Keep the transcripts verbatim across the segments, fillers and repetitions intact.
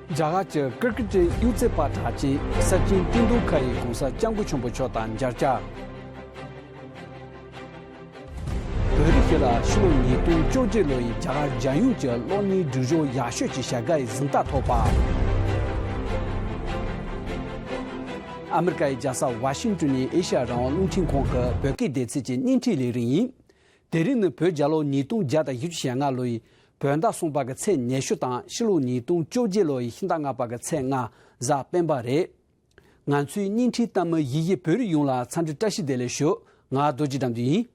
རྒྱ་གར་གྱི་ཀིར་ཀི་ཊི་གཡུ་རྩེ་བ་གྲགས་ཅན་སར་ཅན་ཏེན་དུལ་ཁར་ཡིས་༸གོང་ས་༸སྐྱབས་མགོན་ཆེན་པོ་མཆོག་དང་མཇལ་བཅར། བོད་རིགས་ཤིག་ལ་ཕྱི་ལོ་ཉིས་སྟོང་བཅོ་བརྒྱད་ལོ་ཡི་རྒྱ་གར་རྒྱལ་ཡོངས་ཀྱི་གློག་བརྙན་སྒྲིག་གཞོགས་ཡག་ཤོས་ཀྱི་བྱ་དགའ་ཡི་གཟེངས་རྟགས་ཐོབ་པ། ཨ་མི་རི་ཀ་ཡི་རྒྱལ་ས་ཝ་ཤིང་ཏོན་ནས་ཨེ་ཤ་ཡ་རང་དབང་རླུང་འཕྲིན་ཁང་གི་བོད་སྐད་སྡེ་ཚན་གྱི་བརྙན་འཕྲིན་ལས་རིམ་ཡིན། དེ་རིང་ནི་བོད་རྒྱལ་ལོ་ཉིས་སྟོང་བརྒྱ་དང་བཞི་བཅུ་ཞེ་ལྔ་ལོ་ཡི་བོད་ཟླ་གསུམ་པ་གི་ཚེས་ཉི་ཤུ་དང་ཕྱི་ལོ་ཉིས་སྟོང་བཅོ་བརྒྱད་ལོ་ཡི་ཕྱི་ཟླ་ལྔ་པ་གི་ཚེས་ལྔ་གཟའ་སྤེན་པ་རེད། ང་ཚོའི་བརྙན་འཕྲིན་ལྟ་མི་ཡིད་བཞིན་བོད་རིགས་ཡོངས་ལ་འཚམས་འདྲི་བཀྲ་ཤིས་བདེ་ལེགས་ཞུ། ང་རྡོ་རྗེ་དགྲ་འདུལ་ཡིན།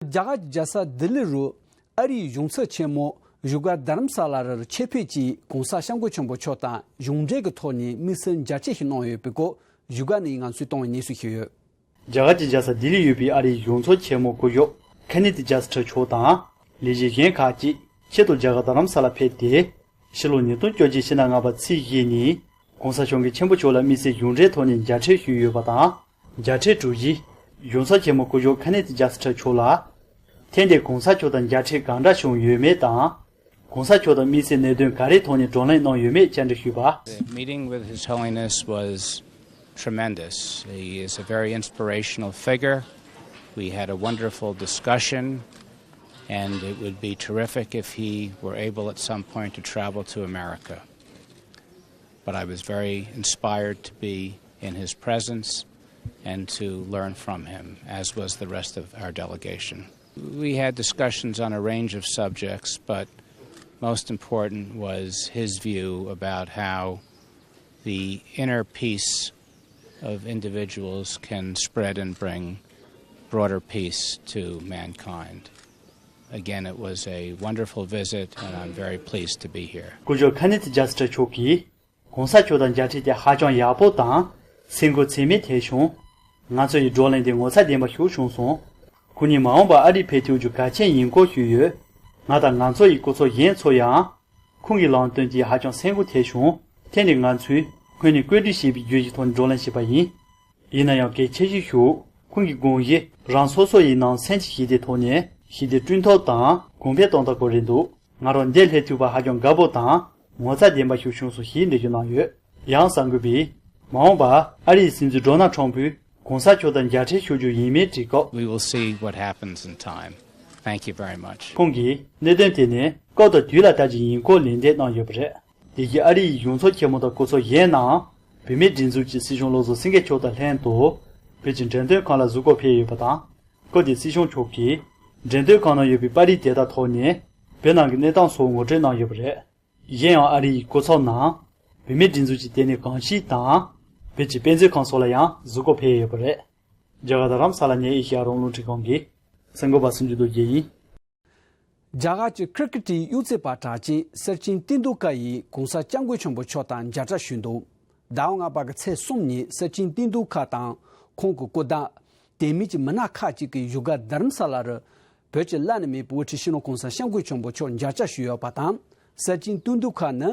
རྒྱ་གར་གྱི་རྒྱལ་ས་ལྡི་ལི་རུ་ཨ་རིའི་གཞུང་ཚབ་ཆེན་མོ་བཞུགས་སྒར་རྡ་རམ་ས་ལ་རུ་ཆེད་ཕེབས་ཀྱིས་༸གོང་ས་༸སྐྱབས་མགོན་ཆེན་པོ་མཆོག་དང་གཞུང་འབྲེལ་གྱི་ཐོག་ནས་དམིགས་བསལ་མཇལ་འཕྲད་ཞིག་གནང་ཡོད་པའི་སྐོར་བཞུགས་སྒར་ནས་ང་ཚོས་བཏང་བའི་གནས་ཚུལ་ཞིག་ཡོད། རྒྱ་གར་གྱི་རྒྱལ་ས་ལྡི་ལིར་ཡོད་པའི་ཨ་རིའི་གཞུང་ཚབ་ཆེན་མོ་སྐུ་ཞབས་ཁེ་ནེ་ཐི་ཇེ་སི་ཊར་མཆོག་དང་ལས་བྱེད་གཞན་ཁག་ཅིག་ཆེད་དུ་རྒྱ་གར་རྡ་རམ་ས་ལ་ཕེབས་ཏེ། ཕྱི་ལོ་ཉིས་སྟོང་བཅོ་བརྒྱད་ཕྱི་ཟླ་ལྔ་པ་ཚེས་བཞི་ཉིན་༸གོང་ས་༸སྐྱབས་མགོན་ཆེན་པོ་མཆོག་ལ་དམིགས་བསལ་གཞུང་འབྲེལ་ཐོག་ནས་མཇལ་འཕྲད་ཞུས་ཡོད་པ་དང་། མཇལ་འཕྲད་གྲུབ་རྗེས་གཞུང་ཚབ་ཆེན་མོ་སྐུ་ཞབས་ཁེ་ནེ་ཐི་ཇེ་སི་ཊར་མཆོག་ལ། ཐེངས་འདིར་༸གོང་ས་མཆོག་དང་མཇལ་འཕྲད་གང་འདྲ་བྱུང་ཡོད་མེད་དང་།༸གོང་ས་མཆོག་དང་དམིགས་བསལ་གནད་དོན་ག་རེའི་ཐོག་ནས་བགྲོ་གླེང་གནང་ཡོད་མེད་བཅར་འདྲི་ཞུས་པ། The meeting with His Holiness was tremendous. He is a very inspirational figure. We had a wonderful discussion, and it would be terrific if he were able at some point to travel to America. But I was very inspired to be in his presence and to learn from him, as was the rest of our delegation. We had discussions on a range of subjects, but most important was his view about how the inner peace of individuals can spread and bring broader peace to mankind. Again, it was a wonderful visit, and I'm very pleased to be here. སྐུ་ཞབས་ཁེ་ནེ་ཐི་ཇེ་སི་ཊར་མཆོག་གིས་༸གོང་ས་མཆོག་དང་མཇལ་འཕྲད་དེ་ཧ་ཅང་ཡག་པོ་དང་སེམས་འགུལ་ཚད་མེད་ཐེབས་བྱུང་། ང་ཚོ་ཡི་བགྲོ་གླེང་དེ་ངོ་མཚར་ལྡན་པ་ཞིག་བྱུང་སོང་། ཁོང་ཉིད་མ་འོངས་པར་ཨ་རིར་ཕེབས་ཐུབ་རྒྱུ་གལ་ཆེན་ཡིན་སྐོར་ཞུས་ཡོད། ང་དང་ང་ཚོ་ཡི་སྐུ་ཚབ་གཞན་ཚོ་ཡང་ཁོང་གི་ལམ་སྟོན་དེས་ཧ་ཅང་སེམས་འགུལ་ཐེབས་བྱུང་། ཐེངས་འདིར་ང་ཚོས་སྔོན་ནས་བཀོད་སྒྲིག་བྱས་པའི་བརྗོད་གཞིའི་ཐོག་ནས་བགྲོ་གླེང་བྱས་པ་ཡིན། ཡིན་ན་ཡང་གལ་ཆེ་ཤོས་ཤིག་ཁོང་གི་དགོངས་གཞི་རང་སོ་སོ་ཡི་ནང་སེམས་ཀྱི་ཞི་བདེའི་ཐོག་ནས་ཞི་བདེ་བསྐྲུན་ཐབས་དང་གོང་འཕེལ་གཏོང་ཐབས་སྐོར་རེད་འདུག་ང་རང་འདིར་སླེབས་ཐུབ་པ་ཧ་ཅང་དགའ་པོ་དང་ངོ་མཚར་ལྡན་པ་ཞིག་བྱུང་སོང་ཞེས་འགྲེལ་བརྗོད་གནང་ཡོད། ཡང་གསར་འགོད་པས་མ་འོངས་པར་ཨ་རིའི་སྲིད་འཛིན་ཌོ་ནལ་ཁྲོམ་ཕུས་༸གོང་ས་མཆོག་དང་མཇལ་འཕྲད་ཞུ་རྒྱུ་ཡིན་མིན་དྲིས་སྐབས། We will see what happens in time. Thank you very much. ཁོང་གིས་གནད་དོན་དེ་ནི་སྐབས་དང་དུས་ལ་ལྟ་རྒྱུ་ཡིན་སྐོར་ལན་འདེབས་གནང་ཡོད་པ་རེད། དེ་བཞིན་ཨ་རིའི་གཞུང་ཚབ་ཆེན་མོ་དང་སྐུ་ཚབ་གཞན་རྣམས་བོད་མིའི་སྒྲིག་འཛུགས་ཀྱི་སྲིད་སྐྱོང་བློ་བཟང་སེང་གེ་མཆོག་དང་ལྷན་དུ་བོད་ཀྱི་འགྲེམས་སྟོན་ཁང་ལ་གཟིགས་སྐོར་ཕེབས་ཡོད་པ་དང་། སྐབས་དེར་སྲིད་སྐྱོང་མཆོག་གིས་འགྲེམས་སྟོན་ཁང་ནང་ཡོད་པའི་པར་རིས་དེ་དག་ཐོག་ནས་བོད་ནང་གི་གནས་སྟངས་སོགས་ངོ་སྤྲོད་གནང་ཡོད་པ་རེད། གཞན་ཡང་ཨ་རིའི་སྐུ་ཚབ་རྣམས་བོད་མིའི་སྒྲིག་འཛུགས་ཀྱི་ལྟེ་གནས་གངས་སྐྱིད་དང་བོད་ཀྱི་དཔེ་མཛོད་ཁང་སོགས་ལ་ཡང་གཟིགས་སྐོར་ཕེབས་ཡོད་པ་རེད། རྒྱ་གར་རྡ་རམ་ས་ལ་ནས་ཨེ་ཤེ་ཡ་རང་དབང་རླུང་འཕྲིན་ཁང་གི་གསར་འགོད་པ་སུ་འཇུ་རྡོ་རྗེ་ཡིན། རྒྱ་གར་གྱི་ཀིར་ཀི་ཊི་གཡུ་རྩེ་བ་གྲགས་ཅན་སར་ཅན་ཏེན་དུལ་ཀར་ཡིས་༸གོང་ས་༸སྐྱབས་མགོན་ཆེན་པོ་མཆོག་དང་མཇལ་བཅར་ཞུས་འདུག་ཟླ་བ་ལྔ་པ་གི་ཚེས་གསུམ་ཉིན་སར་ཅན་ཏེན་དུལ་ཀར་དང་ཁོང་གི་སྐུ་ཟླ། དེ་མིན་གྱི་མི་སྣ་ཁག་ཅིག་གིས་བཞུགས་སྒར་རྡ་རམ་ས་ལ་རུ་བོད་ཀྱི་བླ་ན་མེད་པའི་དབུ་ཁྲིད་སྤྱི་ནོར་༸གོང་ས་༸སྐྱབས་མགོན་ཆེན་པོ་མཆོག་མཇལ་བཅར་ཞུས་ཡོད་པ་དང་། སར་ཅན་ཏེན་དུལ་ཀར་ནི་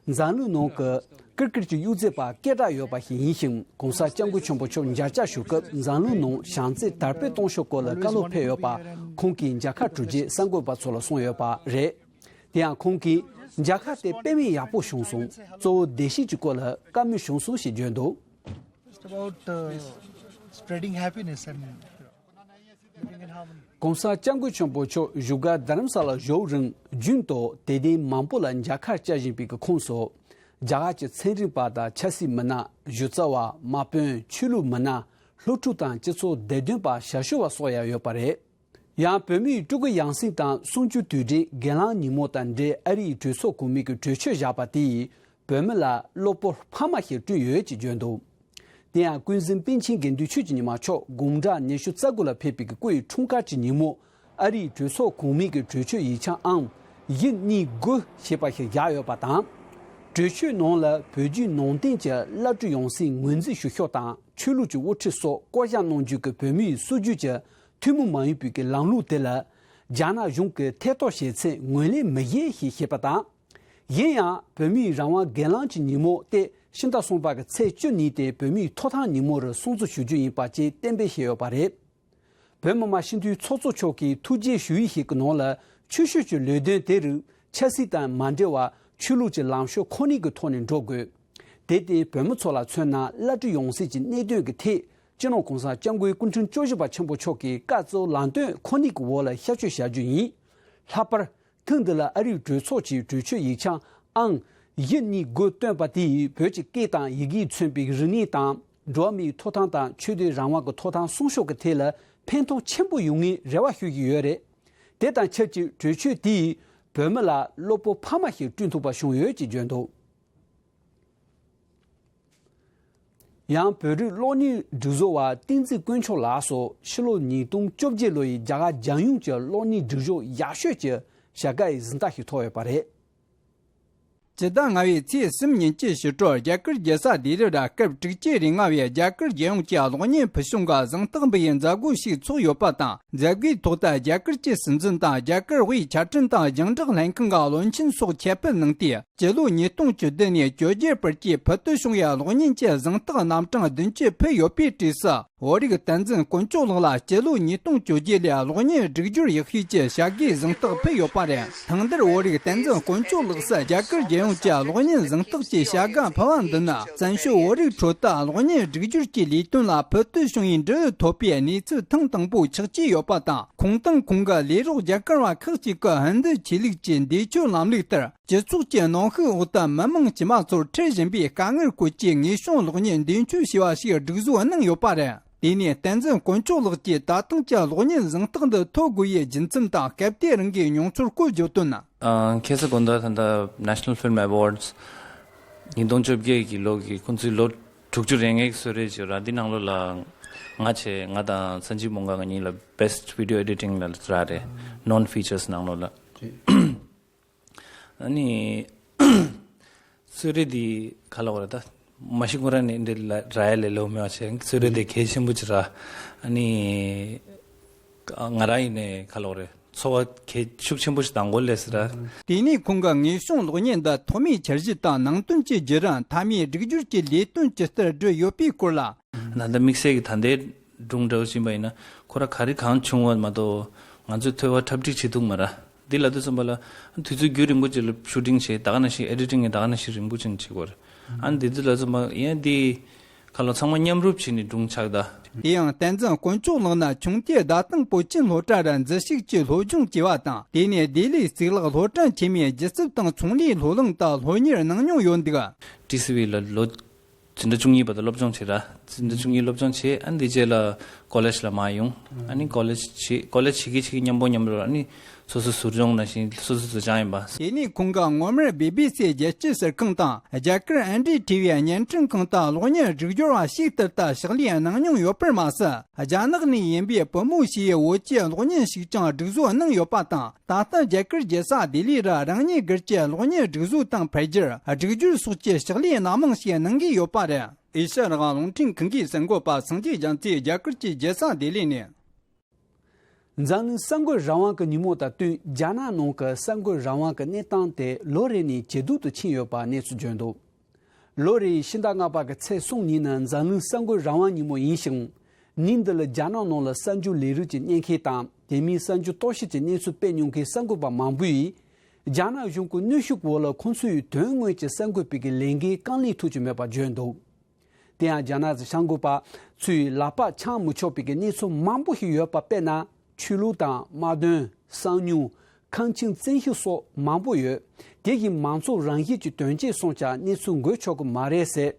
འཛམ་གླིང་ནང་གི་ཀིར་ཀི་ཊི་གཡུ་རྩེ་བ་སྐད་གྲགས་ཡོད་པ་ཞིག་ཡིན་ཞིང་། ༸གོང་ས་༸སྐྱབས་མགོན་ཆེན་པོ་མཆོག་མཇལ་བཅར་ཞུ་སྐབས་འཛམ་གླིང་ནང་བྱམས་བརྩེ་དར་སྤེལ་གཏོང་ཕྱོགས་སྐོར་ལ་བཀའ་སློབ་ཕེབས་ཡོད་པ་ཁོང་གིས་མཇལ་ཁ་གྲུབ་རྗེས་གསར་འགོད་པ་ཚོ་ལ་གསུངས་ཡོད་པ་རེད། དེ་ཡང་ཁོང་གིས་མཇལ་ཁ་དེ་དཔེ་མེད་ཡག་པོ་བྱུང་སོང་། གཙོ་བོ་བདེ་སྐྱིད་ཀྱི་སྐོར་ལ་བཀའ་མོལ་བྱུང་སོང་ཞེས་བརྗོད་འདུག Just about uh, spreading happiness and living in harmony. ༸གོང་ས་༸སྐྱབས་མགོན་ཆེན་པོ་མཆོག་བཞུགས་སྒར་རྡ་རམ་ས་ལར་བཞུགས་རིང་རྒྱུན་དུ་དད་ལྡན་མང་པོ་ལ་མཇལ་ཁ་བཅར་བཞིན་པའི་ཁོངས་སུ། རྒྱ་གར་གྱི་ཚན་རིག་པ་དང་ཆབ་སྲིད་མི་སྣ། གཞི་རྩ་བ། དམག་དཔོན། ཆོས་ལུགས་མི་སྣ། སློབ་ཕྲུག་དང་སྤྱི་ཚོགས་བདེ་དོན་པ། ཞབས་ཞུ་བ་སོགས་ཡང་ཡོད་པ་རེད། ཡང་བོད་མིའི་སྤྲུལ་སྐུ་ཡང་སྲིད་དང་གསུང་ཆོས་དུས་དྲན་སྒེར་ལངས་ཉིན་མོ་དང་འབྲེལ་ཨ་རིའི་གྲོས་ཚོགས་གོང་མའི་གི་གྲོས་ཆོད་བཞག་པ་དེ་ཡིས་བོད་མི་ལ་བློ་སྤོབས་འཕར་མ་ཞིག་བསྐྲུན་ཡོད་ཅེས་བརྗོད་འདུག་དེ་ཡང་ཀུན་གཟིགས་པཎ་ཆེན་དགེ་འདུན་ཆོས་ཀྱི་ཉི་མ་མཆོག་དགུང་གྲངས་ཉི་ཤུ་རྩ་དགུ་ལ་ཕེབས་པའི་གི་སྐུ་ཡི་འཁྲུངས་སྐར་གྱི་ཉིན་མོ་ཨ་རིའི་གྲོས་ཚོགས་གོང་མའི་གི་གྲོས་ཆོད་ཡིག་ཆ་ཨང་བཞི་གཉིས་དགུ་ཞེས་པ་ཞིག་བཞག་ཡོད་པ་དང་། གྲོས་ཆོད་ནང་ལ་བོད་བརྒྱུད་ནང་བསྟན་གྱི་བླ་སྤྲུལ་ཡང་སྲིད་ངོས་འཛིན་ཞུ་ཕྱོགས་དང་ཆོས་ལུགས་ཀྱི་དབུ་ཁྲིད་སོགས་བསྐོ་བཞག་གནང་རྒྱུ་གི་བོད་མིའི་སྲོལ་རྒྱུན་གྱི་ཐུན་མོང་མ་ཡིན་པའི་གི་ལམ་ལུགས་དེ་ལ་རྒྱ་ནག་གཞུང་གིས་ཐེ་གཏོགས་བྱེད་ཚད་ངོས་ལེན་མི་བྱེད་ཞེས་བཤད་པ་དང་ གཞན་ཡང་བོད་མིའི་རང་དབང་སྒེར་ལངས་ཀྱི་ཉིན་མོ་སྟེ་ཕྱི་ཟླ་གསུམ་པ་གི་ཚེས་བཅུ་ཉིན་དེ་བོད་མིའི་ཐོབ་ཐང་ཉིན་མོར་སྲུང་བརྩི་ཞུ་རྒྱུ་ཡིན་པ་བཅས་གཏན་འབེབས་བྱས་ཡོད་པ་རེད། བོད་མི་མང་སྤྱི་འཐུས་ཚོགས་གཙོ་མཆོག་གིས་ཐུགས་རྗེ་ཞུ་ཡིག་ཞིག་གི་ནང་ལ་ཆོས་ཕྱོགས་ཀྱི་ལས་དོན་དེ་རིགས་ཆབ་སྲིད་དང་མ་འབྲེལ་བར་ཆོས་ལུགས་ཀྱི་ལངས་ཕྱོགས་ཁོ་ནའི་གི་ཐོག་ནས་འགྲོ་དགོས། དེ་སྟེང་བོད་མི་ཚོ་ལ་མཚོན་ན་བླ་སྤྲུལ་ཡོང་སྲིད་ཀྱི་གནད་དོན་གྱི་ཐད་སྤྱི་ནོར་གོང་ས་སྐྱབས་མགོན་སྐུ་ཕྲེང་བཅུ་བཞི་པ་ཆེན་པོ་མཆོག་གིས་བཀའ་གཙོ་ལམ་སྟོན་ཁོ་ནའི་གི་འོག་ལ་བསྐྱར་བཅོས་བྱ་རྒྱུ་ཡིན། ལྷག་པར། ཐེངས་འདི་ལ་ཨ་རིའི་གྲོས་ཚོགས་ཀྱི་གྲོས་ཆོད་ཡིག་ཆ་ཨང་བཞི་གཉིས་དགུ་བཏོན་པ་དེ་ཡིས་བོད་ཀྱི་སྐད་དང་ཡི་གེས་མཚོན་པའི་རིག་གནས་དང་འགྲོ་བ་མིའི་ཐོབ་ཐང་དང་ཆོས་དད་རང་དབང་གི་ཐོབ་ཐང་སྲུང་སྐྱོབ་ཀྱི་ཐད་ལ་ཕན་ཐོགས་ཆེན་པོ་ཡོང་ངེས་རེ་བ་ཞུ་གི་ཡོད་རེད། དེ་དང་ཆབས་ཅིག་གྲོས་ཆོད་དེ་ཡིས་བོད་མི་ལ་བློ་སྤོབས་འཕར་མ་ཞིག་བསྐྲུན་ཐུབ་པ་བྱུང་ཡོད་ཅེས་བརྗོད་འདུག་ཡང་བོད་རིགས་གློག་བརྙན་སྒྲིག་བཟོ་བ་བསྟན་འཛིན་དཀོན་མཆོག་ལགས་སུ་ཕྱི་ལོ་ཉིས་སྟོང་བཅོ་བརྒྱད་ལོ་ཡི་རྒྱ་གར་རྒྱལ་ཡོངས་ཀྱི་གློག་བརྙན་སྒྲིག་གཞུང་ཡག་ཤོས་ཀྱི་བྱ་དགའ་ཡི་གཟེངས་རྟགས་ཤིག་ཐོབ་ཡོད་པ་རེད། སྤྱི་ཟླ་ལྔ་པའི་ཚེས་གསུམ་ཉིན་གྱི་ཕྱི་དྲོར་རྒྱ་གར་རྒྱལ་ས་ལྡི་ལི་ར་སྐབས་དྲུག་ཅུ་རེ་ལྔ་བའི་རྒྱ་གར་རྒྱལ་ཡོངས་ཀྱི་གློག་བརྙན་ཕུལ་བྱུང་གི་གཟེངས་རྟགས་འབུལ་བའི་མཛད་སྒོ་ཞིག་ཚོགས་ཡོད་པ་དང་། མཛད་སྒོའི་ཐོག་ཏུ་རྒྱ་གར་གྱི་སྲིད་འཛིན་དང་རྒྱ་གར་དབུས་ཆ་འཕྲིན་དང་རྒྱང་བསྒྲགས་ལྷན་ཁང་གི་བློན་ཆེན་སོགས་ཁྱད་སྤེལ་གནང་སྟེ། སྤྱི་ལོ་ཉིས་སྟོང་བཅུ་བདུན་ནས་བཅོ་བརྒྱད་བར་གྱི་ཕུལ་དུ་བྱུང་བའི་གློག་བརྙན་གྱི་གཟེངས་རྟགས་རྣམ་གྲངས་བདུན་ཅུ་ཕུལ་ཡོད་པའི་གྲས་སུ། བོད་རིགས་བསྟན་འཛིན་དཀོན་མཆོག་ལགས་ལ་སྤྱི་ལོ་ཉིས་སྟོང་བཅོ་བརྒྱད་ལོའི་གློག་བརྙན་སྒྲིག་སྦྱོར་ཡག་ཤོས་ཀྱི་བྱ་དགའི་གཟེངས་རྟགས་ཕུལ་ཡོད་པ་རེད། ཐེངས་འདིར་བོད་རིགས་བསྟན་འཛིན་དཀོན་མཆོག་ལགས་སུ་རྒྱ་གར་རྒྱལ་ཡོངས་ཀྱི་གློག་བརྙན་གཟེངས་རྟགས་ཀྱི་བྱ་དགའ་ཕུལ་བ་འདི་ནི། བཙན་བྱོལ་བོད་རིགས་ཁྲོད་དུ་གློག་བརྙན་སྒྲིག་སྦྱོར་གྱི་ལས་དོན་ལ་ཕུལ་དུ་བྱུང་བའི་འབྲེལ་ཡོད་ཐོབ་པའི་གནས་ཚུལ་ཐེངས་དང་པོ་ཆགས་ཀྱི་ཡོད་པ་དང་། ཁོང་དང་ཁོང་གི་ལས་རོགས་རྒྱ་གར་བ་ཁག་ཅིག་གིས་ཧིན་རྡུ་ཆོས་ལུགས་ཀྱི་འདས་མཆོད་ལམ་ལུགས་ལྟར། སྤྱི་ཚོགས་ཀྱི་གནོན་ཤུགས་འོག་ཏུ་མི་མང་དཀྱུས་མ་ཚོར་ཁྲིད་བཞིན་པའི་དཀའ་ངལ་སྐོར་གྱི་ངེས་བྱུང་གློག་བརྙན་འདོན་སྤྲོད་བྱས་པ་ཞིག་སྒྲིག་བཟོ་གནང་ཡོད་པ་རེད། དེ་ནས་བསྟན་འཛིན་དཀོན་མཆོག་ལགས་ཀྱིས་ད་ཐེངས་ཀྱི་གློག་བརྙན་གཟེངས་རྟགས་འདི་ཐོབ་དགོས་པའི་རྒྱུ་མཚན་དང་སྐབས་དེ་རིང་གི་མྱོང་ཚོར་སྐོར་བརྗོད་དོན། ཨ། ཁ་སང་དགོང་དག་ད་ལྟ་National Film Awards ཉིས་སྟོང་བཅོ་བརྒྱད་ཀྱི་ལོ་གི་ཁོང་ཚོའི་ལོ་དྲུག་ཅུ་རེ་ལྔའི་གསོལ་རས་བྱས་ར། འདི་ནང་ལོགས་ལ་ང་བྱས། ང་དང་སན་ཇིབ་མོང་ག་ང་གཉིས་ལ་Best Video Editing ལ་རག་རེད། Non Features ནང་ལོགས་ལ། ཨ་ནི། གསོལ་རས་འདི་ག་ལབ་དགོས་རེད་ད། མ་གཞི་ཁོ་རང་ནི་འདི་ལ་རག་ཡ་ལས་སླ་པོ་མེད་པ་བྱས། གསོལ་རས་འདི་གལ་ཆེན་པོ་ཅིག་རག་ཨ་ནི། ང་རང་ཡིན་ནའི་ག་ལབ་དགོས་རེད། ཚོར་བ་གལ་ཤུགས་ཆེན་པོ་ཞིག་དང་པོ་སླེབས་སོང་ར། དེ་ནས་ཁོང་གི་ངེས་བྱུང་གློག་བརྙན་འདི་ཐོག་མའི་འཆར་གཞི་དང་ནང་དོན་གྱི་བརྒྱུད་རིམ། མཐའ་མའི་སྒྲིག་སྦྱོར་གྱི་ལས་དོན་ཇི་ལྟར་བསྒྲུབས་ཡོད་པའི་སྐོར་ལ། ད་ལྟ་དམིགས་བསལ་གྱི་ད་ལྟའི་སྒྲུང་འདྲ་བོ་ཞིག་ཡིན་པ་ཡིན་ན། ཁོ་རང་ག་རེ་གང་བྱུང་བ་མ་གཏོགས་ང་ཚོས་ཐོས་པ་འཁྲབ་ཁྲིད་བྱེད་ཐུབ་མ་ར། འདི་ལབ་དུས་ཙམ་པ་ལ་དུས་ཚོད་རྒྱུན་རིང་པོ་ཅིག་ལ་ཤུ་ཊིང་བྱས། ད་ག་ནང་བཞིན་ཨེ་ཌི་ཊིང་ཡང་ད་ག་ནང་བཞིན་རིང་པོ་ཅིག་བྱེད་དགོས་རེད། ཨ་ནི་འདི་ཚོ་ལབ་ཙམ་པ་ཡང་འདི་ཁ་ལོ་ཚང་མ་མཉམ་རུབ་བྱས་ནས་སྒྲུང་ཆགས་ད། དེ་ཡང་བསྟན་འཛིན་དཀོན་མཆོག་ལགས་ནི་ཆུང་དུས་བརྡ་དང་པོད་ཆེན་སློབ་གྲྭ་རུ་འཛུལ་ཞུགས་ཀྱིས་སློབ་སྦྱོང་བྱས་པ་དང་། དེ་ནས་ལྡི་ལིའི་གཙུག་ལག་སློབ་གྲྭ་ཆེན་མོའི་སྒྱུ་རྩལ་དང་ཚོང་ལས་སློབ་གླིང་དུ་སློབ་གཉེར་གནང་མྱོང་ཡོད་འདུག་ཊི་སི་ཝི་ལ་ལོ་འཛིན་གྲྭ་བཅུ་གཉིས་བར་དུ་སློབ་སྦྱོང་བྱས་ར། འཛིན་གྲྭ་བཅུ་གཉིས་སློབ་སྦྱོང་བྱས། ཨ་ནི་དེ་རྗེས་ལ་ཀོ་ལེཇ་ལ་མར་ཡོང་། ཨ་ནི་ཀོ་ལེཇ་བྱས། ཀོ་ལེཇ་བྱེད་ཀྱི་བྱེད་ཀྱི་མཉམ་པོ་མཉམ་རུབ་ཨ་ནི་སོ་སོའི་ཟུར་སྦྱོང་ནང་བཞིན་སོ་སོ་ཚོ་སྦྱངས་ཡིན་པ། དེ་ནས་ཁོང་གིས་སྔོན་མར་བི་བི་སི་རྒྱལ་སྤྱིའི་གསར་ཁང་དང་རྒྱ་གར་ཨེན་ཌི་ཊི་ཝི་བརྙན་འཕྲིན་ཁང་དུ་གློག་བརྙན་སྒྲིག་སྦྱོར་བ་ཞིག་ཏུ་ལྟ་ཕྱག་ལས་གནང་མྱོང་ཡོད་པར་མ་ཟད། རྒྱ་ནག་ནས་ཡིན་པའི་བུ་མོ་ཞིག་ཡི་བོད་ཀྱི་གློག་བརྙན་ཞིག་ཀྱང་སྒྲིག་བཟོ་གནང་ཡོད་པ་དང་། ད་ལྟ་རྒྱ་གར་རྒྱལ་ས་ལྡི་ལི་རུ་རང་ཉིད་སྒེར་གྱི་གློག་བརྙན་སྒྲིག་བཟོ་དང་ཕལ་ཆེར་སྒྲིག་སྦྱོར་སོགས་ཀྱི་ཕྱག་ལས་སྣ་མང་ཞིག་གནང་གི་ཡོད་པ་རེད། ཨེ་ཤ་ཡ་རང་དབང་རླུང་འཕྲིན་ཁང་གི་གསར་འགོད་པ་སངས་རྒྱས་རྒྱ་མཚོས་རྒྱ་གར་གྱི་རྒྱལ་ས་ལྡི་ལི་ནས། འཛམ་གླིང་གསར་འགོད་རང་དབང་གི་ཉིན་མོ་དང་བསྟུན། རྒྱ་ནག་ནང་གི་གསར་འགོད་རང་དབང་གི་གནས་སྟངས་དེ་ལོ་རེ་ནས་ཇེ་སྡུག་ཏུ་ཕྱིན་ཡོད་པ་གནས་ཚུལ་བྱོན་འདུག་ལོ་རེའི་ཕྱི་ཟླ་ལྔ་པ་གི་ཚེས་གསུམ་ཉིན་ནི་འཛམ་གླིང་གསར་འགོད་རང་དབང་ཉིན་མོ་ཡིན་ཞིང་། ཉིན་འདི་ལ་རྒྱ་ནག་ནང་ལ་གསར་འགྱུར་ལས་རིགས་ཀྱི་གཉེར་མཁན་དང་དེ་མིན་གསར་འགྱུར་རྟོག་ཞིབ་ཀྱི་གནས་ཚུལ་སྤེལ་མྱོང་མཁན་གསར་འགོད་པ་མང་པོས། རྒྱ་ནག་གཞུང་གི་གནོན་ཤུགས་འོག་ལ་ཁོང་ཚོས་དོན་དངོས་ཀྱི་གསར་འགོད་པའི་གི་ལས་འགན་རྐང་ལས་ཐུབ་ཀྱི་མེད་པ་བརྗོད་འདུག་དེ་ཡང་རྒྱ་ནག་གི་གསར་འགོད་པ་ཚོས་ལག་པ་འཆང་མི་ཆོག་པའི་གི་གནས་ཚུལ་མང་པོ་ཞིག་ཡོད་པ། དཔེར་ན། ཆོས་ལུགས་དང་དམག་དོན། གསང་མྱུལ། ཁང་ཁྱིམ་བཙན་ཤེད་སོགས་མང་པོ་ཡོད། དེ་བཞིན་མང་ཚོགས་རང་བཞིན་གྱི་དོན་རྐྱེན་སོགས་ཀྱང་གནས་ཚུལ་འགོད་ཆོག་གི་མ་རེད་ཟེར།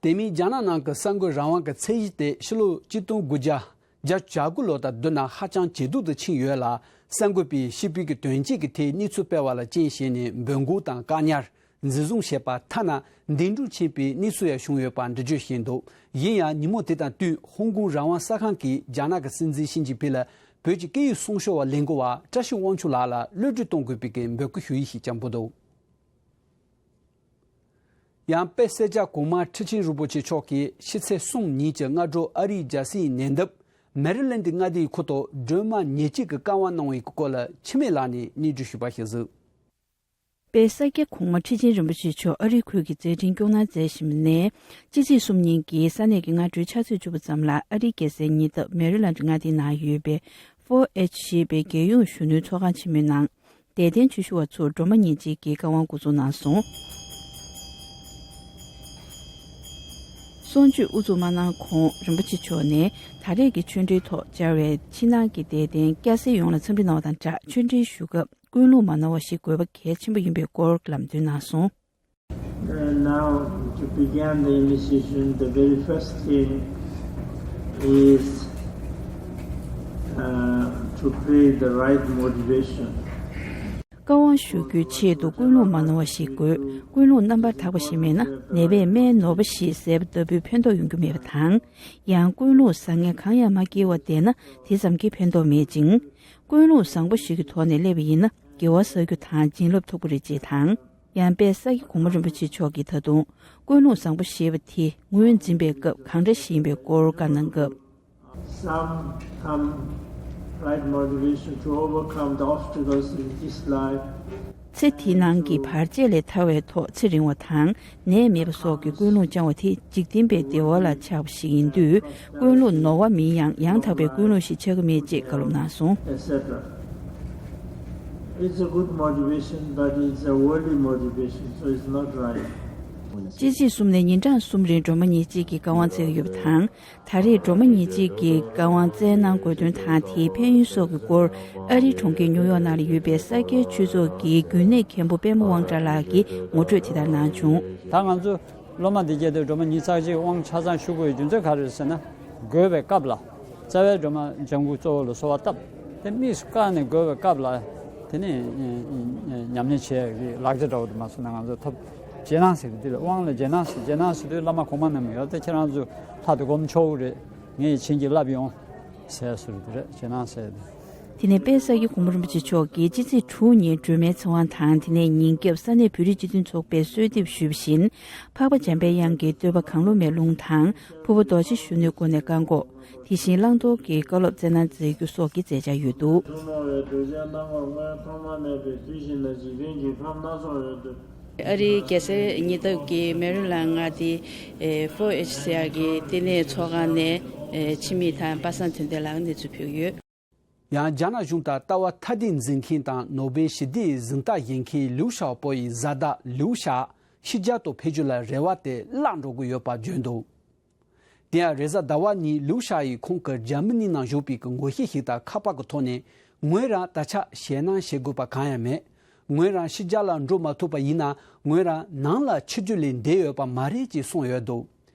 དེ་མིན་རྒྱ་ནག་ནང་གི་གསར་འགོད་རང་དབང་གི་ཚད་གཞི་དེ་ཕྱི་ལོ་གཅིག་སྟོང་དགུ་བརྒྱ་བརྒྱད་ཅུ་གྱ་དགུ་ལོ་དང་བསྡུར་ན་ཧ་ཅང་ཇེ་སྡུག་ཏུ་ཕྱིན་ཡོད་ལ། གསར་འགོད་པས་ཕྱི་པའི་གི་དོན་རྐྱེན་གྱི་ཐད་གནས་ཚུལ་སྤེལ་བ་ལ་རྐྱེན་བྱས་ནས་འབོད་འགུག་དང་བཀག་ཉར། འཛིན་བཟུང་བྱས་པ་ཐ་ན་འདས་གྲོངས་ཕྱིན་པའི་གནས་ཚུལ་ཡང་བྱུང་ཡོད་པ་འགྲེལ་བརྗོད་བྱས་འདུག་ཡིན་ཡང་ཉིན་མོ་དེ་དང་བསྟུན་ཧོང་ཀོང་རང་དབང་གསར་ཁང་གིས་རྒྱ་ནག་གི་སྲིད་འཛིན་ཞི་ཅིན་ཕིང་ལ་བོད་ཀྱི་སྐད་ཡིག་སྲུང་སྐྱོབ་པ་ལས་འགུལ་བ་བཀྲ་ཤིས་དབང་ཕྱུག་ལགས་ལ་གློད་གྲོལ་གཏོང་དགོས་པའི་འབོད་སྐུལ་ཞུ་ཡིག་ཞིག་བསྐྱངས་འདུག་ཡང་དཔལ་སྲས་སྐྱ་གོང་མ་ཁྲི་ཆེན་རིན་པོ་ཆེ་མཆོག་གིས་ཕྱི་ཚེས་གསུམ་ཉིན་གྱི་སྔ་དྲོ་ཨ་རིའི་རྒྱལ་སའི་ཉེ་འདབས་མེ་རི་ལན་ཌི་མངའ་སྡེའི་ཁུལ་དུ་སྒྲོལ་མ་ཉེར་གཅིག་གི་བཀའ་དབང་གནང་བའི་སྐོར་ལ་འཆི་མེད་ལགས་ནས་སྙན་སྒྲོན་ཞུས་པ་ཞིག་གཟིགས། དཔལ་ས་སྐྱ་གོང་མ་ཁྲི་ཆེན་རིན་པོ་ཆེ་མཆོག་ཨ་རིའི་ཁུལ་གྱི་མཛད་འཕྲིན་སྐྱོང་གནང་མཛད་བཞིན་པ་ནས། ཕྱི་ཚེས་གསུམ་ཉིན་གྱི་ས་གནས་ཀྱི་སྔ་དྲོའི་ཕྱག་ཚོད་བཅུ་པ་ཙམ་ལ་ཨ་རིའི་རྒྱལ་སའི་ཉེ་འདབས་མེ་རི་ལན་ཌི་མངའ་སྡེའི་ནང་ཡོད་པའི་ཕོར་ཨེཆ་ཞེས་པའི་རྒྱལ་ཡོངས་གཞོན་ནུའི་ཚོགས་ཁང་ཆེན་མོའི་ནང་། དད་ལྡན་ཆོས་ཞུ་བ་ཚོར་སྒྲོལ་མ་ཉིན་གཅིག་གི་བཀའ་དབང་འགོ་འཛུགས་གནང་སོང་། གསུང་ཆོས་དབུ་འཛུགས་མ་གནང་གོང་རིན་པོ་ཆེ་མཆོག་ནས་ད་རེས་ཀྱི་ཆོས་འབྲེལ་ཐོག་བཅར་བའི་ཕྱི་ནང་གི་དད་ལྡན་སྐྱ་སེར་ཡོངས་ལ་འཚམས་འདྲི་གནང་བ་དང་སྦྲགས། ཆོས་འབྲེལ་ཞུ་སྐབས་ཀུན་སློང་མ་ནོར་བ་ཞིག་དགོས་པ་གལ་ཆེན་པོ་ཡིན་པའི་སྐོར་ལམ་སྟོན་གནང་སོང་། And now, to begin the initiation, the very first thing is, uh, to create the right motivation. བཀའ་དབང་ཞུ་རྒྱུའི་ཆེད་དུ་ཀུན་སློང་མ་ནོར་བ་ཞིག་དགོས། ཀུན་སློང་རྣམ་པར་དག་པ་ཞིག་མེད་ན། ནད་པས་སྨན་ནོར་བ་ཞིག་ཟས་པ་ལྟ་བུའི་ཕན་ཐོགས་ཡོང་རྒྱུ་མེད་པ་དང་། ཡང་ཀུན་སློང་བཟང་ངན་གང་ཡང་མ་སྐྱེས་པར་བསྡད་ན་དེ་ཙམ་གྱིས་ཕན་ཐོགས་མེད་ཅིང་། ཀུན་སློང་བཟང་པོ་ཞིག་གི་ཐོག་ནས་སླེབས་པ་ཡིན་ན་དགེ་བ་བསགས་རྒྱུ་དང་བྱིན་རླབས་ཐོབ་ཀྱི་རེད་ཅེས་དང་། ཡང་དཔལ་ས་སྐྱ་གོང་མ་རིན་པོ་ཆེ་མཆོག་གིས་ད་དུང་ཀུན་སློང་བཟང་པོ་ཞེས་པ་དེ་ངོས་འཛིན་པའི་སྐབས་གང་འདྲ་ཞིག་ཡིན་པའི་སྐོར་བཀའ་གནང་སྐབས། Some come right motivation to overcome the obstacles in this life. ཚེ་འདིའི་ནང་གི་བར་ཆད་ལས་ཐར་བའི་ཐོག་ཚེ་རིང་བ་དང་ནད་མེད་པ་སོགས་ཀྱི་ཀུན་སློང་བཅངས་པ་དེ་འཇིག་རྟེན་པའི་བདེ་བ་ལ་ཆགས་པ་ཞིག་ཡིན་དུས། ཀུན་སློང་ནོར་བ་མིན་ཡང་ཡང་དག་པའི་ཀུན་སློང་ཞིག་ཆགས་ཀྱི་མེད་ཅེས་བཀའ་སློབ་གནང་སོང་། Etcetera. It's a good motivation, but it's a worldly motivation, so it's not right. ཕྱི་ཚེས་གསུམ་ནས་ཉིན་གྲངས་གསུམ་རིང་སྒྲོལ་མ་ཉིན་གཅིག་གི་བཀའ་དབང་སྩལ་གྱི་ཡོད་པ་དང་། ད་རེས་སྒྲོལ་མ་ཉིན་གཅིག་གི་བཀའ་དབང་སྩལ་གནང་དགོས་དོན་དང་དེའི་ཕན་ཡོན་སོགས་ཀྱི་སྐོར་ཨ་རིའི་གྲོང་ཁྱེར་ཉུའུ་ཡོག་ནང་ལ་ཡོད་པའི་ས་སྐྱའི་ཆོས་ཚོགས་ཀྱི་རྒྱུན་ལས་མཁན་པོ་པད་མ་དབང་གྲགས་ལགས་ཀྱིས་ངོ་སྤྲོད་དེ་ལྟར་གནང་བྱུང་། ད་ང་ཚོ་སློབ་མ་འདི་སྐྱེས་དུས་སྒྲོལ་མ་ཉིན་གཅིག་དབང་ཆ་ཚང་ཞུ་དགོས་པའི་རྒྱུ་མཚན་ག་རེ་རེད་ཟེར་ན། དགོས་པའི་སྐབས་ལ་རྩ་བའི་སྒྲོལ་མ་ལྗང་གུ་གཙོ་བོ་ལ་གསོལ་བ་བཏབ། དེ་དམིགས་སུ་བཀར་ནས་དགོས་པའི་སྐབས་ལ་དེ་ནས་ཉམས་ལེན་བྱེད་ཡག་གི་ལག་ཆ་འདྲ་བོ་དེ་མ་སོང་ན་ང་ཚོ་ཐོབ། རྗེས་གནང་ཟེར་གི་འདི་ལ་དབང་ལ་རྗེས་གནང་ཟེར། རྗེས་གནང་ཟེར་དུས་བླ་མ་གོང་མ་རྣམས་ཡོད་དེ་ཁྱེད་རང་ཚོ་ལྷ་དུ་སྒོམ་ཆོག་གི་རེད། ངས་བྱིན་གྱིས་བརླབས་ཡོང་ཟེར་ཟེར་དེ་རེད། རྗེས་གནང་ཟེར་དེ། དེ་ནས་དཔལ་ས་སྐྱ་གོང་མ་རིན་པོ་ཆེ་མཆོག་གིས་སྤྱི་ཚེས་དྲུག་ཉིན་སྒྲོལ་མའི་ཚེ་དབང་དང་དེ་ནས་ཉིན་རྒྱབ་ས་གནས་བོད་རིགས་སྤྱི་མཐུན་ཚོགས་པས་གསོལ་འདེབས་ཞུས་པ་བཞིན། འཕགས་པ་འཇམ་པའི་དབྱངས་ཀྱི་བསྟོད་པ་གང་བློ་མེད་ལུང་དང་ཕུར་བུ་རྡོ་རྗེ་གཞོན་ནུའི་སྒོ་ནས་བཀའ་འགོག་དེ་བཞིན་བླང་དོར་གྱི་བཀའ་སློབ་སྩལ་གནང་མཛད་རྒྱུ་སོགས་ཀྱི་མཛད་འཆར་ཡོད་འདུག་ཐུན་མོང་བའི་གདུལ་བྱའི་སྣང་བ་སྔོན་ཐོག་མ་མེད་པའི་དུས་ཤིག་ན་འཇིག་རྟེན་གྱི་ཁམས་སྣ་ཚོགས་འོད་དུ། ཨ་རིའི་རྒྱལ་སའི་ཉེ་འདབས་ཀྱི་མེ་རི་ལན་མངའ་སྡེའི་ཕོར་ཨེཆ་ཟེར་ཡག་གི་ལྟེ་གནས་ཚོགས་ཁང་ནས་འཆི་མེད་དང་པ་སངས་དོན་ལྡན་ལགས་གནས་ཚུལ་ཕུལ་ཡོད། ཡང་རྒྱ་ནག་གཞུང་དང་ལྟ་བ་ཐ་དད་འཛིན་མཁན་དང་ནོ་སྦེལ་ཞི་བདེའི་གཟེངས་རྟགས་བཞེས་མཁན་ལིའུ་ཞའོ་པོ་ཡི་བཟའ་ཟླ་ལིའུ་ཞའོ་ཕྱི་རྒྱལ་དུ་ཕེབས་རྒྱུ་ལ་རེ་བ་དེ་བརླག་འགྲོ་གི་ཡོད་པ་བརྗོད་འདུག་དེ་ཡང་རེས་གཟའ་ཟླ་བ་ཉིན་ལིའུ་ཞའོ་ཡིས་ཁོང་གིས་འཇར་མ་ནི་ནང་བཞུགས་པའི་གི་ངོ་ཤེས་ཤིག་དང་ཁ་པར་གྱི་ཐོག་ནས། ངོས་རང་ད་ཆ་ཞེད་སྣང་བྱེད་དགོས་པ་གང་ཡང་མེད། ངོས་རང་ཕྱི་རྒྱལ་ལ་འགྲོ་མ་ཐུབ་པ་ཡིན་ན་ངོས་རང་ནང་ལ་ཕྱི་རྒྱུ་ལས་བསྡད་ཡོད་པ་མ་རེད་ཅེས་གསུངས་ཡོད་འདུག་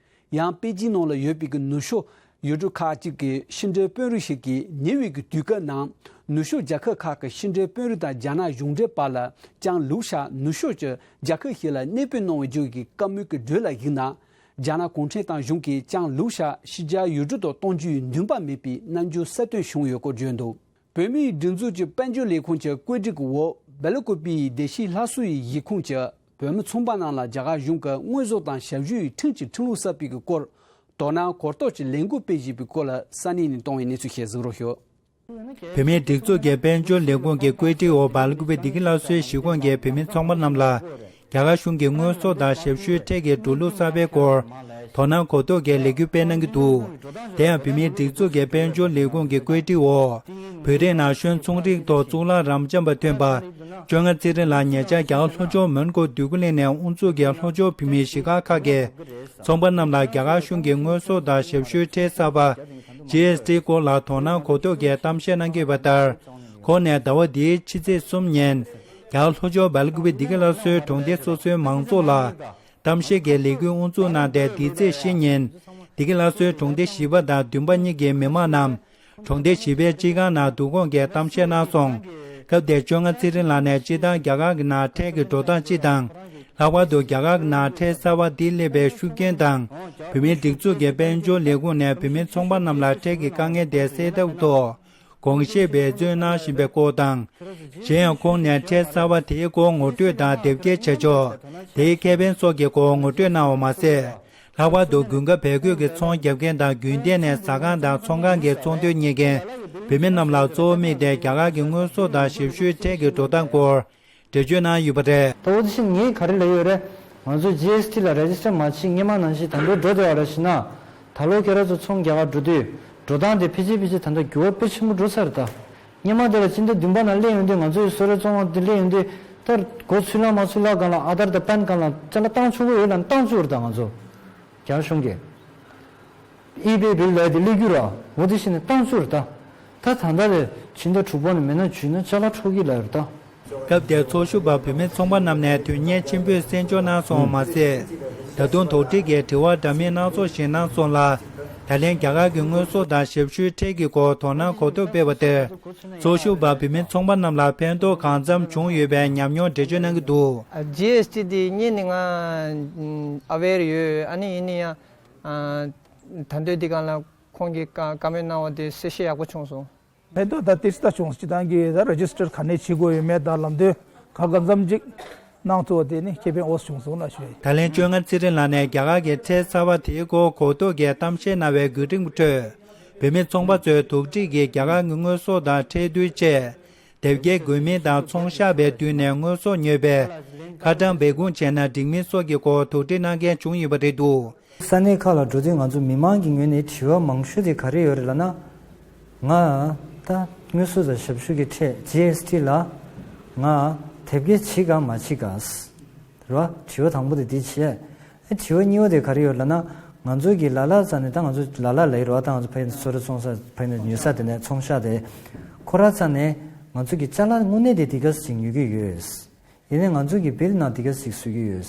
ཡང་པེ་ཅིན་ནང་ལ་ཡོད་པའི་གི་ནུབ་ཕྱོགས་ཡུལ་གྲུ་ཁག་ཅིག་གི་ཕྱི་འབྲེལ་དཔོན་རིགས་ཤིག་གིས་ཉེ་བའི་གི་དུས་སྐབས་ནང་ནུབ་ཕྱོགས་རྒྱལ་ཁབ་ཁག་གི་ཕྱི་འབྲེལ་དཔོན་རིགས་དང་རྒྱ་ནག་གཞུང་འབྲེལ་བར་ལ་ལྕམ་ལིའུ་ཞའོ་ནུབ་ཕྱོགས་ཀྱི་རྒྱལ་ཁབ་ཞིག་ལ་གནས་སྤོས་གནང་བའི་རྒྱུ་གི་བཀའ་མོལ་གྱི་འགྲོས་ལ་གཞིགས་ན། རྒྱ་ནག་གུང་ཁྲན་ཏང་གཞུང་གིས་ལྕམ་ལིའུ་ཞའོ་ཕྱི་རྒྱལ་ཡུལ་གྲུ་དུ་གཏོང་རྒྱུའི་འདུན་པ་མེད་པའི་རྣམ་འགྱུར་གསལ་སྟོན་བྱུང་ཡོད་སྐོར་བརྗོད་འདུག་བོད་མིའི་སྒྲིག་འཛུགས་ཀྱི་དཔལ་འབྱོར་ལས་ཁུངས་ཀྱི་བཀོད་སྒྲིག་འོག་སྦེལ་ཀོབ་པི་ཡི་བདེ་སྐྱིད་ལྷ་སུ་ཡི་ཡིག་ཁུངས་ཀྱིས་བོད་མི་ཚོང་པ་རྣམས་ལ་རྒྱ་གར་གཞུང་གི་དངོས་ཟོག་དང་ཞབས་ཞུའི་ཁྲིམས་ཀྱི་ཁྲིམས་ལུགས་གསར་སྤེལ་གྱི་སྐོར་དོ་སྣང་གོ་རྟོགས་ཀྱི་ལས་འགུལ་སྤེལ་བཞིན་པའི་སྐོར་ལ་ས་གནས་ནས་གཏོང་བའི་གནས་ཚུལ་ཞིག་གཟིགས་རོགས་ཞུ། བོད་མིའི་སྒྲིག་འཛུགས་ཀྱི་དཔལ་འབྱོར་ལས་ཁུངས་ཀྱི་བཀོད་སྒྲིག་འོག་སྦེལ་ཀོབ་པི་བདེ་སྐྱིད་ལྷ་སུའི་གཞིས་ཁོངས་ཀྱི་བོད་མི་ཚོང་པ་རྣམས་ལ། རྒྱ་གར་གཞུང་གི་དངོས་ཟོག་དང་ཞབས་ཞུའི་ཁྲལ་གྱི་འགྲོ་ལུགས་གསར་པའི་སྐོར་དོ་སྣང་གོ་རྟོགས་ཀྱི་ལས་འགུལ་སྤེལ་གནང་གི་འདུག་དེ་ཡང་བོད་མིའི་སྒྲིག་འཛུགས་ཀྱི་དཔལ་འབྱོར་ལས་ཁུངས་ཀྱི་བཀོད་སྒྲིག་འོག་བོད་རིགས་ན་གཞོན་ཚོང་རིག་ཐོག་གཙུག་ལག་རབ་འབྱམས་པ་ཐོན་པ་བཅོ་ལྔ་ཚེ་རིང་ལགས་ཉེ་ཆར་རྒྱ་གར་ལྷོ་ཕྱོགས་མོན་གྷོ་འདོད་རྒུ་གླིང་ནས་དབུ་འཛུགས་ཀྱིས་ལྷོ་ཕྱོགས་བོད་མིའི་གཞིས་ཁག་ཁག་གི་ཚོང་པ་རྣམས་ལ་རྒྱ་གར་གཞུང་གི་དངོས་ཟོག་དང་ཞབས་ཞུའི་ཁྲལ་གསར་པ་ཇི་ཨེས་ཊི་སྐོར་ལ་དོ་སྣང་གོ་རྟོགས་ཀྱི་གཏམ་བཤད་གནང་གི་ཡོད་པ་ལྟར། ཁོང་ནས་ཟླ་བ་འདིའི་ཕྱི་ཚེས་གསུམ་ཉིན། རྒྱ་གར་ལྷོ་ཕྱོགས་སྦེལ་ཀོབ་པི་བདེ་སྐྱིད་ལྷ་སའི་གྲོང་སྡེ་སོ་སོའི་མང་ཚོགས་ལ། གཏམ་བཤད་ཀྱི་ལས་འགུལ་དབུ་འཛུགས་གནང་སྟེ་འདི་ཚེས་བཞི་ཉིན། བདེ་སྐྱིད་ལྷ་སའི་གྲོང་སྡེ་བཞི་པ་དང་བདུན་པ་གཉིས་ཀྱི་མི་མང་རྣམས། གྲོང་སྡེ་བཞི་པའི་སྤྱི་ཁང་ནང་བསྡུ་སྐོང་གིས་གཏམ་བཤད་གནང་སོང་། སྐབས་དེར་བཅོ་ལྔ་ཚེ་རིང་ལགས་ནས་སྤྱིར་བཏང་རྒྱ་གར་གྱི་ནང་ཁྲལ་གྱི་འགྲོ་སྟངས་སྤྱི་དང་། ལྷག་པར་དུ་རྒྱ་གར་གྱི་ནང་ཁྲལ་གསར་པ་འདི་སླེབས་པའི་ཤུགས་རྐྱེན་དང་། བོད་མིའི་སྒྲིག་འཛུགས་ཀྱི་དཔལ་འབྱོར་ལས་ཁུངས་ནས་བོད་མི་ཚོང་པ་རྣམས་ལ་ཁྲལ་གྱི་དཀའ་ངལ་དེ་སེལ་ཐབས་ཐོག་དགོངས་བཞེས་འབད་བརྩོན་གནང་བཞིན་པའི་སྐོར་དང་། གཞན་ཡང་ཁོང་ནས་ཁྲལ་གསར་པ་དེའི་སྐོར་ངོ་སྤྲོད་དང་དེབ་སྐྱེལ་བྱེད་ཕྱོགས། དེའི་ཁེ་ཕན་སོགས་ཀྱི་སྐོར་ངོ་སྤྲོད་གནང་བ་མ་ཟད། ལྷག་པར་དུ་དགུན་ཁ་བལ་གོས་ཀྱི་ཚོང་རྒྱག་མཁན་དང་རྒྱུན་གཏན་ནས་ཟ་ཁང་དང་ཚོང་ཁང་གི་ཚོང་དོན་གཉེར་མཁན་བོད་མི་རྣམས་ལ་གཙོ་བོ་དམིགས་ཏེ་རྒྱ་གར་གྱི་དངོས་ཟོག་དང་ཞབས་ཞུའི་ཁྲལ་གྱི་འགྲོ་སྟངས་སྐོར། འགྲེལ་བརྗོད་གནང་ཡོད་པ་རེད། ད་འོ་དེ་བཞིན་ངས་ག་རེ་ལབ་ཡོད་རེད། ང་ཚོ་ཇི་ཨེས་ཊི་ལ་རེ་ཇི་སི་ཊར་མ་བྱེད་སྔོན་མ་ནང་བཞིན་ད་དུང་འགྲོ་བསྡད་པ་རེད་ཟེར་ན། ད་ལོ་ཁྱེད་རང་ཚོ་ཚོང་རྒྱག་ག་འགྲོ་དུས་འགྲོ་སྟངས་དེ་ཕལ་ཆེར་ཕལ་ཆེར་ད་ལྟ་འགྱུར་བ་དཔེ་ཆེན་པོ་འགྲོ་ཚར་རེད་ད། སྔོན་མ་དེ་ལ་སྤྱི་ཟླ་བདུན་པ་ནང་སླེབས་ཡོང་དུས་ང་ཚོའི་གསོལ་རས་བཙོང་བ་དེ་སླེབས་ཡོང་དུས་ད་སྒོ་ཚུད་ལ་མ་ཚུད་ལ་སྒང་ལ་ཨ་དར་དང་པན་སྒང་ལ་ཅ་ལག་བཏང་ཆོག་གི་ཡོད་ལ་བཏང་བཅུག་རེད་ད་ང་ཚོ་རྒྱ་གཞུང་གིས། ཨི་པེ་བིལ་ལབ་དེ་སླེབས་རྒྱུ་ར། འོ་དེ་བཞིན་ནས་བཏང་ཚུལ་རེད་ད། ད་ད་ལྟ་རེད་ཕྱི་ཟླ་དྲུག་པ་ནས་མི་སྣ་འཇུས་ན་ཅ་ལག་འཕྲོག་གི་ལབ་རེད་ད། སྐབས་དེར་ཚོགས་ཞུགས་པ་བུད་མེད་ཚོང་པ་རྣམས་ནས་དོན་གཉེར་ཆེན་པོས་གསན་འཇོག་གནང་སོང་བ་མ་ཟད། ད་དུང་དོགས་འདྲི་གི་དྲི་བ་འདྲ་མིན་སྣ་ཚོགས་ཤིག་གནང་སོང་ལ། ད་ལན་རྒྱ་གར་གྱི་དངོས་ཟོག་དང་ཞབས་ཞུའི་ཁྲལ་གྱི་སྐོར་དོ་སྣང་གོ་རྟོགས་སྤེལ་བ་དེར། ཚོགས་ཞུགས་པ་བུད་མེད་ཚོང་པ་རྣམས་ལ་ཕན་ཐོགས་གང་འཚམ་བྱུང་ཡོད་པའི་ཉམས་མྱོང་འགྲེལ་བརྗོད་གནང་གི་འདུག་ཇི་ཨེས་ཊི་དེ་སྔོན་ནས་ང་ཨ་ཝེར་ཡོད། ཨ་ནི་ཡིན་ན་ཡང་ཨ་ད་འདོད་འདི་གང་ལ་ཁོང་གིས་བཀའ་བཀའ་མོལ་གནང་བ་དེ་གསལ་བཤད་ཡག་པོ་བྱུང་སོང་། མེད་དོ་ད་དེ་ལྟ་བྱུང་སྤྱི་བཏང་གི་ད་རེ་ཇི་སི་ཊར་ག་ནས་བྱེད་དགོས་ཡོད་མེད་དང་ལམ་སྟོན་ག་ག་འཚམ་ཅིག་གནང་ཐུབ་པ་དེ་ནི་ཁེ་ཕན་འོས་བྱུང་སོང་ལ་ཞུ་ཡ་ཡིན། ད་ལན་བཅོ་ལྔ་ཚེ་རིང་ལགས་ནས་རྒྱ་གར་གྱི་ཁྲལ་གསར་བ་དེའི་སྐོར་གོ་རྟོགས་ཀྱི་གཏམ་བཤད་གནང་བའི་བརྒྱུད་རིམ་ཁྲོད། བུད་མེད་ཚོང་པ་ཚོས་དོགས་འདྲི་གིས་རྒྱ་གར་གྱི་དངོས་ཟོག་དང་ཁྲལ་བསྡུར་བཅས། དེབ་སྐྱེལ་དགོས་མིན་དང་ཚོང་བཤགས་པའི་མདུན་ནས་དངོས་ཟོག་ཉོས་པས་ཁ་གྲངས་སྦས་སྐུང་བྱས་ན་འགྲིག་མིན་སོགས་ཀྱི་སྐོར་དོགས་འདྲི་གནང་མཁན་བྱུང་ཡོད་པ་རེད་འདུག་ས་གནས་ཁག་ལ་འགྲོ་དུས་ང་ཚོ་མི་མང་གི་ངོས་ནས་དྲི་བ་མང་ཤོས་དེ་ག་རེ་ཡོད་རེད་ལབ་ན། ང་ད་དངོས་ཟོག་དང་ཞབས་ཞུ་གི་ཁྲལ་ཇི་ཨེས་ཊི་ལ་ང་དེབ་སྐྱེལ་བྱེད་ག་མ་བྱེད་ག་རེད་བ། དྲི་བ་དང་པོ་དེ་འདི་བྱས། ཨ་དྲི་བ་གཉིས་པ་དེ་ག་རེ་ཡོད་ལབ་ན། ང་ཚོ་གི་ལ་ལ་རྩ་ནས་ད་ང་ཚོ་ལ་ལ་ལ་ཡི་རོ་ད་ང་ཚོ་ཕ་ཡུལ་གསོལ་རས་བཙོང་ས་ཕ་ཡུལ་ཉོ་ས་དེ་ནས་ཚོང་ཤག་དེ་ཁོ་ར་རྩ་ནས་ང་ཚོ་གི་ཅ་ལག་དངོས་གནས་དེ་འདི་ག་ཙམ་ཅིག་ཉོ་གི་ཡོད། ཡིན་ནའི་ང་ཚོ་གི་བིལ་ནང་འདི་ག་ཙམ་ཅིག་བཟོ་གི་ཡོད།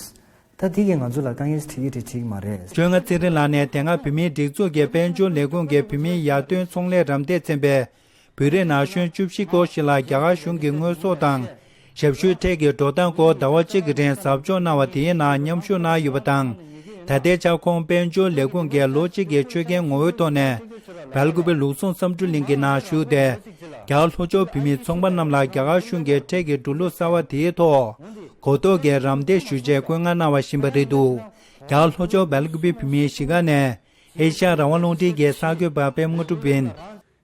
ད་འདི་གིས་ང་ཚོ་ལ་དཀའ་ངལ་འཕྲད་ཀྱི་རེད་འཕྲད་ཀྱི་མ་རེད། བཅོ་ལྔ་ཚེ་རིང་ལགས་ནས་དེ་སྔ་བོད་མིའི་སྒྲིག་འཛུགས་ཀྱི་དཔལ་འབྱོར་ལས་ཁུངས་ཀྱི་བོད་མིའི་ཡར་ཐོན་ཚོང་ལས་རམ་འདེགས་ཚན་པས། བོད་རིགས་ན་གཞོན་བཅུ་བཞི་སྐོར་ཞིག་ལ་རྒྱ་གར་གཞུང་གི་དངོས་ཟོག་དང་ཞབས་ཞུའི་ཁྲལ་གྱི་འགྲོ་སྟངས་སྐོར་ཟླ་བ་གཅིག་གི་རིང་ཟབ་སྦྱོང་གནང་བ་དེའི་ནང་མཉམ་ཞུགས་གནང་ཡོད་པ་དང་། ད་ལྟའི་ཆར་ཁོང་དཔལ་འབྱོར་ལས་ཁུངས་ཀྱི་ལོ་གཅིག་གི་ཆོད་གན་ངོ་བོའི་ཐོག་ནས་སྦེལ་ཀོབ་པའི་ལུགས་ཟུང་བསམ་འགྲུབ་གླིང་གི་ནང་བཞུགས་ཏེ། རྒྱ་གར་ལྷོ་ཕྱོགས་བོད་མིའི་ཚོང་པ་རྣམས་ལ་རྒྱ་གར་གཞུང་གི་ཁྲལ་གྱི་འགྲོ་ལུགས་གསར་བ་དེའི་ཐོག་གོ་རྟོགས་ཀྱི་རམ་འདེགས་ཞུ་ཆེད་བཀོད་མངགས་གནང་བ་བཞིན་པ་རེད་འདུག་རྒྱ་གར་ལྷོ་ཕྱོགས་སྦེལ་ཀོབ་པའི་བོད་མིའི་གཞིས་ཀ་ནས་ཨེ་ཤ་ཡ་རང་དབང་རླུང་འཕྲིན་གྱི་གསར་འགོད་པ་པད་མ་དངོས་གྲུབ་ཡིན།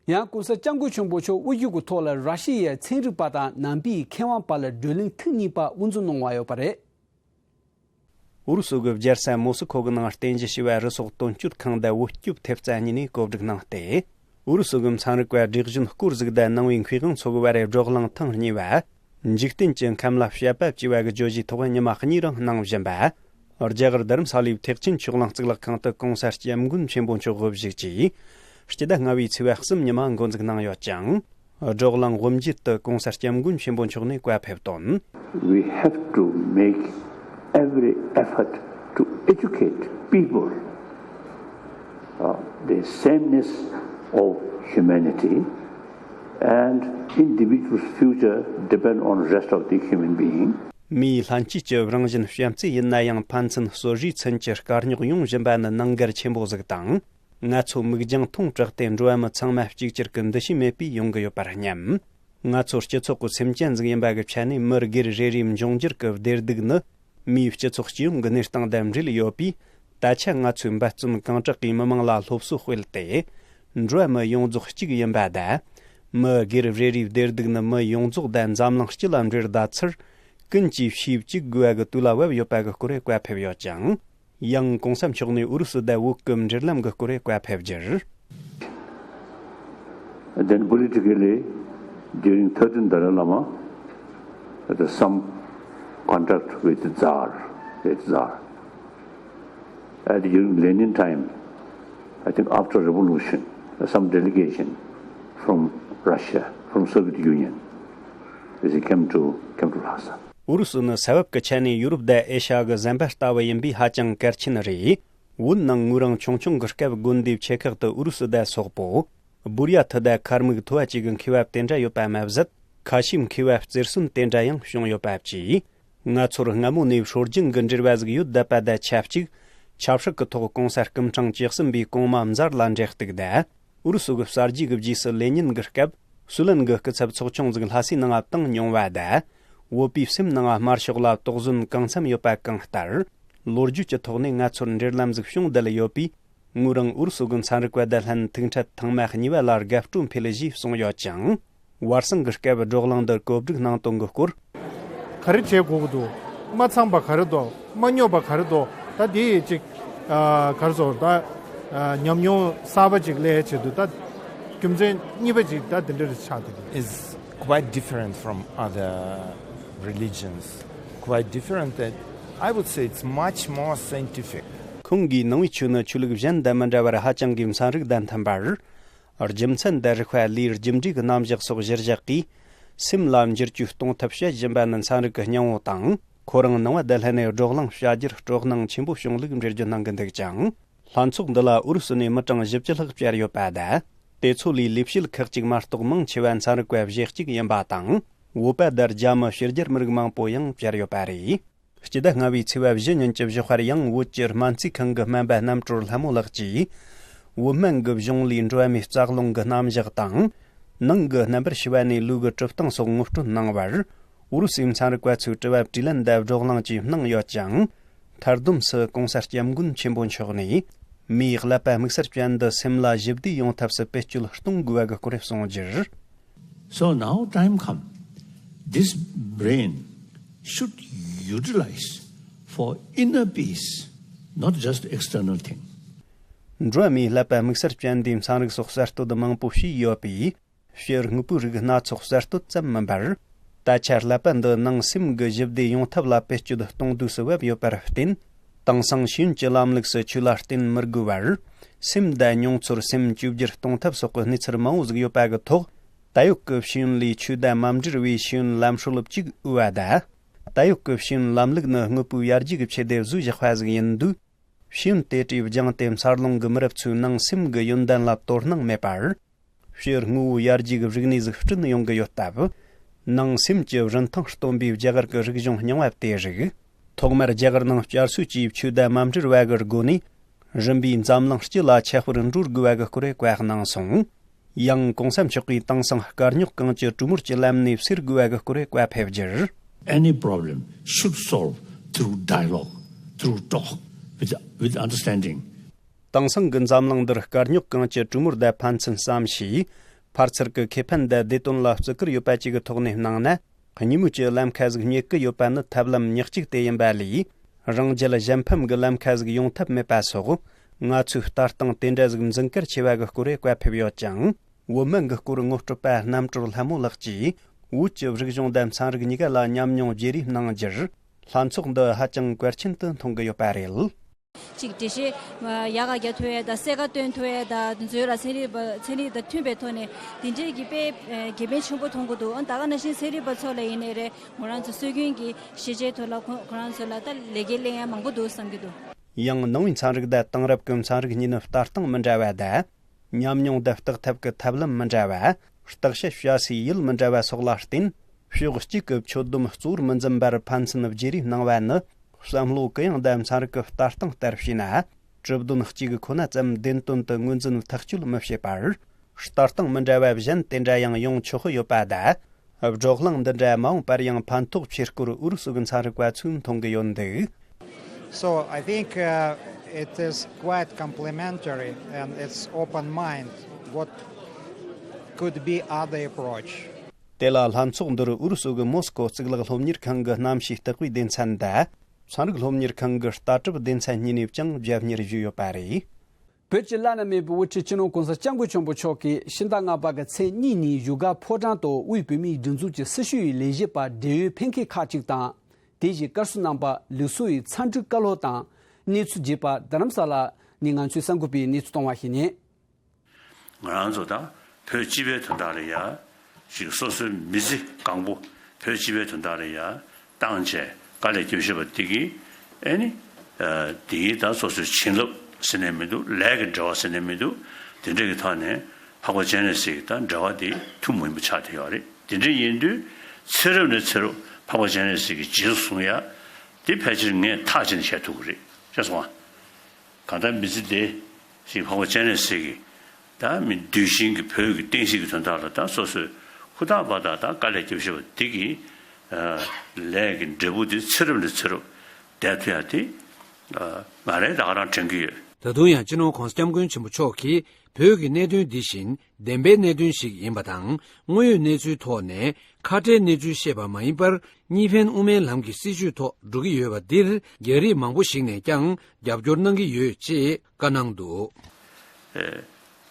ཡང་༸གོང་ས་༸སྐྱབས་མགོན་ཆེན་པོ་མཆོག་དབུ་བཞུགས་ཀྱི་ཐོག་ལ་ར་ཤི་ཡའི་ཚན་རིག་པ་དང་ནང་པའི་མཁས་དབང་བར་ལ་བགྲོ་གླེང་ཐེངས་གཉིས་པ་དབུ་འཛུགས་གནང་བ་ཡོད་པ་རེད། ཨུ་རུ་སུ་གི་རྒྱལ་ས་མོ་སི་ཁོ་གི་ནང་རྟེན་གཞི་བྱས་པའི་རུ་སོགས་དོན་གཅོད་ཁང་དུ་བོད་སྐྱོབ་ཐེབས་རྩ་གཉིས་ནས་གོ་སྒྲིག་གནང་སྟེ། ཨུ་རུ་སུ་གི་ཚན་རིག་པ་བགྲེས་གཞོན་སྐོར་ཟིག་དང་ནང་པའི་མཁས་དབང་ཚོ་གི་བར་བགྲོ་གླེང་ཐེངས་གཉིས་པ། འཇིག་རྟེན་གྱི་ཁམས་ལ་བཤད་པ་བཅས་པ་གི་བརྗོད་གཞིའི་ཐོག་ཉི་མ་གཉིས་རིང་གནང་བཞིན་པ། རྒྱ་གར་རྡ་རམ་ས་ལའི་ཐེག་ཆེན་ཆོས་གླིང་གཙུག་ལག་ཁང་དུ་༸གོང་ས་༸སྐྱབས་མགོན་ཆེན་པོ་མཆོག་དབུ་བཞུགས་ཀྱིས་སྤྱི་ཟླ་ལྔ་པའི་ཚེས་པ་གསུམ་ཉི་མ་འགོ་འཛུགས་གནང་ཡོད་ཅིང་། བགྲོ་གླེང་དབུ་འབྱེད་དུ་༸གོང་ས་༸སྐྱབས་མགོན་ཆེན་པོ་མཆོག་ནས་བཀའ་ཕེབས་དོན། We have to make every effort to educate people, uh, the sameness of humanity and individual's future depend on rest of the human being. མིའི་ལྷན་སྐྱེས་ཀྱི་རང་བཞིན་བྱམས་བརྩེ་ཡིན་ན་ཡང་ཕན་ཚུན་རྩོད་རེས་མཚོན་གྱི་དཀའ་རྙོག་ཡོང་བཞིན་པ་ནི་ནང་འགལ་ཆེན་པོ་ཟིག་དང་། ང་ཚོ་མིག་རྒྱང་ཐུང་དྲགས་ཏེ་འགྲོ་བ་མི་ཚང་མ་གཅིག་གྱུར་གྱི་འདུ་ཤེས་མེད་པས་ཡོང་གི་ཡོད་པར་སྙམ། ང་ཚོ་སྤྱི་ཚོགས་ཀྱི་སེམས་ཅན་ཟིག་ཡིན་པ་གི་ཆ་ནས་མི་སྒེར་རེ་རེའི་འབྱུང་འགྱུར་གྱི་བདེ་སྡུག་ནི་མིའི་སྤྱི་ཚོགས་སྤྱི་ཡོངས་ཀྱི་གནས་སྟངས་དང་འབྲེལ་ཡོད་པས། ད་ཆ་ང་ཚོས་འབད་བརྩོན་གང་དྲག་གིས་མི་མང་ལ་སློབ་གསོ་སྤེལ་ཏེ། འགྲོ་བ་མི་ཡོངས་རྫོགས་གཅིག་ཡིན་པ་དང་། མི་སྒེར་རེ་རེའི་བདེ་སྡུག་ནི་མི་ཡོངས་རྫོགས་དང་འཛམ་གླིང་སྤྱི་ལ་འབྲེལ་ད་ཚུལ། ཀུན་གྱིས་ཤེས་བཅུག་དགོས་པ་གི་དུས་ལ་བབ་ཡོད་པ་གི་སྐོར་བཀའ་ཕེབས་ཡོད་ཅིང་། ཡང་༸གོང་ས་མཆོག་ནས་ཨུ་རུ་སུ་དང་བོད་ཀྱི་འབྲེལ་ལམ་གྱི་སྐོར་བཀའ་ཕེབས་རྒྱུར། Then politically, during thirteenth Dalai Lama, the some contact with Tsar, with Tsar. And during Lenin time, I think after revolution, some delegation from Russia, from Soviet Union, they came to, came to Lhasa. ཨུ་རུ་སུ་ནི་ས་བབ་ཀྱི་ཆ་ནས་ཡུ་རོབ་དང་ཨེ་ཤ་ཡ་གི་གཟན་པ་ལྟ་བུ་ཡིན་པས་ཧ་ཅང་གལ་ཆེན་རེད། བོད་ནང་ངོས་རང་ཆུང་ཆུང་གི་སྐབས་དགོན་སྡེའི་ཆེ་ཁག་ཏུ་ཨུ་རུ་སུ་དང་སོག་པོ། སྦུར་ཡ་ཐི་དང་ཁར་མུག་ཐུ་བ་བཅས་ཀྱི་མཁས་པ་དེ་འདྲ་ཡོད་པ་མ་ཟད། ཁ་ཤས་མཁས་པ་རྩེར་སོན་དེ་འདྲ་ཡང་བྱུང་ཡོད་པ་བཅས། ང་ཚོར་སྔ་མོ་ནས་སྲོལ་རྒྱུན་གྱི་འབྲེལ་བ་ཟིག་ཡོད་བསྡད་པ་དང་ཆབས་ཅིག་ཆབ་སྲིད་ཀྱི་ཐོག་གོང་ས་སྐུ་ཕྲེང་བཅུ་གསུམ་པའི་གོང་མ་མཛད་ལ་འབྲེལ་གཏུག་དང་། ཨུ་རུ་སུ་གི་གསར་བརྗེ་གི་རྗེས་སུ་ལེ་ཉིན་གྱི་སྐབས། སུའུ་ལེན་གྱི་སྐུ་ཚབ་ཚོགས་ཆུང་ཟིག་ལྷ་སའི་ནང་བཏང་མྱོང་བ་དང་། བོད་པའི་སེམས་ནང་དམར་ཤོག་ལ་དོགས་ཟོན་གང་འཚམ་ཡོད་པ་གང་ལྟར། ལོ་རྒྱུས་ཀྱི་ཐོག་ནས་ང་ཚོར་འབྲེལ་ལམ་ཟིག་བྱུང་བསྡད་ཡོད་པས། ངོས་རང་ཨུ་རུ་སུ་གི་ཚན་རིག་པ་དང་ལྷན་ཐུག་འཕྲད་ཐེངས་མ་གཉིས་པ་ལ་དགའ་སྤྲོ་འཕེལ་ཞེས་གསུངས་ཡོད་ཅིང་། བར་གསེང་གི་སྐབས་བགྲོ་གླེང་འདིར་གོ་སྒྲིག་གནང་དོན་གྱི་སྐོར། ག་རེ་བྱེད་དགོས་ཀྱི་འདུག་མ་ཚང་པ་ག་རེ་འདུག་མ་སྙོབ་པ་ག་རེ་འདུག་ད་དེ་ཡི་ཅིག་ཨ་ག་རེ་ཟེར་ད་ཨ་ཉམས་མྱོང་གསར་པ་ཅིག་སླེབས་ཆེད་དུ་ད་རྒྱུ་མཚན་གཉིས་པ་ཅིག་ད་དེ་འདྲ་རེ་ཆགས་འདུག is quite different from other religions. Quite different that I would say it's much more scientific. ཁོང་གིས་ནང་པའི་ཆོས་ནི་ཆོས་ལུགས་གཞན་དང་མི་འདྲ་བར་ཧ་ཅང་གི་ཚན་རིག་དང་མཐུན་པར། རྒྱུ་མཚན་དང་རིགས་པ་ལས་རྒྱུ་འབྲས་ཀྱི་རྣམ་གཞག་སོགས་གཞིར་བཞག་གིས། སེམས་ལ་འགྱུར་བཅོས་གཏོང་ཐབས་བཤད་བཞིན་པ་ནི་ཚན་རིག་གི་སྙིང་བོ་དང་། ཁོ་རང་ནང་པ་དང་ལྷན་ནས་བགྲོ་གླེང་བྱ་རྒྱུར་སྤྲོ་སྣང་ཆེན་པོ་བྱུང་ལུགས་འགྲེལ་བརྗོད་གནང་གི་འདུག་ཅིང་། ལྷན་ཚོགས་འདི་ལ་ཨུ་རུ་སུ་ནས་མི་གྲངས་བཞི་བཅུ་ལྷག་བཅར་ཡོད་པ་དང་། དེ་ཚོ་ལས་ལས་བྱེད་ཁག་ཅིག་མ་གཏོགས་མང་ཆེ་བ་ཚན་རིག་པ་གཞི་གཅིག་ཡིན་པ་དང་། བོད་པ་དང་རྒྱ་མི་ཕྱི་རྒྱལ་མི་རིགས་མང་པོ་ཡང་བཅར་ཡོད་པ་རེད། སྤྱི་ཟླ་ལྔ་པའི་ཚེས་པ་བཞི་ཉིན་གྱི་བཞུགས་སྒར་ཡང་བོད་ཀྱི་སྨན་རྩིས་ཁང་གི་སྨན་པ་རྣམ་གྲོལ་ལྷ་མོ་ལགས་ཀྱིས། བོད་སྨན་གྱི་གཞུང་ལས་འགྲོ་བ་མིའི་རྩ་རླུང་གི་རྣམ་གཞག་དང་། ནང་གི་རྣམ་པར་ཤེས་པ་ནས་ལུས་ཀྱི་གྲུབ་སྟངས་སོགས་ངོ་སྤྲོད་གནང་བར། ཨུ་རུ་སུའི་ཚན་རིག་པ་ཚོས་དྲི་བ་དྲིས་ལན་དང་བགྲོ་གླེང་བཅས་གནང་ཡོད་ཀྱང་། མཐར་སྡོམ་སུ་༸གོང་ས་༸སྐྱབས་མགོན་ཆེན་པོ་མཆོག་ནས། མིའི་ཀླད་པ་དམིགས་བསལ་ཅན་འདི་སེམས་ལ་ཞི་བདེ་ཡོང་ཐབས་སུ་བེད་སྤྱོད་གཏོང་དགོས་པ་གི་སྐོར་གསུངས་རྒྱུར། So now time come. This brain should utilize for inner peace, not just external thing. འགྲོ་བ་མིའི་ཀླད་པ་དམིགས་བསལ་ཅན་འདིའི་ཚན་རིག་སོགས་གསར་གཏོད་མང་པོ་བྱས་ཡོད་པས། ཕྱི་དངོས་པོའི་རིགས་སྣ་ཚོགས་གསར་གཏོད་ཙམ་མིན་པར། ད་ཆ་ཀླད་པ་འདི་ནང་སེམས་ཀྱི་ཞི་བདེ་ཡོང་ཐབས་ལ་བེད་སྤྱོད་གཏོང་དུས་སུ་བབ་ཡོད་པར་བརྟེན། དེང་སང་ཤེས་ཡོན་གྱི་ལམ་ལུགས་སུ་ཆོས་ལ་བརྟེན་མི་དགོས་པར། སེམས་དང་མྱོང་ཚོར་སེམས་བཅོས་བསྒྱུར་གཏོང་ཐབས་སོགས་ཀྱི་གནས་ཚུལ་མང་བོ་ཟིག་ཡོད་པ་གི་ཐོག་ད་ཡོད་ཀྱི་ཤེས་ཡོན་ལས་ཆོས་དང་མ་འབྲེལ་བའི་ཤེས་ཡོན་ལམ་སྲོལ་གཅིག་དབུལ་བ་དང་། ད་ཡོད་ཀྱི་ཤེས་ཡོན་ལམ་ལུགས་ནི་དངོས་པོའི་ཡར་རྒྱས་ཀྱི་ཆེད་དུ་བཟོས་བཞག་པ་ཟིག་ཡིན་དུས། ཤེས་ཡོན་དེ་འདྲའི་སྦྱངས་ཏེ་འཚར་ལོངས་ཀྱི་མི་རབས་ཚོའི་ནང་སེམས་ཀྱི་ཡོན་ཏན་ལ་དོ་སྣང་མེད་པར། ཕྱི་དངོས་པོའི་ཡར་རྒྱས་ཀྱི་རིག་གནས་ཟིག་བསྐྲུན་ཡོང་གི་ཡོད་སྟབས། ནང་སེམས་ཀྱི་རིན་ཐང་སྟོན་པའི་རྒྱ་གར་གྱི་རིག་གཞུང་རྙིང་བ་དེ་རིགས། ཐོག་མར་རྒྱ་གར་ནང་བསྐྱར་གསོ་བཅས་ཆོས་དང་མ་འབྲེལ་བ་གི་སྒོ་ནས། རིམ་པས་འཛམ་གླིང་སྤྱི་ལ་ཁྱབ་པར་འགྲོ་དགོས་པ་གི་སྐོར་བཀའ་གནང་སོང་། ཡང་གོང་ས་མཆོག་གིས་དེང་སང་དཀའ་རྙོག་གང་ཅི་གྲོས་མོལ་གྱི་ལམ་ནས་སེལ་དགོས་པ་གི་སྐོར་བཀའ་ཕེབས་རྒྱུར། Any problem should solve through dialogue, through talk, with, with understanding. དེང་སང་གི་འཛམ་གླིང་འདིར་དཀའ་རྙོག་གང་ཅི་གྲོས་མོལ་དང་ཕན་ཚུན་བསམ་ཤེས། ཕར་ཚུར་གྱི་ཁེ་ཕན་དང་བདེ་དོན་ལ་བརྩི་བཀུར་ཡོད་པ་བཅས་ཀྱི་ཐོག་ནས་གནང་ན། གཉིས་མོས་ཀྱི་ལམ་ཁ་ཟིག་རྙེད་ཀྱི་ཡོད་པ་ནི་ཐབས་ལམ་ཉག་གཅིག་དེ་ཡིན་པ་ལས། རང་རྒྱལ་གཞན་ཕམ་གྱི་ལམ་ཁ་ཟིག་ཡོང་ཐབས་མེད་པ་སོགས། ང་ཚོས་ལྟ་སྟངས་དེ་འདྲ་ཟིག་འཛིན་གལ་ཆེ་བ་གི་སྐོར་བཀའ་ཕེབས་ཡོད་ཅིང་། བོད་སྨན་གྱི་སྐོར་ངོ་སྤྲོད་པ་རྣམ་གྲོལ་ལྷ་མོ་ལགས་ཀྱིས། བོད་ཀྱི་རིག་གཞུང་དང་ཚན་རིག་གཉིས་ཀ་ལ་ཉམས་མྱོང་བརྗེ་རེས་གནང་རྒྱུར། ལྷན་ཚོགས་འདི་ཧ་ཅང་གལ་ཆེན་དུ་མཐོང་གི་ཡོད་པ་རེད། ཅིག་འགྲེལ་བཤད་ཡག་ག་རྒྱག་ཐུབ་ཡས་དང་གསལ་ཁ་སྟོན་ཐུབ་ཡས་དང་དེ་ཚོའི་ལ་ཚན་རིག་པ་ཚན་རིག་དང་མཐུན་པའི་ཐོག་ནས་དེ་འདྲའི་གི་དཔེ་དགེ་ཕན་ཆེན་པོ་མཐོང་གི་འདུག་ཨ་ད་ག་ནང་བཞིན་ཚན་རིག་པ་ཚོ་ལ་ཡིན་ནའི་རེད། ང་རང་ཚོ་སྲོལ་རྒྱུན་གྱི་ཤེས་བྱའི་ཐོག་ལ་ཁོ་ཁོ་རང་ཚོ་ལ་ད་ལས་ཀའི་གླེང་ཡ་མང་པོ་འདུག་བསམ་གྱི་འདུག་ཡང་ནང་པའི་ཚན་རིག་དང་དེང་རབས་ཀྱི་ཚན་རིག་གཉིས་ནི་ལྟ་སྟངས་མི་འདྲ་བ་དང་། ཉམས་མྱོང་དང་བརྟག་ཐབས་ཀྱི་ཐབས་ལམ་མི་འདྲ་བ། བརྟག་དཔྱད་བྱ་སའི་ཡུལ་མི་འདྲ་བ་སོགས་ལ་བརྟེན། ཕྱོགས་གཅིག་གི་ཆོད་སྡོམ་གཙོ་བོར་མི་འཛིན་པར་ཕན་ཚུན་བརྗེ་རེས་གནང་བ་ནི། བསམ་བློ་གུ་ཡངས་དང་ཚན་རིག་གི་ལྟ་སྟངས་ལྟར་བྱས་ན། གྲུབ་དོན་གཅིག་ཁོ་ན་ཙམ་བདེན་དོན་དུ་ངོས་འཛིན་ཐག་གཅོད་མི་བྱེད་པར། ལྟ་སྟངས་མི་འདྲ་བ་གཞན་དེ་འདྲ་ཡང་ཡོང་ཆོག་གི་ཡོད་པ་དང་། བགྲོ་གླེང་འདི་འདྲ་མ་འོངས་པར་ཡང་ཕན་ཐོགས་ཆེ་སྐོར་ཨུ་རུ་སུ་གི་ཚན་རིག་པ་ཚོས་མཐོང་གི་ཡོད་འདུག So I think uh, it is quite complementary and it's open mind what could be other approach. དེ་ལ་ལྷན་ཚོགས་འདིར་ཨུ་རུ་སུ་གི་མོ་སི་ཀོ་གཙུག་ལག་སློབ་གཉེར་ཁང་གི་གནམ་གཤིས་བརྟག་པའི་སྡེ་ཚན་དང་། ཚན་རིག་སློབ་གཉེར་ཁང་གི་ལྟ་གྲུབ་སྡེ་ཚན་གཉིས་ནས་ཀྱང་རྒྱབ་གཉེར་ཞུས་ཡོད་པ་རེད། བོད་ཀྱི་བླ་ན་མེད་པའི་དབུ་ཁྲིད་སྤྱི་ནོར་༸གོང་ས་༸སྐྱབས་མགོན་ཆེན་པོ་མཆོག་གིས་ཕྱི་ཟླ་ལྔ་པ་གི་ཚེས་གཉིས་ཉིན་བཞུགས་སྒར་ཕོ་བྲང་དུ་དབུས་བོད་མིའི་སྒྲིག་འཛུགས་ཀྱི་སྲི་ཞུ་ཡི་ལས་བྱེད་པ་བགྲེས་ཡོལ་འཕེན་མཁན་ཁག་ཅིག་དང་། དེ་བཞིན་བཀའ་ཟུར་རྣམ་པ་ལུགས་སྲོལ་ཡི་ཚ་འགྲིག་བཀའ་སློབ་དང་གནས་ཚུལ་རྒྱས་པ་རྡ་རམ་ས་ལ་ནས་ང་ཚོའི་གསར་འགོད་པས་གནས་ཚུལ་བཏང་བ་ཞིག་ཡིན། ང་རང་ཚོ་དང་བོད་སྤྱི་པའི་དོན་དག་ལ་ཡ། ཞིག་སོ་སོའི་མི་ཚེ་གང་པོ་བོད་སྤྱི་པའི་དོན་དག་ལ་ཡ་བཏང་བྱས་དཀའ་ལས་རྒྱབ་བཞིན་པ་འདི་གིས་ཨེ་ནི། འདི་གིས་ད་སོ་སོའི་བྱིན་རླབས་ཟེར་ནས་མི་འདུག་ལས་ཀྱི་འབྲེལ་བ་ཟེར་ནས་མི་འདུག་དེ་འདྲ་གི་ཐོག་ནས་འཕགས་པ་སྤྱན་རས་གཟིགས་ཀྱི་ད་འབྲེལ་བ་དེ་ཐུན་མོང་མ་ཡིན་པ་ཆགས་བསྡད་ཡོད་རེད། དེ་འདྲ་ཡིན་དུས་ཚེ་རབས་ནས་ཚེ་རབས་འཕགས་པ་སྤྱན་རས་གཟིགས་ཀྱི་རྗེས་སུ་བཟུང་ཡ་དེ་ཕལ་ཆེར་ངས་ཐག་བཅད་ནས་བཤད་ཐུབ་ཀྱི་རེད། ཤེས་སོང་ཨ། གང་ལྟར་མི་ཚེ་འདི་ཞིག་འཕགས་པ་སྤྱན་རས་གཟིགས་ཀྱི་ད་མི་གདུལ་ཞིང་གི་བོད་ཀྱི་བསྟན་སྲིད་ཀྱི་དོན་དག་ལ་ད་སོ་སོས་ཧུར་ཐག་འབད་ཐག་ད་དཀའ་ལས་རྒྱབ་བཞིན་པ་འདི་གི་ལས་ཀྱི་འབྲས་བུ་འདི་ཚེ་རབས་ནས་ཚེ་རབས་བསྡད་ཐུབ་ཡ་དེ་ང་རང་ད་ག་རང་དྲན་གྱི་ཡོད། ད་དུང་ཡང་སྤྱི་ནོར་༧གོང་ས་༧སྐྱབས་མགོན་ཆེན་པོ་མཆོག་གིས་བོད་ཀྱི་གནད་དོན་འདི་བཞིན་བདེན་པའི་གནད་དོན་ཞིག་ཡིན་པ་དང་། དངོས་ཡོད་གནས་ཚུལ་ཐོག་ནས་ཁ་བྲལ་གནས་ཚུལ་བཤད་པ་མ་ཡིན་པར། གཉིས་ཕན་དབུ་མའི་ལམ་གྱི་སྲིད་བྱུས་ཐོག་འགྲོ་གི་ཡོད་པ་འདིར། རྒྱ་རིགས་མང་པོ་ཞིག་ནས་ཀྱང་རྒྱབ་སྐྱོར་གནང་གི་ཡོད་ཅེས་བཀའ་གནང་འདུག། ཨེ།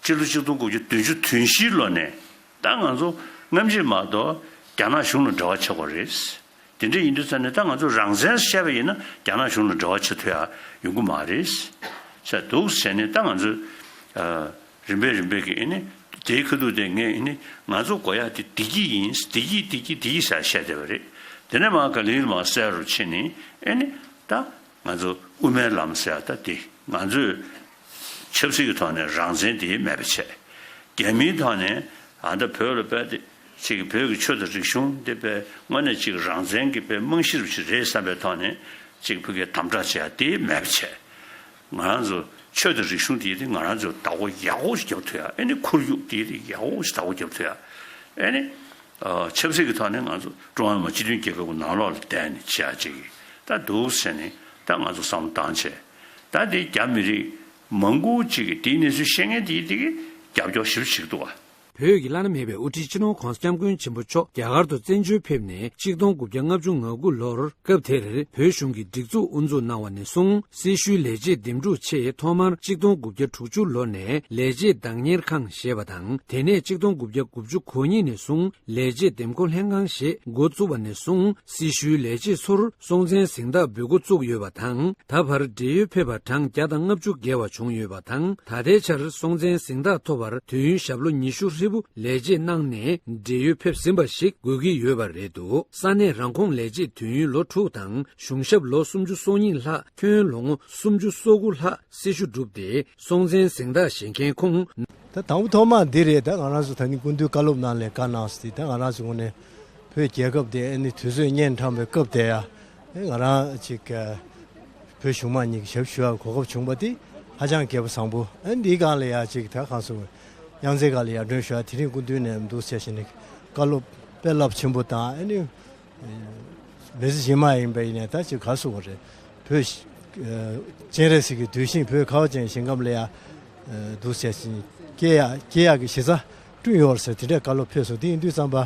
སྤྱི་ལོ་ཆིག་སྟོང་དགུ་བརྒྱ་བདུན་ཅུ་དོན་བཞིའི་ལོ་ནས་ད་ང་ཚོ་སྔ་ཕྱི་མ་གཏོགས་རྒྱ་ནག་གཞུང་ལ་འབྲེལ་བ་བྱེད་དགོས་རེད། དེ་འདྲ་ཡིན་དུས་ཙང་ནས་ད་ང་ཚོ་རང་བཙན་བཤད་པ་ཡིན་ན་རྒྱ་ནག་གཞུང་ལ་འབྲེལ་བ་བྱེད་ཐུབ་ཡ་ཡོང་གི་མ་རེད། བྱས་འདུག་ཟེར་ནས་ད་ང་ཚོ། ཨ། རིམ་པས་རིམ་པས་ཀྱི་ཨེ་ནི་དེའི་ཁ་ཐུག་དེ་ངས་ཨེ་ནི་ང་ཚོ་དགོས་ཡ་དེ་བདེ་སྐྱིད་ཡིན། བདེ་སྐྱིད་བདེ་སྐྱིད་བདེ་སྐྱིད་ཟེར་བཤད་བསྡད་པ་རེད། དེ་ནས་མར་ག་ལེར་མར་གསལ་རུ་ཕྱིན་ནས་ཨེ་ནི་ད་ང་ཚོ་དབུ་མའི་ལམ་ཟེར་ཡ་ད་དེ་ང་ཚོས་ཆབ་སྲིད་ཀྱི་ཐོག་ནས་རང་བཙན་དེ་མེད་པ་བྱས། རྒྱ་མིའི་ཐོག་ནས་ཨ་ད་བོད་ལ་དཔེ་དེ་ཅིག་བོད་ཀྱི་ཆོས་དང་རིག་གཞུང་དེ་དཔེ་དངོས་གནས་ཅིག་རང་བཙན་གྱི་དཔེ་རྨང་གཞི་རུ་ཞིག་རེད་བསམ་པའི་ཐོག་ནས་ཅིག་བོད་སྐད་དམ་དྲག་བྱས་ཡ་དེ་མེད་པ་བྱས། ང་རང་ཚོ་ཆོས་དང་རིག་གཞུང་དེ་དེ་ང་རང་ཚོ་བདག་པོ་ཡག་པོ་ཞིག་རྒྱབ་ཐུབ་ཡ། ཨེ་ནི་ཁོར་ཡུག་དེ་དེ་ཡག་པོ་ཞིག་བདག་པོ་རྒྱབ་ཐུབ་ཡ། ཨེ་ནི་ཨ་ཆབ་སྲིད་ཀྱི་ཐོག་ནས་ང་ཚོ་ཀྲུང་ཧྭ་མི་དམངས་སྤྱི་མཐུན་རྒྱལ་ཁབ་ཀྱི་ནང་ལོགས་ལ་བསྡད་ནས་བྱེད་ཡ་ཅིག་ད་འདུག་ཟེར་ནས་ད་ང་ཚོ་བསམ་བློ་བཏང་བྱས། ད་དེ་རྒྱ་མི་རིགས་མང་པོ་ཅིག་གིས་དེའི་གནས་ཚུལ་ཤེས་མཁན་དེ་དེ་གིས་རྒྱབ་སྐྱོར་ཞེ་པོ་བྱེད་ཀྱི་འདུག་བ། བོད་ཀྱི་བླ་ན་མེད་པའི་དབུ་ཁྲིད་སྤྱི་ནོར་༧གོང་ས་༧སྐྱབས་མགོན་ཆེན་པོ་མཆོག་རྒྱ་གར་དུ་བཙན་བྱོལ་ཕེབས་ནས་ཆིག་སྟོང་དགུ་བརྒྱ་ལྔ་བཅུ་ང་དགུ་ལོར། སྐབས་དེར་བོད་གཞུང་གིས་སྒྲིག་འཛུགས་དབུ་འཛུགས་གནང་བ་ནས་བཟུང་། སྲི་ཞུའི་ལས་བྱེད་འདེམས་སྒྲུག་ཆེད་ཐོག་མར་ཆིག་སྟོང་དགུ་བརྒྱ་དྲུག་ཅུ་ལོ་ནས་ལས་བྱེད་བདག་གཉེར་ཁང་ཞེས་པ་དང་། དེ་ནས་ཆིག་སྟོང་དགུ་བརྒྱ་དགུ་བཅུ་གོ་གཉིས་ནས་བཟུང་ལས་བྱེད་འདེམས་བསྐོ་ལྷན་ཁང་ཞེས་འགོ་བཙུགས་པ་ནས་བཟུང་། སྲི་ཞུའི་ལས་བྱེད་ཚོར་སྲོང་བཙན་གཟེངས་རྟགས་འབུལ་འགོ་བཙུགས་ཡོད་པ་དང་། ད་བར་བགྲེས་ཡོལ་ཕེབས་པ་གྲངས་བརྒྱ་དང་ལྔ་བཅུ་བརྒལ་བ་བྱུང་ཡོད་པ་དང་། ད་ལྟའི་ཆར་སྲོང་བཙན་གཟེངས་རྟགས་ཐོབ་པར་དུས་ཡུན་ཞབས་ལོ་ཉི་ཤུ་ཧྲིལ་པོ་ལས་བྱེད་གནང་ནས་བགྲེས་ཡོལ་ཕེབས་ཟིན་པ་ཞིག་དགོས་ཀྱི་ཡོད་པ་རེད་འདུག། ས་གནས་རང་ཁོངས་ལས་བྱེད་དུས་ཡུན་ལོ་དྲུག་དང་། གཞུང་ཞབས་ལོ་སུམ་ཅུ་སོ་གཉིས་ལྷག། ཁྱོན་ལོ་ངོ་སུམ་ཅུ་སོ་དགུ་ལྷག་སྲི་ཞུ་བསྒྲུབས་ཏེ། སྲོང་བཙན་གཟེངས་རྟགས་བཞེས་མཁན་ཁོང་། ད་དང་པོ་ཐོག་མ་འདི་རེད། ད་ང་རང་ཚོ་ད་ནི་སྐུ་མདུན་བཀའ་སློབ་གནང་ལས་བཀའ་གནང་སྟེ། ད་ང་རང་ཚོ་ངོས་ནས་བོད་རྒྱལ་ཁབ་དེ་ཨ་ནི་དུས་ཚོད་གཉན་འཕྲང་པའི་སྐབས་དེ་ཡ། ཨེ་ང་རང་ཅིག་ཨ་བོད་གཞུང་མང་གཉིས་ཀྱི་ཞབས་ཞུ་བའི་གོ་སྐབས་བྱུང་བ་དེ་ཧ་ཅང་སྐལ་པ་བཟང་པོ། ཨ་འདིའི་སྒང་ལ་ཡ་ཅིག་ད་གང་སོང་། དབྱངས་འཚེར་སྒང་ལ་ཡར་སྒྲོན་ཞུ་བ། དེ་རིང་སྐུ་མདུན་ནས་འདུག་ཟེར་བཞིན་ནི་བཀའ་སློབ་དཔེ་རླབས་ཆེན་པོ་དང་། ཨ་ནི་མི་ཚེ་ཞིག་མ་ཡིན་པ་ཡིན་ནའི་ད་ཅིག་ག་སོང་བ་རེད། བོད་ཨ་སྤྱན་རས་གཟིགས་ཀྱི་གདུལ་ཞིང་བོད་ཁ་བ་ཅན་ཞིང་ཁམས་ལ་ཡ་འདུག་ཟེར་བཞིན་སྐྱེ་ཡ་སྐྱེ་ཡག་གི་གཞི་རྩ་བསྐྲུན་ཡོད་རེད་ཟེར། དེ་འདྲའི་བཀའ་སློབ་ཕེབས་སོང་། དེ་ཡིན་དུས་ཙམ་པ་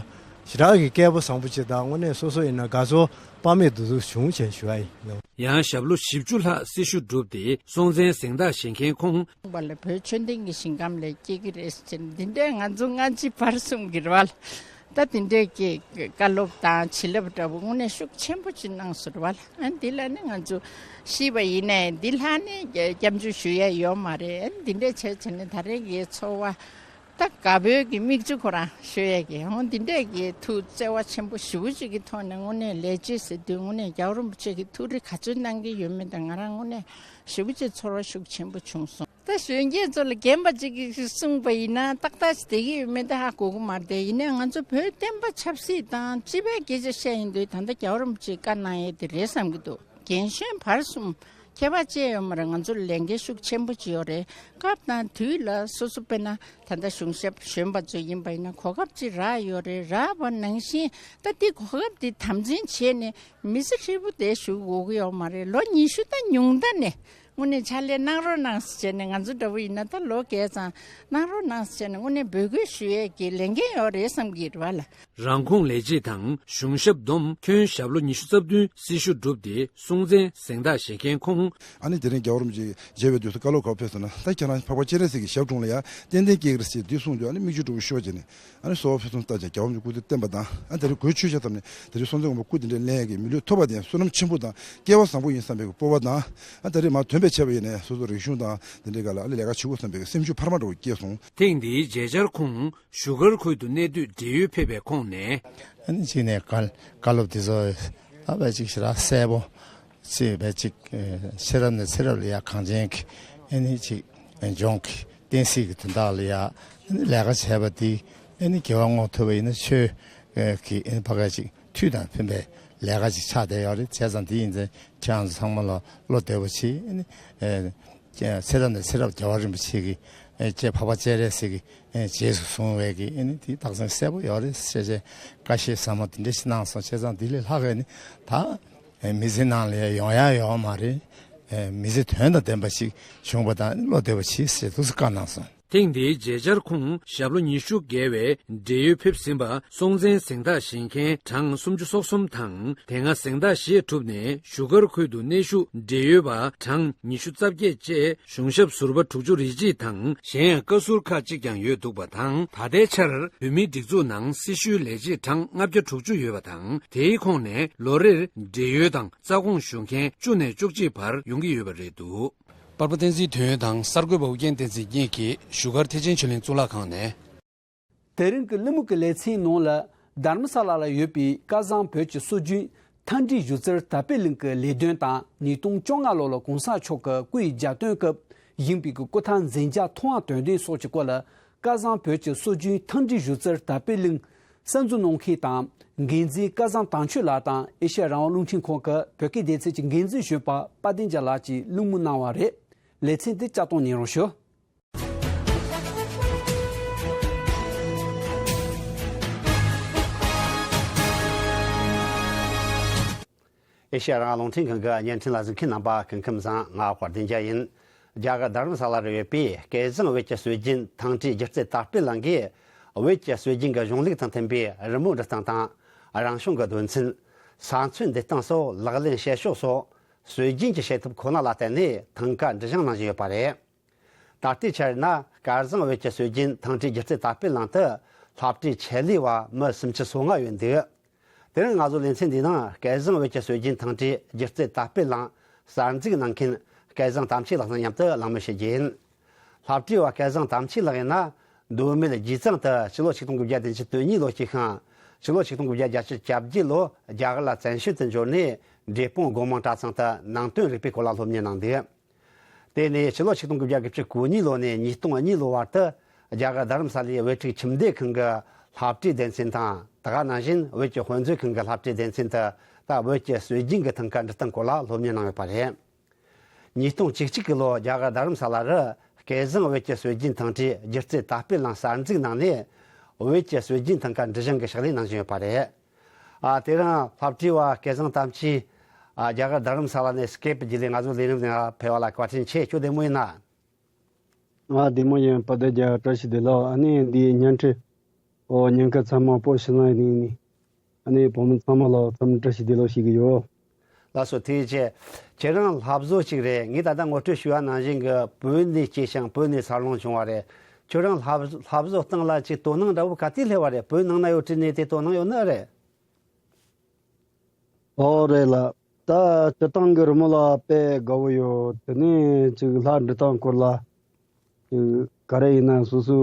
ཞེ་དྲག་གི་སྐལ་པ་བཟང་པོ་ཅིག་དང་། དངོས་གནས་སོ་སོ་ཡིན་ན་དགའ་ཚོར་དཔག་མེད་འདུག་འདུག་བྱུང་ཞེས་ཞུ་བ་ཡིན། ཡང་ཞབས་ལོ་བཞི་བཅུ་ལྷག་སྲི་ཞུ་བསྒྲུབས་ཏེ་སྲོང་བཙན་གཟེངས་རྟགས་བཞེས་མཁན་ཁོང་། པ་ལ་བོད་ཆོས་ལྡན་གྱི་ཞིང་ཁམས་ལ་སྐྱེ་གི་རེད་ཟེར། འདི་འདྲས་ང་ཚོ་སྔ་ཕྱི་བར་གསུམ་གྱི་རེད་བ། ད་འདི་འདྲས་ཀྱི་བཀའ་སློབ་དང་བྱིན་རླབས་འདྲ་པོ་དངོས་གནས་ཤུགས་ཆེན་པོ་ཅིག་གནང་སོང་རེད་བ། ཨ་འདི་ལ་ནི་ང་ཚོ་ཤེས་པ་ཡིན་ནའི་འདི་ལྷག་ནས་སྐྱབས་འཇུག་ཞུ་ཡ་ཡོད་མ་རེད། ཨ་འདི་འདྲས་བྱས་བྱས་ནས་ད་རེས་ཀྱི་ཚོར་བ། ད་དགའ་བོད་ཀྱི་མིག་ཆུ་ཁོ་རང་ཤོར་ཡས་ཀྱི་ཧོ། འདི་འདྲས་ཀྱི་ཐུགས་བརྩེ་བ་ཆེན་པོ་ཞེ་པོ་ཅིག་གི་ཐོག་ནས་དངོས་གནས་ལས་བྱེད་ཟེར་དུས་དངོས་གནས་རྒྱལ་བ་རིན་པོ་ཆེ་གི་ཐུགས་རེ་ག་ཚོད་གནང་གི་ཡོད་མེད་དང་། ང་རང་དངོས་གནས་ཞེ་པོ་ཅིག་ཚོར་བ་ཤུགས་ཆེན་པོ་བྱུང་སོང་། ད་གཞོན་སྐྱེས་ཚོ་ལ་རྒན་པ་ཅིག་གིས་གསུངས་པ་ཡིན་ན་ཏག་ཏག་ཅིག་བསྡད་ཀྱི་ཡོད་མེད་ད་ཧ་གོ་གི་མ་རེད་དེ། ཡིན་ནའི་ང་ཚོ་བོད་བསྟན་པ་ཆབ་སྲིད་དང་སྤྱི་པའི་སྐད་ཆ་བཤད་ཡིན་དུས་ད་ལྟ་རྒྱལ་བ་རིན་པོ་ཆེས་བཀའ་གནང་ཡས་དེ་རེད་བསམ་གྱི་འདུག། རྒན་གཞོན་བར་གསུམ་ཁྱད་པར་ཅི་ཡང་ཡོད་མ་རེད། ང་ཚོར་ལས་འགན་ཤུགས་ཆེན་པོ་ཅིག་ཡོད་རེད། སྐབས་དང་དུས་ལ་སོ་སོ། དཔེར་ན་ད་ལྟ་གཞུང་ཞབས་གཞོན་པ་ཚོ་ཡིན་པ་ཡིན་ན་གོ་སྐབས་ཅིག་རག་ཡོད་རེད། རག་པ་ནང་བཞིན་ད་འདི་གོ་སྐབས་འདི་དམ་འཛིན་བྱས་ནས་མི་ཚེ་ཧྲིལ་པོ་དེ་བཞུགས་དགོས་ཀྱི་ཡོད་མ་རེད། ལོ་ཉི་ཤུ་ད་ཉུང་མཐའ་ནས་དངོས་གནས་ཕྱག་ལས་གནང་རོགས་གནང་ཟེར་བྱས་ནས། ང་ཚོ་འདྲ་པོ་ཡིན་ན་ད་ལོ་བརྒྱད་ཙམ་གནང་རོགས་གནང་ཟེར་བྱས་ནས་དངོས་གནས་འབོད་སྐུལ་ཞུ་ཡས་ཀྱི་ལས་འགན་ཡོད་རེད་བསམ་གྱི་རེད་བ་ལ། རང་ཁོངས་ལས་བྱེད་དང་གཞུང་ཞབས་བསྡོམས་ཁྱོན་ཞབས་ལོ་ཉི་ཤུ་རྩ་བདུན་སྲི་ཞུ་བསྒྲུབས་ཏེ་སྲོང་བཙན་གཟེངས་རྟགས་བཞེས་མཁན་ཁོང་། ཨ་ནི་དེ་རིང་རྒྱལ་བ་རིན་པོ་ཆེ་མཇལ་བའི་དུས་སུ་བཀའ་སློབ་ག་པར་ཕེབས་སོང་ན། ད་ཁྱེད་རང་འཕགས་པ་སྤྱན་རས་གཟིགས་ཀྱི་ཞབས་དྲུང་ལ་ཡ་ཏན་ཏན་སྐྱེ་གི་རེད་ཅེས་འདི་གསུངས་རྒྱུ། ཨ་ནི་མིག་ཆུ་དྲོ་པོ་ཤོར་བྱས་ནས། ཨ་ནི་གསོལ་བ་ཕུན་སུམ་ཚོགས་པ་ཅན་རྒྱལ་བ་རིན་པོ་ཆེའི་སྐུ་ཚེ་བརྟན་པ་དང་། ཨ་ནི་དེ་རིང་གོས་ཆོད་བྱས་ཙམ་ནས་དེ་རིང་སྲོང་བཙན་སྒམ་པོ་སྐུ་དེ་འདྲའི་ལེན་ཡས་ཀྱི་མི་ལུས་ཐོབ་པ་དེ་བསོད་ནམས་ཆེན་པོ་དང་སྐལ་བ་བཟང་པོ་ཡིན་བསམ་པའི་སྤོབས་པ་དང་། ཨ་ད་རེས་མར་ཐོན་པའི་ཆད་པ་ཡིན་ནའི་སོ་སོ་རིག་གཞུང་དང་དེ་འདྲའི་སྒང་ལ་ཨ་ནི་ལས་ཀ་བྱེད་དགོས་བསམ་པའི་སེམས་ཤུགས་འཕར་མ་འདྲ་པོ་སྐྱེས་སོང་། ཐེངས་འདིའི་མཇལ་བཅར་ཁོང་བཞུགས་སྒར་ཁུལ་དུ་གནས་དུས་བགྲེས་ཡོལ་ཕེབས་པའི་ཁོངས་ནས། ཨ་ནི་གཅིག་ནས་བཀའ་བཀའ་སློབ་དེ་ཚོ་ད་བས་ཅིག་ཞེ་དྲག་གསལ་པོ་ཅིག་བས་ཅིག་ཚེ་རབས་ནས་ཚེ་རབས་ལ་ཡ་གངས་ཅན་གྱི་ཨ་ནི་ཅིག་ལྗོངས་ཀྱི་བསྟན་སྲིད་ཀྱི་དོན་དག་ལ་ཡ་ཨ་ནི་ལས་ཀ་བྱས་པ་དེ་ཨ་ནི་དགེ་བ་བསྔོ་ཐུབ་པ་ཡིན་ན་ཆོས་ཀྱི་ཨ་ནི་ཕ་ག་ཅིག་མཐུ་དང་ཕན་པའི་ལས་ཀ་ཅིག་ཆགས་བསྡད་ཡོད་རེད། བྱས་ཙང་དེ་ཡིན་ཙང་ཁྱེད་རང་ཚོ་ཚང་མ་ལ་བློ་བདེ་པོ་བྱེད། ཨ་ནི་ཚེ་རབས་ནས་ཚེ་རབས་རྒྱལ་བ་རིན་པོ་ཆེ་གི་ཨེ་ཅེ་འཕགས་པ་སྤྱན་རས་གཟིགས་ཀྱི་ཨེ་རྗེས་སུ་བཟུང་བའི་གི་ཨེ་ནི་དེ་རྟགས་མཚན་གསལ་པོ་ཡོད་རེད་ཟེར་བྱས་བཀའ་བཤད་ཟབ་མོ་དེ་འདྲ་ཞིག་གནང་སོང་། བྱས་ཙང་དེ་ལས་ལྷག་གི་ནི་ད་ཨེ་མི་ཚེ་ནང་ལ་ཡ་ཡོང་ཡ་ཡོད་མ་རེད། མི་ཚེ་དོན་དང་ལྡན་པ་ཞིག་བྱུང་བ་དང་བློ་བདེ་བ་ཆེ་ཟེར་ཐུགས་སུ་བཀའ་གནང་སོང་། ཐེངས་འདིའི་མཇལ་བཅར་ཁོངས་ཞབས་ལོ་ཉི་ཤུ་བརྒལ་བའི་བགྲེས་ཡོལ་ཕེབས་ཟིན་པ་སྲོང་བཙན་གཟེངས་རྟགས་བཞེས་མཁན་གྲངས་སུམ་ཅུ་སོ་གསུམ་དང་། དེ་སྔ་གཟེངས་རྟགས་བཞེས་གྲུབ་ནས་བཞུགས་སྒར་ཁུལ་དུ་གནས་བཞུགས་བགྲེས་ཡོལ་བ་གྲངས་ཉི་ཤུ་རྩ་བརྒྱད་བཅས་གཞུང་ཞབས་ཟུར་པ་དྲུག་ཅུ་རེ་གཅིག་དང་། གཞན་ཡང་བཀའ་ཟུར་ཁག་ཅིག་ཀྱང་ཡོད་འདུག་པ་དང་། ད་ལྟའི་ཆར་བོད་མིའི་སྒྲིག་འཛུགས་ནང་སྲི་ཞུའི་ལས་བྱེད་གྲངས་ལྔ་བརྒྱ་དྲུག་ཅུ་ཡོད་པ་དང་། དེའི་ཁོངས་ནས་ལོ་རེར་བགྲེས་ཡོལ་དང་རྩ་དགོངས་ཞུ་མཁན་བཅུ་ནས་བཅུ་གཅིག་བར་ཡོང་གི་ཡོད་པ་རེད་འདུག། པར་པ་བསྟན་འཛིན་དོན་ཡོད་དང་གསར་འགོད་པ་ཨུ་རྒྱན་བསྟན་འཛིན་གཉིས་ཀྱིས་བཞུགས་སྒར་ཐེག་ཆེན་ཆོས་གླིང་གཙུག་ལག་ཁང་ནས། དེ་རིང་གི་གླེང་མོལ་གྱི་ལེ་ཚན་ནང་ལ། རྡ་རམ་ས་ལ་ལ་ཡོད་པའི་སྐལ་བཟང་བོད་ཀྱི་སྲོལ་རྒྱུན་ཐང་འབྲིང་བཞུགས་ཚུལ་དར་སྤེལ་གླིང་གི་ལས་དོན་དང་། ཉིས་སྟོང་བཅོ་ལྔ་ལོ་ལ་གོང་ས་མཆོག་གི་སྐུའི་རྒྱབ་རྟེན་སྐབས་བཞེངས་པའི་སྐུ་ཐང་འཛིན་གྲྭ་ཐོག་དབང་དོན་ལྡན་སོགས་ཀྱི་སྐོར་ལ། སྐལ་བཟང་བོད་ཀྱི་སྲོལ་རྒྱུན་ཐང་འབྲིང་བཞུགས་ཚུལ་དར་སྤེལ་གླིང་གསར་འཛུགས་གནང་མཁན་དང་། འགན་འཛིན་སྐལ་བཟང་དམ་ཆོས་ལགས་དང་། ཨེ་ཤ་ཡ་རང་དབང་རླུང་འཕྲིན་ཁང་གི་བོད་སྐད་སྡེ་ཚན་གྱི་འགན་འཛིན་གཞོན་པ་དཔལ་ལྡན་རྒྱལ་ལགས་ཀྱིས་གླེང་མོལ་གནང་བ་རེད། ལེ་ཚན་འདི་བསྐྱར་གཏོང་ཉན་རོགས་ཞུ། ཨེ་ཤ་ཡ་རང་དབང་རླུང་འཕྲིན་ཁང་གི་བརྙན་འཕྲིན་ལ་གཟིགས་མཁན་རྣམ་པ་སྐུ་ཁམས་བཟང་། ང་དཔལ་ལྡན་རྒྱལ་ཡིན། རྒྱ་གར་རྡ་རམ་ས་ལ་རུ་ཡོད་པའི་སྐལ་བཟང་བོད་ཀྱི་སྲོལ་རྒྱུན་ཐང་འབྲིང་སྒྱུ་རྩལ་དར་སྤེལ་གླིང་གིས། བོད་ཀྱི་སྲོལ་རྒྱུན་གྱི་གཞུང་ལུགས་དང་མཐུན་པའི་རི་མོ་འབྲི་སྟངས་དང་། རང་བྱུང་གི་རྡོ་ཚན། ས་མཚོའི་འདུས་སྟངས་སོགས་ལག་ལེན་བྱེད་ཕྱོགས་སོགས་སྲོལ་རྒྱུན་གྱི་བྱེད་ཐབས་ཁོ་ན་ལ་བརྟེན་ནས་ཐང་ག་འབྲི་བཞེངས་གནང་བཞིན་ཡོད་པ་རེད། ད་ལྟའི་ཆར་ན་སྐལ་བཟང་བོད་ཀྱི་སྲོལ་རྒྱུན་ཐང་འབྲིང་སྒྱུ་རྩལ་དར་སྤེལ་གླིང་དུ་སློབ་གྲྭའི་ཆེད་ལས་པ་མི་སུམ་ཅུ་སོ་ལྔ་ཡོད་འདུག། དེ་རིང་ང་ཚོ་ལེ་ཚན་འདིའི་ནང་སྐལ་བཟང་བོད་ཀྱི་སྲོལ་རྒྱུན་ཐང་འབྲིང་སྒྱུ་རྩལ་དར་སྤེལ་གླིང་གསར་འཛུགས་གནང་མཁན་སྐལ་བཟང་དམ་ཆོས་ལགས་དང་མཉམ་དུ་གླེང་མོལ་བྱེད་རྒྱུ་ཡིན། སློབ་གྲྭའི་པ་སྐལ་བཟང་དམ་ཆོས་ལགས་ཡིན་ན། མདོ་སྨད་རྒྱུད་ཚང་དུ་ཕྱི་ལོ་ཆིག་སྟོང་དགུ་བརྒྱ་བདུན་ཅུ་དོན་གཉིས་ལོ་སྐྱེས་ཤིང་། ཕྱི་ལོ་ཆིག་སྟོང་དགུ་བརྒྱ་བརྒྱད་ཅུ་གྱ་བརྒྱད་ལོ་རྒྱ་གར་ལ་བཙན་བྱོལ་དུ་འབྱོར་ནས། འབྲས་སྤུངས་སྒོ་མང་གྲྭ་ཚང་དུ་ནང་དོན་རིག་པའི་སྐོར་ལ་སློབ་གཉེར་གནང་འདུག། དེ་ནས་ཕྱི་ལོ་ཆིག་སྟོང་དགུ་བརྒྱ་དགུ་བཅུ་གོ་གཉིས་ལོ་ནས་ཉིས་སྟོང་གཉིས་ལོ་བར་དུ་རྒྱ་གར་རྡ་རམ་ས་ལའི་བོད་ཕྲུག་ཁྱིམ་སྡེ་ཁང་གི་སློབ་གྲྭའི་སྡེ་ཚན་དང་། དེ་ག་ནང་བཞིན་བོད་ཀྱི་དཔེ་མཛོད་ཁང་གི་སློབ་གྲྭའི་སྡེ་ཚན་དུ་ད་བོད་ཀྱི་སྲོལ་རྒྱུན་གྱི་ཐང་ག་འབྲི་སྟངས་སྐོར་ལ་སློབ་གཉེར་གནང་ཡོད་པ་རེད། ཉིས་སྟོང་བཅུ་གཅིག་གི་ལོ་རྒྱ་གར་རྡ་རམ་ས་ལ་རུ་སྐལ་བཟང་བོད་ཀྱི་སྲོལ་རྒྱུན་ཐང་འབྲིང་སྒྱུ་རྩལ་དར་སྤེལ་གླིང་གསར་འཛུགས་གནང་ནས། བོད་ཀྱི་སྲོལ་རྒྱུན་ཐང་ག་འབྲི་བཞེངས་ཀྱི་ཕྱག་ལས་གནང་བཞིན་ཡོད་པ་རེད། ཨ། དེ་རིང་སློབ་གྲྭའི་པ་སྐལ་བཟང་དམ་ཆོས། ཨ། རྒྱ་གར་རྡ་རམ་ས་ལ་ནས་སྐེ་པི་བརྒྱུད་ལས་ང་ཚོའི་ལས་རིམ་ནང་ཕེབས་པ་ལ་བཀའ་དྲིན་ཆེ། ཁྱོད་བདེ་མོ་ཡིན་ན། ང་བདེ་མོ་ཡིན། དཔལ་ལྡན་རྒྱལ་བཀྲ་ཤིས་བདེ་ལེགས། ཨ་ནི་འདིའི་བརྙན་འཕྲིན། ཨོ། ཉན་མཁན་ཚང་མ་བོད་ཕྱི་ནང་ཡིན་ནི། ཨ་ནི་བོད་མི་ཚང་མ་ལ་འཚམས་འདྲི་བཀྲ་ཤིས་བདེ་ལེགས་ཞུ་གི་ཡོད། ལགས་སོ། ཐུགས་རྗེ་ཆེ། ཁྱེད་རང་སློབ་གཟུགས་ཅིག་རེད། ངས་ད་ལྟ་ངོ་སྤྲོད་ཞུས་པ་ནང་བཞིན་གྱི་བོད་ནས་སྐྱེས་ཤིང་བོད་ནས་འཚར་ལོངས་བྱུང་བ་རེད། ཁྱོད་རང་སློབ་སློབ་གཟུགས་སྟེང་ལ་ཅིག་དོ་སྣང་འདྲ་བོ་ག་དུས་སླེབས་པ་རེད། བོད་ནང་ན་ཡོད་དུས་ནས་དེ་དོ་སྣང་ཡོད་ནི་རེད། ཨོ་རེད་ལགས། ད་སྤྱིར་བཏང་གི་རི་མོ་ལ་དཔེ་དགའ་བོ་ཡོད། དེ་ནས་ཅིག་ལྷ་འབྲི་སྟངས་སྐོར་ལ་ཅིག་ག་རེ་ཡིན་ན་སོ་སོ་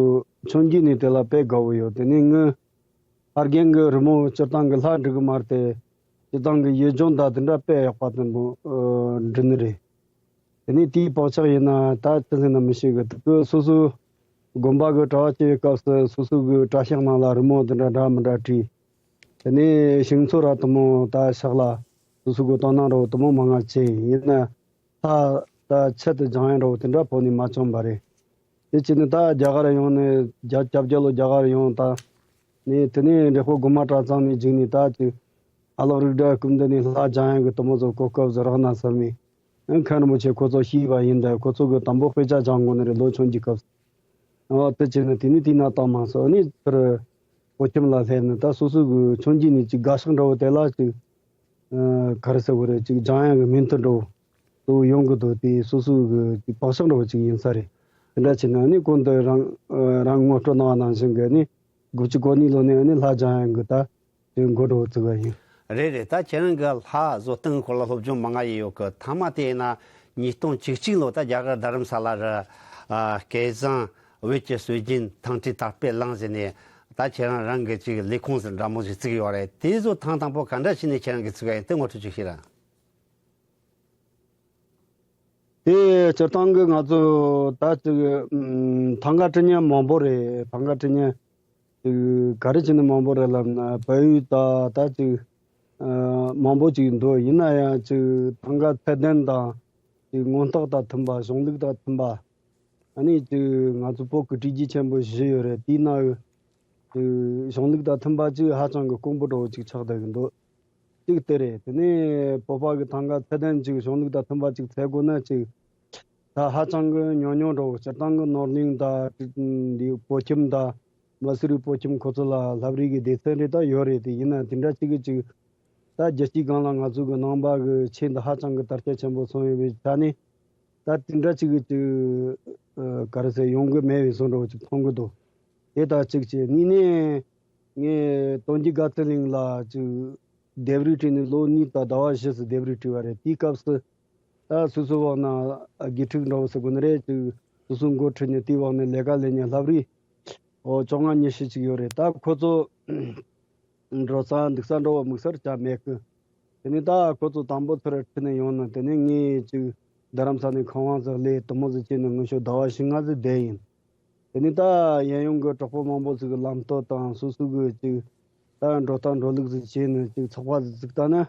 ཆུང་དུས་ནས་དེ་ལ་དཔེ་དགའ་བོ་ཡོད། དེ་ནས་ངའི་ཕ་རྒན་གྱི་རི་མོ་སྤྱིར་བཏང་གི་ལྷ་འབྲི་གི་མ་རེད་དེ། སྤྱིར་བཏང་གི་ཡུལ་ལྗོངས་དང་དེ་འདྲ་དཔེ་ཡག་པ་དེ་འདྲ་འབྲི་ནི་རེད། དེ་ནས་དེའི་བག་ཆགས་ཡིན་ན་ད་ཅི་ཟེར་ན་མི་ཤེས་གི། དེ་གི་སོ་སོའི་དགོན་པ་གི་གྲྭ་བ་བྱེད་པའི་སྐབས་སུ་སོ་སོ་གི་གྲྭ་ཤག་ནང་ལ་རི་མོ་འདི་འདྲ་འདྲ་མི་འདྲ་བྲིས། དེ་ནས་ཤིང་ཚོ་ར་དེ་མོ་ད་ཕྱག་ལ་སོ་སོ་གི་དོ་སྣང་འདྲ་བོ་དེ་མོ་མང་ང་བྱས། ཡིན་ན་ད་ད་ཆེད་དུ་སྦྱང་ཡ་འདྲ་བོ་དེ་འདྲ་བོད་ནས་མ་བྱུང་བ་རེད། དེ་བྱས་ནས་ད་རྒྱ་གར་ཡོང་ནས་རྒྱ་སྐྱབས་རྒྱ་ལོ་རྒྱ་གར་ཡོང་ད་ནས། དེ་ནས་འབྲས་སྤུངས་སྒོ་མང་གྲྭ་ཚང་ནས་བརྒྱུད་ནས་ད་ཅིག་ཨ་ལགས་རིགས་བསྒྲགས་སྐུ་མདུན་ནས་ལྷ་སྦྱང་ཡ་གི་དེ་མོ་ཚོ་གོ་སྐབས་ཟིག་རག་ན་བསམ་ནས། ཨ། མཁན་རིན་པོ་ཆེ་ཁོ་ཚོ་ཤེས་པ་ཡིན་ད། ཁོ་ཚོ་གི་དང་པོ་དཔེ་ཆ་སྦྱང་དགོས་ནི་རེད། ལོ་ཆུང་གི་སྐབས་སུ། ཨ། དེ་བྱས་ནས་དེ་ནས་དེའི་ནང་བཏང་མ་སོང་། ཨ་ནི་ཚུར་བོད་ཁྱིམ་ལ་སླེབས་ནས་ད་སོ་སོ་གི་ཆུང་དུས་ནས་ཅིག་དགའ་ཕྱོགས་འདྲ་བོ་དེ་ལ་ཅིག་ཨ། ག་རེ་ཟེར་དགོས་རེད། ཅིག་སྦྱང་ཡ་གི་མོས་མཐུན་འདྲ་བོ་དུ་ཡོང་གི་འདུག། དེ་སོ་སོ་གི་ཅིག་བག་ཆགས་འདྲ་བོ་ཅིག་ཡིན་ས་རེད། དེ་འདྲ་བྱས་ན་ཨ་ནི་གོང་དུ་རང་རང་ངོ་སྤྲོད་གནང་བ་ནང་བཞིན་གི་ཨ་ནི་དགུ་བཅུ་གོ་གཉིས་ལོ་ནས་ཨ་ནི་ལྷ་སྦྱང་ཡ་གི་ད་དེ་འགོ་འདྲ་བོ་བཙུགས་པ་ཡིན། རེད་རེད། ད་ཁྱེད་རང་གི་ལྷ་བཟོ་སྟངས་སྐོར་ལ་སློབ་སྦྱོང་མང་ང་ཡི་ཡོད་གི། མཐའ་མ་དེ་ཡིན་ན་ཉིས་སྟོང་བཅུ་གཅིག་ལོ་ད་རྒྱ་གར་རྡ་རམ་ས་ལ་རུ། ཨ། སྐལ་བཟང་བོད་ཀྱི་སྲོལ་རྒྱུན་ཐང་འབྲིང་དར་སྤེལ་གླིང་ཟེར་ནས་ད་ཁྱེད་རང་རང་གི་ཅིག་ལས་ཁུངས་ཟེར་འདྲ་མོ་ཞིག་བཙུགས་ཡོད་རེད། དེ་ཚོ་ཐེངས་དང་པོ་ག་འདྲ་བྱས་ནས་ཁྱེད་རང་གིས་བཙུགས་པ་ཡིན་དེ་ངོ་སྤྲོད་ཅིག་བྱེད་ར། དེ་སྤྱིར་བཏང་གི་ང་ཚོ་ད་ཅིག་ཨམ། ཐང་ག་འབྲི་མཁན་མང་པོ་རེད། ཐང་ག་འབྲི་མཁན་ཅིག་ག་རེ་བྱས་ནས་མང་པོ་རེད་ལབ་ན། བལ་ཡུལ་ད་ད་ཅིག་ཨ། མང་པོ་ཅིག་འདུག། ཡིན་ན་ཡང་ཅིག་ཐང་ག་ཚད་ལྡན་དང་ཅིག་མངོན་རྟགས་དང་མཐུན་པ། གཞུང་ལུགས་དང་མཐུན་པ། ཨ་ནི་ཅིག་ང་ཚོ་བོད་ཀྱི་བཀྲིས་རྒྱུད་ཆེན་པོ་བཞི་ཡོད་རེད། དེའི་ནང་གི་ཅིག་གཞུང་ལུགས་དང་མཐུན་པ་ཅིག་ཧ་ཅང་གི་དཀོན་པོ་འདྲ་བོ་ཅིག་ཆགས་བསྡད་ཀྱི་འདུག། གཅིག་དེ་རེད། དེ་ནས་བོད་པ་གི་ཐང་ག་ཚད་ལྡན་ཅིག་གཞུང་ལུགས་དང་མཐུན་པ་ཅིག་འཚོལ་དགོས་ན་ཅིག་ད་ཧ་ཅང་གི་ཉུང་ཉུང་འགྲོ། སྤྱིར་བཏང་གི་ནོར་གླིང་དང་འདི་བོད་ཁྱིམ་དང་མི་སེར་བོད་ཁྱིམ་ཁོ་ཚོ་ལ་ལྷ་བྲིས་གི་སྡེ་ཚན་རེ་ད་ཡོད་རེད། དེ་ཡིན་ན་དེ་འདྲ་ཅིག་གི་ཅིག་ད་རྒྱལ་སྤྱིའི་སྒང་ལ་ང་ཚོ་གི་ནང་པ་གི་ཆོས་འདི་ཧ་ཅང་གི་དར་ཁྱབ་ཆེན་པོ་སོང་ཡོད་པའི་ཆ་ནས། ད་དེ་འདྲ་ཅིག་གི་ཅིག་ཨ་ག་རེ་ཟེར་ཡོང་གི་མེད་པའི་བཟོ་འདྲ་བོ་ཅིག་མཐོང་གི་འདུག་དེ་ད་གཅིག་བྱས། གཉིས་ནས་ངས་དོན་གྱི་དགའ་ཚལ་གླིང་ལ་ཅིག་ལྡེབས་རིས་བྲིས་ནས་ལོ་གཉིས་དང་ཟླ་བ་བཞི་ཙམ་ལྡེབས་རིས་བྲིས་པ་རེད། དེའི་སྐབས་སུ་ད་སོ་སོའི་འོག་ན་དགེ་ཕྲུག་འདྲ་བོ་ཟེར་དགོས་ནི་རེད། ཅིག་སོ་སོའི་འགོ་ཁྲིད་ནས་དེའི་འོག་ནས་ལས་ཀ་ལས་མཁན་ལྷ་བྲིས་ཨོ་བཅོ་ལྔ་ཉི་ཤུ་ཅིག་ཡོད་རེད། ད་ཁོ་ཚོ་འགྲོ་ས་འདུག་ས་འདྲ་བོ་དམིགས་བསལ་ཅང་མེད་གི། དེ་ནས་ད་ཁོ་ཚོ་དང་པོ་ཚུར་ཁྲིད་ནས་ཡོང་ན། དེ་ནས་ངས་ཅིག་རྡ་རམ་ས་ནས་ཁང་བ་ཟིག་ལས་དེ་མོ་ཟིག་བྱས་ནས་ངེད་ཤོག་ཟླ་བ་བཞི་ལྔ་ཟིག་བསྡད་ཡིན། དེ་ནས་ད་གཡས་གཡོན་གྱི་གྲོགས་པོ་མང་པོ་ཟིག་གི་ལམ་སྟོན་དང་སོ་སོ་གི་ཅིག་ད་འགྲོ་སྟངས་འགྲོ་ལུགས་ཟིག་བྱས་ནས་ཅིག་ཚོགས་པ་ཟིག་བཙུགས་བཏང་ན།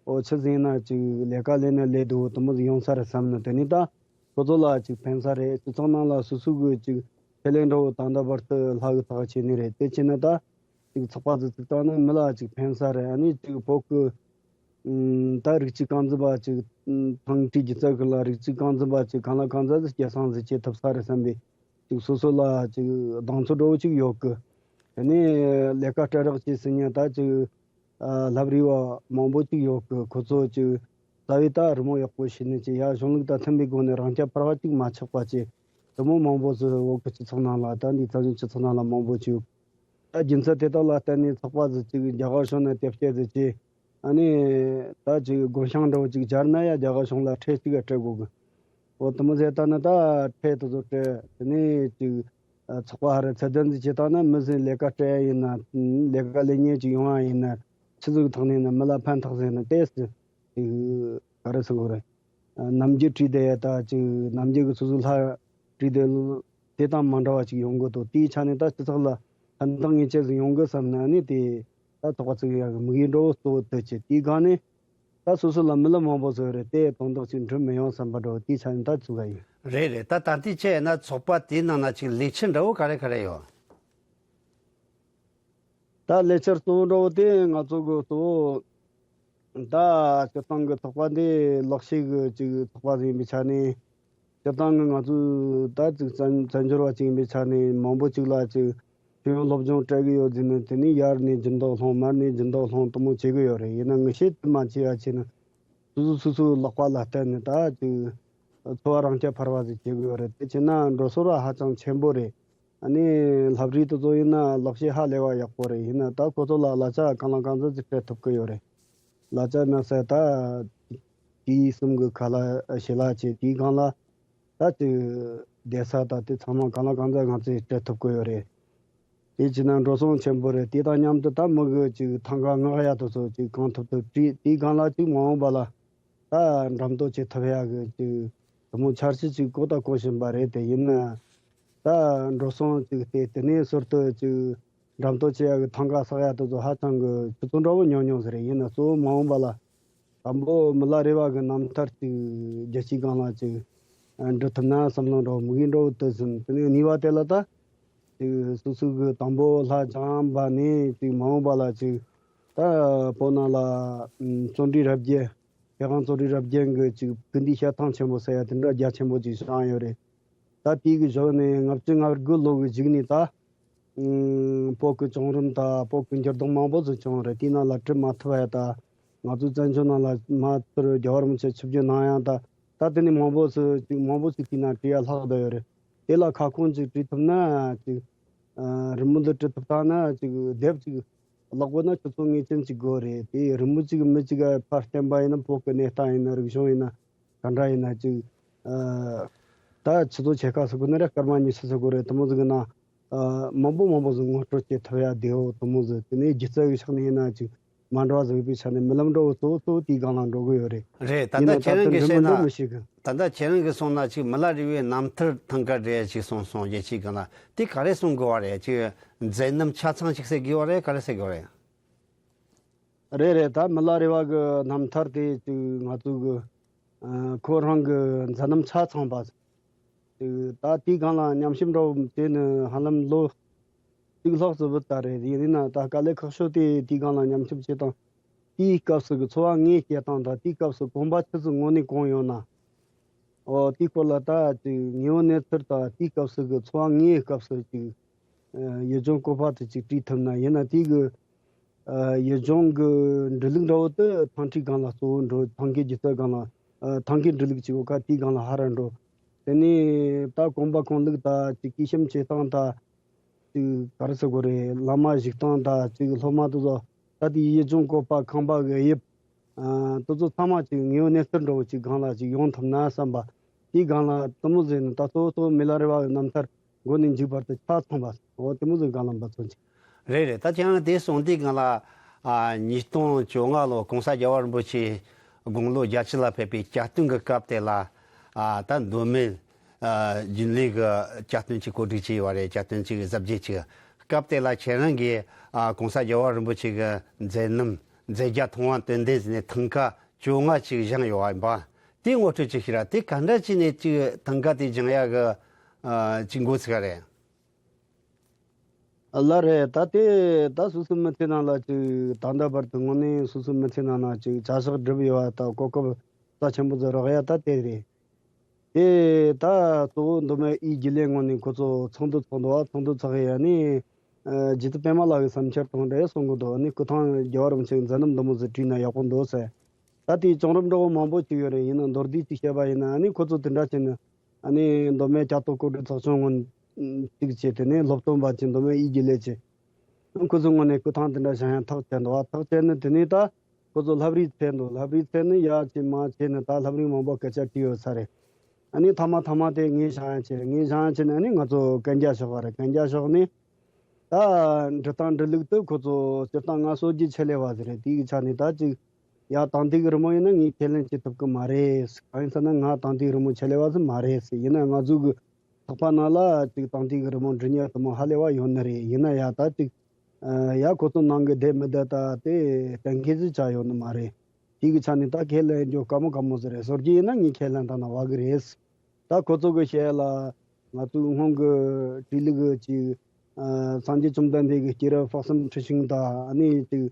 ཨོ་ཆི་ཟིག་ཡིན་ན་ཅིག་ལས་ཀ་ལས་ན་ལས་སྡུག་དེ་མོ་ཟིག་ཡོང་ས་རེད་བསམ་ནས། དེ་ནས་ད་ཁོ་ཚོ་ལ་ཅིག་ཕན་ས་རེད། སྤྱི་ཚོགས་ནང་ལ་སོ་སོ་གི་ཅིག་ཁས་ལེན་འདྲ་བོ་ད་ལྟ་བར་དུ་ལྷ་གི་ཐག་བཅད་ནི་རེད། དེ་བྱས་ན་ད་ཅིག་ཚོགས་པ་ཟིག་བཙུགས་བཏང་ན་མི་ལ་ཅིག་ཕན་ས་རེད། ཨ་ནི་ཅིག་བོད་གི་ཨུམ་ད་རིགས་གཅིག་རྐང་འཛིན་པ་ཅིག་ཨུམ་ཐང་ཀྲི་སྒྱུ་རྩལ་ཁུལ་ལ་རིགས་གཅིག་རྐང་འཛིན་པ་ཅིག་གང་ལ་གང་འཚམ་ཟིག་སྐྱེད་སྲིང་ཟིག་བྱེད་ཐུབ་ས་རེད་བསམ་པའི་ཅིག་སོ་སོ་ལ་ཅིག་གདེང་ཚོད་འདྲ་བོ་ཅིག་ཡོད་གི། དེ་ནས་ལས་ཀ་སྤྲད་རོགས་བྱེད་ཟེར་ཉན་ད་ཅིག་ཨ་ལྷ་བྲིས་པ་མང་པོ་ཅིག་ཡོད་གི། ཁོ་ཚོ་ཅིག་རྩ་བའི་ད་རི་མོ་ཡག་པོ་ཤེས་ནི་ཅིག་ཡ་གཞུང་ལུགས་དང་མཐུན་པའི་སྒོ་ནས་རང་རྐྱ་འཕེར་བ་ཅིག་མ་ཆགས་པ་ཅིག་དེ་མོ་མང་པོ་ཟིག་བོད་གི་སྤྱི་ཚོགས་ནང་ལ་ད་འདི་བཙན་བྱོལ་སྤྱི་ཚོགས་ནང་ལ་མང་པོ་ཅིག་ཡོད། ད་རྒྱུ་མཚན་དེ་དག་ལ་བརྟེན་ནས་ཚོགས་པ་ཟིག་ཅིག་རྒྱ་གར་གཞུང་ནས་དེབ་སྐྱེལ་ཟིག་བྱས། ཨ་ནི་ད་ཅིག་དགོན་ཤང་འདྲ་བོ་ཅིག་སྦྱར་ན་ཡ་རྒྱ་གར་གཞུང་ལ་ཁྲལ་ཅིག་ག་སྤྲད་དགོས་གི། འོ་དེ་མོ་ཟེར་ད་ན་ད་ཁྲལ་དེ་ཚོ་སྤྲད། དེ་ནས་ཅིག་ཨ་ཚོགས་པ་ཧ་རེ་ཚད་ལྡན་ཟིག་བྱེད་བཏང་ན་མི་ཟིག་ལས་ཀ་སྤྲད་ཡ་ཡིན་ན། ལས་ཀ་ལས་ཉེན་ཅིག་ཡོང་ཡ་ཡིན་ན། ཆི་ཟིག་ཐོག་ནས་ཡིན་ན་མི་ལ་ཕན་ཐོགས་ཟིག་ཡིན་ན་ཏོག་ཙམ་ཅིག་ག་རེ་ཟེར་དགོས་རེད། ཨ་ནམ་རྒྱུན་བྲིས་བསྡད་ཡ་ད་ཅིག་ནམ་རྒྱུན་གི་སོ་སོའི་ལྷ་བྲིས་བསྡད་དེ་དང་མ་འདྲ་བ་ཅིག་ཡོང་གི་འདུག་དེའི་ཆ་ནས་ད་སྤྱི་ཚོགས་ལ་ཕན་ཐོགས་ངེས་ཅན་ཟིག་ཡོང་གི་བསམ་ནས། ཨ་ནི་དེ་ད་ཚོགས་པ་བཙུགས་ཡག་གི་དམིགས་ཡུལ་འདྲ་བོ་གཙོ་བོ་དེ་བྱས། དེའི་སྒང་ནས་ད་སོ་སོ་ལ་རྨི་ལམ་མང་པོ་བཟོས་རེད། དེ་དོན་དག་ཅིག་འགྲུབ་མི་ཡོང་བསམ་པ་འདྲ་བོ་དེའི་ཆ་ནས་ད་བཙུགས་པ་ཡིན། རེད་རེད། ད་ད་ལྟའི་ཆ་ཡིན་ན་ཚོགས་པ་དེའི་ནང་ན་ཅིག་ལས་འཆར་འདྲ་བོ་ག་རེ་ག་རེ་ཡོད། ད་ལས་འཆར་གཙོ་བོ་འདྲ་བོ་དེ་ང་ཚོ་གི་གཙོ་བོ་ད་སྤྱིར་བཏང་གི་ཚོགས་པ་འདི་ལག་ཤེས་ཀྱི་ཅིག་ཚོགས་པ་ཟིག་ཡིན་པའི་ཆ་ནས། སྤྱིར་བཏང་གི་ང་ཚོའི་ད་ཅིག་བཙན་བཙན་བྱོལ་བ་ཅིག་ཡིན་པའི་ཆ་ནས་མང་པོ་ཅིག་ལ་ཅིག་ཤེས་ཡོན་སློབ་སྦྱོང་སྤྲད་གི་ཡོད་ཟེར་ནས། དེ་ནས་ཡར་ནས་སྦྱིན་བདག་སློང་མར་ནས་སྦྱིན་བདག་སློང་དེ་མོ་བྱེད་གི་ཡོད་རེད། ཡིན་ན་ངེས་ཤེས་དེ་མ་བྱས་ཡ་བྱས་ན་སོ་སོ་སོ་སོའི་ལག་པ་ལ་བརྟེན་ནས་ད་ཅིག་འཚོ་བ་རང་རྐྱ་འཕེར་བ་ཟིག་བྱེད་གི་ཡོད་རེད། དེ་བྱས་ན་འགྲོ་སོང་ར་ཧ་ཅང་ཆེན་པོ་རེད། ཨ་ནི་ལྷ་བྲིས་དེ་ཚོ་ཡིན་ན་ལག་ཤེས་ཧ་ལས་པ་ཡག་པོ་རེད། ཡིན་ན་ད་ཁོ་ཚོ་ལ་གླ་ཆ་གང་ལ་གང་འཚམ་ཅིག་སྤྲད་ཐུབ་ཀྱི་ཡོད་རེད། གླ་ཆ་མ་ཟད་ད་དུས་གསུམ་གྱི་ཁ་ལག་ཞལ་ལག་བྱས། དེའི་སྒང་ལ་ད་ཅིག་བསྡད་ས་ད་དེ་ཚང་མ་གང་ལ་གང་འཚམ་ང་ཚོས་སྤྲད་ཐུབ་ཀྱི་ཡོད་རེད། དེ་བྱས་ན་འགྲོ་སོང་ཆེན་པོ་རེད། དེ་དང་མཉམ་དུ་ད་མི་གི་ཅིག་ཐང་ག་མངགས་ཡ་དེ་ཚོ་ཅིག་གང་ཐུབ་ཐུབ་བྲིས། དེའི་སྒང་ལ་ཅིག་མ་འོངས་པ་ལ་ད་འགྲེམས་སྟོན་བྱེད་ཐུབ་ཡག་གི་ཅིག་དེ་མོ་འཆར་གཞི་ཅིག་བཀོད་ད་བཀོད་བཞིན་པ་རེད། དེ་ཡིན་ན་ད་འགྲོ་སོང་ཅིག་སྟེར། དེ་ནས་ཟུར་དུ་ཅིག་འགྲེམས་སྟོན་བྱེད་ཡག་གི་ཐང་ག་བསགས་ཡག་དེ་ཚོ་ཧ་ཅང་གི་ཆུ་ཚོད་འདྲ་བོ་ཉུང་ཉུང་ཟིག་རེད། ཡིན་ན་གཙོ་བོ་མ་འོངས་པ་ལ་དང་པོ་མི་ལ་རས་པ་གི་རྣམ་ཐར་ཅིག་རྒྱལ་སྤྱིའི་སྒང་ལ་ཅིག་འབྲི་ཐུབ་ན་བསམ་བློ་འདྲ་བོ་དམིགས་ཡུལ་འདྲ་བོ་དེ་ཟིན། དེ་ནས་གཉིས་པ་དེ་ལ་ད་ཅིག་སོ་སོ་གི་དང་པོ་ལྷ་སྦྱངས་པ་ནས་ཅིག་མ་འོངས་པ་ལ་ཅིག་ད་བོད་ནང་ལ་ཨམ་བརྩོན་འགྲུས་རབ་རྒྱས། མཁས་དབང་བརྩོན་འགྲུས་རབ་རྒྱས་གི་ཅིག་སྐུ་འདུས་ཞལ་ཐང་ཆེན་པོ་ཟེར་ཡ་དེ་འདྲ་རྒྱ་ཆེན་པོ་ཅིག་བཞེངས་ཡོད་རེད། ད་དེའི་གི་གཞུག་ནས་ལྔ་བཅུ་ང་དགུ་ལོ་གི་གཞུག་ནས་ད་ཨམ་བོད་གི་བྱུང་རིམ་དང་བོད་གི་འགྱུར་ལྡོག་མང་པོ་ཟིག་བྱུང་རེད། དེའི་ནང་ལ་འབྲི་མ་ཐུབ་ཡ་དང་། ང་ཚོའི་བཙན་བྱོལ་ནང་ལ་མ་ཚུར་རྒྱལ་བ་རིན་པོ་ཆེ་ཆིབས་བསྒྱུར་གནང་ཡ་དང་། ད་དེ་ནས་མང་པོ་ཟིག་ཅིག་མང་པོ་ཟིག་དེའི་ནང་བྲིས་ཡ་ལྷག་བསྡད་ཡོད་རེད། དེ་ལ་ཁ་སྐོང་ཅིག་བྲིས་ཐུབ་ན་ཅིག་ཨ་རི་མོ་འདི་བྲིས་ཐུབ་ཐང་ན་ཅིག་དེབ་ཅིག་ཀློག་དགོས་ན་ཆུ་ཚོད་ངེས་ཅན་ཅིག་དགོས་རེད། དེ་རི་མོ་ཅིག་མི་ཅིག་ག་ཕར་བསྟན་པ་ཡིན་ན། བོད་ཀྱི་གནས་སྟངས་ཡིན་ན། རིག་གཞུང་ཡིན་ན། ག་འདྲ་ཡིན་ན་ཅིག་ཨ་ད་ཆུ་ཚོད་ཕྱེད་ཀ་ཟེར་དགོས་ན་རེད། སྐར་མ་ཉི་ཤུ་ཟེར་དགོས་རེད། དེ་མོ་ཟིག་གི་ནང་ཨ་མང་པོ་མང་པོ་ཟིག་ངོ་སྤྲོད་བྱེད་ཐུབ་ཡ་བདེ་བོ་དེ་མོ་ཟིག་དེ་ནས་སྒྱུ་རྩལ་གྱི་ཕྱོགས་ནས་ཡིན་ན་ཅིག་མ་འདྲ་བ་ཟིག་ཡོད་པའི་ཆ་ནས་རྨི་ལམ་འདྲ་བོ་གཙོ་བོ་གཙོ་བོ་དེའི་སྒང་ལ་འགྲོ་གི་ཡོད་རེད། རེད། ད་ཡིན་ན་ད་ད་ཁྱེད་རང་གིས་དེ་འདྲ་བཤད་མི་འདྲ་ན། མི་ཤེས་གི། ད་ལྟ་ཁྱེད་རང་གིས་གསུངས་ན་ཅིག་མི་ལ་རས་པའི་རྣམ་ཐར་ཐང་ག་འབྲི་ཡ་ཅིག་གསུངས་སོང་། རྒྱལ་སྤྱིའི་སྒང་ལ་དེ་ག་རེ་གསུང་དགོས་བ་རེད། ཅིག་མཛད་རྣམ་ཆ་ཚང་ཅིག་ཟེར་དགོས་བ་རེད། ག་རེ་ཟེར་དགོས་བ་རེད། རེད་རེད། ད་མི་ལ་རས་པ་གི་རྣམ་ཐར་དེ་ཅིག་ང་ཚོ་གི་ཨ་ཁོ་རང་གི་མཛད་རྣམ་ཆ་ཚང་པ་ཅིག་ད་དེའི་སྒང་ལ་ཉམས་ཞིབ་འདྲ་བོ་བྱས་ནས་ཧ་ལམ་ལོ་གཅིག་ལྷག་ཙམ་བུད་ད་རེད། ཡིན་ན་ད་དཀའ་ལས་ཁག་ཤོས་དེ་དེའི་སྒང་ལ་ཉམས་ཞིབ་བྱེད་སྟངས་ དེའི་སྐབས་སུ་གི་འཚོ་བ་དངོས་སྐྱེལ་སྟངས་དང་དེའི་སྐབས་སུ་གོམ་པ་ཆུ་ཚོད་དངོས་གནས་གང་ཡོད་ན། ཨོ་དེའི་སྐོར་ལ་ད་ཅིག་དངོས་པོ་གནས་ཚུལ་དང་དེའི་སྐབས་སུ་གི་འཚོ་བ་དངོས་སྐབས་སུ་ཅིག་ཡུལ་ལྗོངས་བཀོད་པ་དེ་ཅིག་བྲིས་ཐུབ་ན། ཡིན་ན་དེའི་གི་ཡུལ་ལྗོངས་ཀྱི་འབྲུ་ལུགས་འདྲ་བོ་དེ་ཐང་ཁའི་སྒང་ལ་གཙོ་བོ་འགྲོ། ཐང་ཁའི་སྒྱུ་རྩལ་སྒང་ལ། ཐང་ཁའི་འབྲུ་ལུགས་ཅིག་ཡོད་ཁ་དེའི་སྒང་ལ་ཧ་ར་འགྲོ། དེ་ནས་ད་གོམ་པ་གང་བླུགས་ད་ཅིག་སྐྱེ་ཤམ་བྱེད་སྟངས་ད་ཅིག་ག་རེ་ཟེར་དགོས་རེད། བླ་མ་བཞུགས་སྟངས་ད་ཅིག་སློབ་མ་དེ་ཚོ་ད་དེ་ཡུལ་ལྗོངས་བཀོད་པ་ཁང་པ་གི་དབྱིབས་དེ་ཚོ་ཚང་མ་ཅིག་དངོས་པོ་གནས་ཚུལ་འདྲ་བོ་ཅིག་སྒང་ལ་ཅིག་ཡོང་ཐུབ་ན་བསམ་པ། དེའི་སྒང་ལ་དེ་མོ་ཟེར་ནས་ད་གཙོ་བོ་གཙོ་བོ་མི་ལ་རས་པ་གི་རྣམ་ཐར་མགོ་ནས་མཇུག་བར་དུ་ཆ་ཚང་བ། འོ་དེ་མོ་ཟིག་སྒང་ལ་འབད་བརྩོན་བྱེད། རེད་རེད། ད་ཁྱེད་རང་དེ་གསུངས་དུས་སྒང་ལ། ཨ། ཉིས་སྟོང་བཅོ་ལྔ་ལོ་༸གོང་ས་རྒྱལ་བ་རིན་པོ་ཆེ་དགུང་ལོ་བརྒྱད་ཅུ་ལ་ཕེབས་པའི་གྱ་སྟོན་གྱི་སྐབས་དེ་ལ། ཨ། ད་མདོ་སྨད། ཨ། རྒྱུན་ལས་ཀྱི་གྱ་སྟོན་ཅིག་གོ་སྒྲིག་བྱས་ཡོད་རེད། གྱ་སྟོན་ཅིག་གཟབ་རྒྱས་ཅིག་སྐབས་དེ་ལ་ཁྱེད་རང་གིས། ཨ། ༸གོང་ས་རྒྱལ་བ་རིན་པོ་ཆེ་གི་མཛད་རྣམ་མཛད་བརྒྱ་མཐོང་བ་དོན་ལྡན་ཟེར་ནས་ཐང་ཀ་བཅོ་ལྔ་ཅིག་བཞེངས་ཡོད་པ་ཡིན་པ། དེའི་ངོ་སྤྲོད་ཅིག་ཞུ་ར། དེ་ག་འདྲ་བྱས་ནས་ཅིག་ཐང་ཀ་དེ་བཞེངས་ཡག་གི། ཨ། ཅིག་འགོ་ཚུགས་པ་རེད། ལགས་རེད། ད་དེ་ད་སོ་སོའི་མི་ཚེ་ནང་ལ་ཅིག་ད་ལྟ་བར་དུ་དངོས་གནས་སོ་སོའི་མི་ཚེ་ནང་ན་ཅིག་བྱ་གཞག་སྒྲུབ་ཡོད་པ་དང་གོ་སྐབས་རྩ་ཆེན་པོ་ཟིག་རག་ཡ་ད་དེ་རེད། དེ་ད་གཙོ་བོ་མདོ་སྨད་དབུས་རྒྱུན་ལས་ངོས་ནས་ཁོ་ཚོ་ཚོགས་འདུ་ཚོགས་འདུག་བ། ཚོགས་འདུ་ཚོགས་ཡ་ནི་རྗེ་བཙུན་པད་མ་ལགས་ཀྱི་བསམ་འཆར་དང་འབྲེལ་གསུང་གི་འདུག་ནི་སྐུ་ཐང་རྒྱལ་བ་རིན་པོ་ཆེའི་མཛད་རྣམ་འདི་མོ་ཟིག་བྲིས་ན་ཡག་པོ་འདུག་ཟེར། ད་དེའི་བྱུང་རིམ་འདྲ་བོ་མང་པོ་ཅིག་ཡོད་རེད། ཡིན་ན་མདོར་བསྡུས་ཅིག་བཤད་པ་ཡིན་ན་ནི་ཁོ་ཚོ་དེ་འདྲ་བྱས་ནས། ཨ་ནི་མདོ་སྨད་གྱ་སྟོན་གོ་སྒྲིག་ཚོགས་ཆུང་ངོས་གཅིག་བྱས། དེ་ནས་སློབ་སྟོན་པ་བྱས། མདོ་སྨད་དབུས་རྒྱུན་ལས་བྱས། ཁོ་ཚོའི་ངོས་ནས་སྐུ་ཐང་དེ་འདྲ་བཞེངས་ཡ་ཐག་བཅད་འདུག་བ། ཐག་བཅད་ནས་དེ་ནས་ད་ཁོ་ཚོ་ལྷ་བྲིས་འཚོལ་འདུག་ལྷ་བྲིས་འཚོལ་ནས་ཡར་བྱས་མར་བྱས་ནས་ད་ལྷ་བྲིས་མང་པོ་སྐད་ཆ་དྲིས་ཡོད་ས་རེད། ཨ་ནི་མཐའ་མ་མཐའ་མ་དེ་ངས་བཞེངས་ཡ་བྱས། ངས་བཞེངས་ཡ་བྱས་ནས་ཨ་ནི་ང་ཚོ་གན་རྒྱ་ཞུས་པ་རེད། གན་རྒྱ་ཞུས་ནས་ད་འབྲི་སྟངས་འབྲི་ལུགས་དེ་ཁོ་ཚོ་སྤྱིར་བཏང་ང་སྲོལ་རྒྱུན་ཆེད་ལས་པ་ཟིག་རེད། དེའི་ཆ་ནས་ད་ཅིག་ཡ་དང་དེ་གི་རི་མོ་ཡིན་ན་ངས་ཁས་ལེན་བྱེད་ཐུབ་གི་མ་རེད། གང་ཡིན་ཟེར་ན་ང་དང་དེ་གི་རི་མོ་ཆེད་ལས་པ་ཟིག་མ་རེད་ཟེར། ཡིན་ན་ང་ཚོ་གི་ཚོགས་པ་ནང་ལ་ཅིག་དང་དེ་གི་རི་མོ་འབྲི་མཁན་དེ་མོ་ཧ་ལས་པ་ཡོད་ནི་རེད། ཡིན་ན་ཡ་ད་ཅིག་ཡ་ཁོ་ཚོ་ནང་གི་བསྡད་མི་བསྡད་ད་དེ་གཏན་འཁེལ་ཟིག་ཆགས་ཡོད་ནི་མ་རེད། དེ་གི་ཆ་ནས་ད་ཁས་ལེན་རྒྱུ་དཀའ་མོ་དཀའ་མོ་ཟིག་རེད། སྲོལ་རྒྱུན་ཡིན་ན་ངས་ཁས་ལེན་བཏང་ན་བ་གི་རེད། ད་ཁོ་ཚོ་གི་བཤད་ལ་ང་ཚོའི་སྔོན་གི་བྲིས་ལུགས་ཅིག་ཨ། སངས་རྒྱས་བཅོམ་ལྡན་འདས་ཀྱི་སྐྱེས་རབས་དཔག་བསམ་འཁྲི་ཤིང་དང་། ཨ་ནི་ཅིག་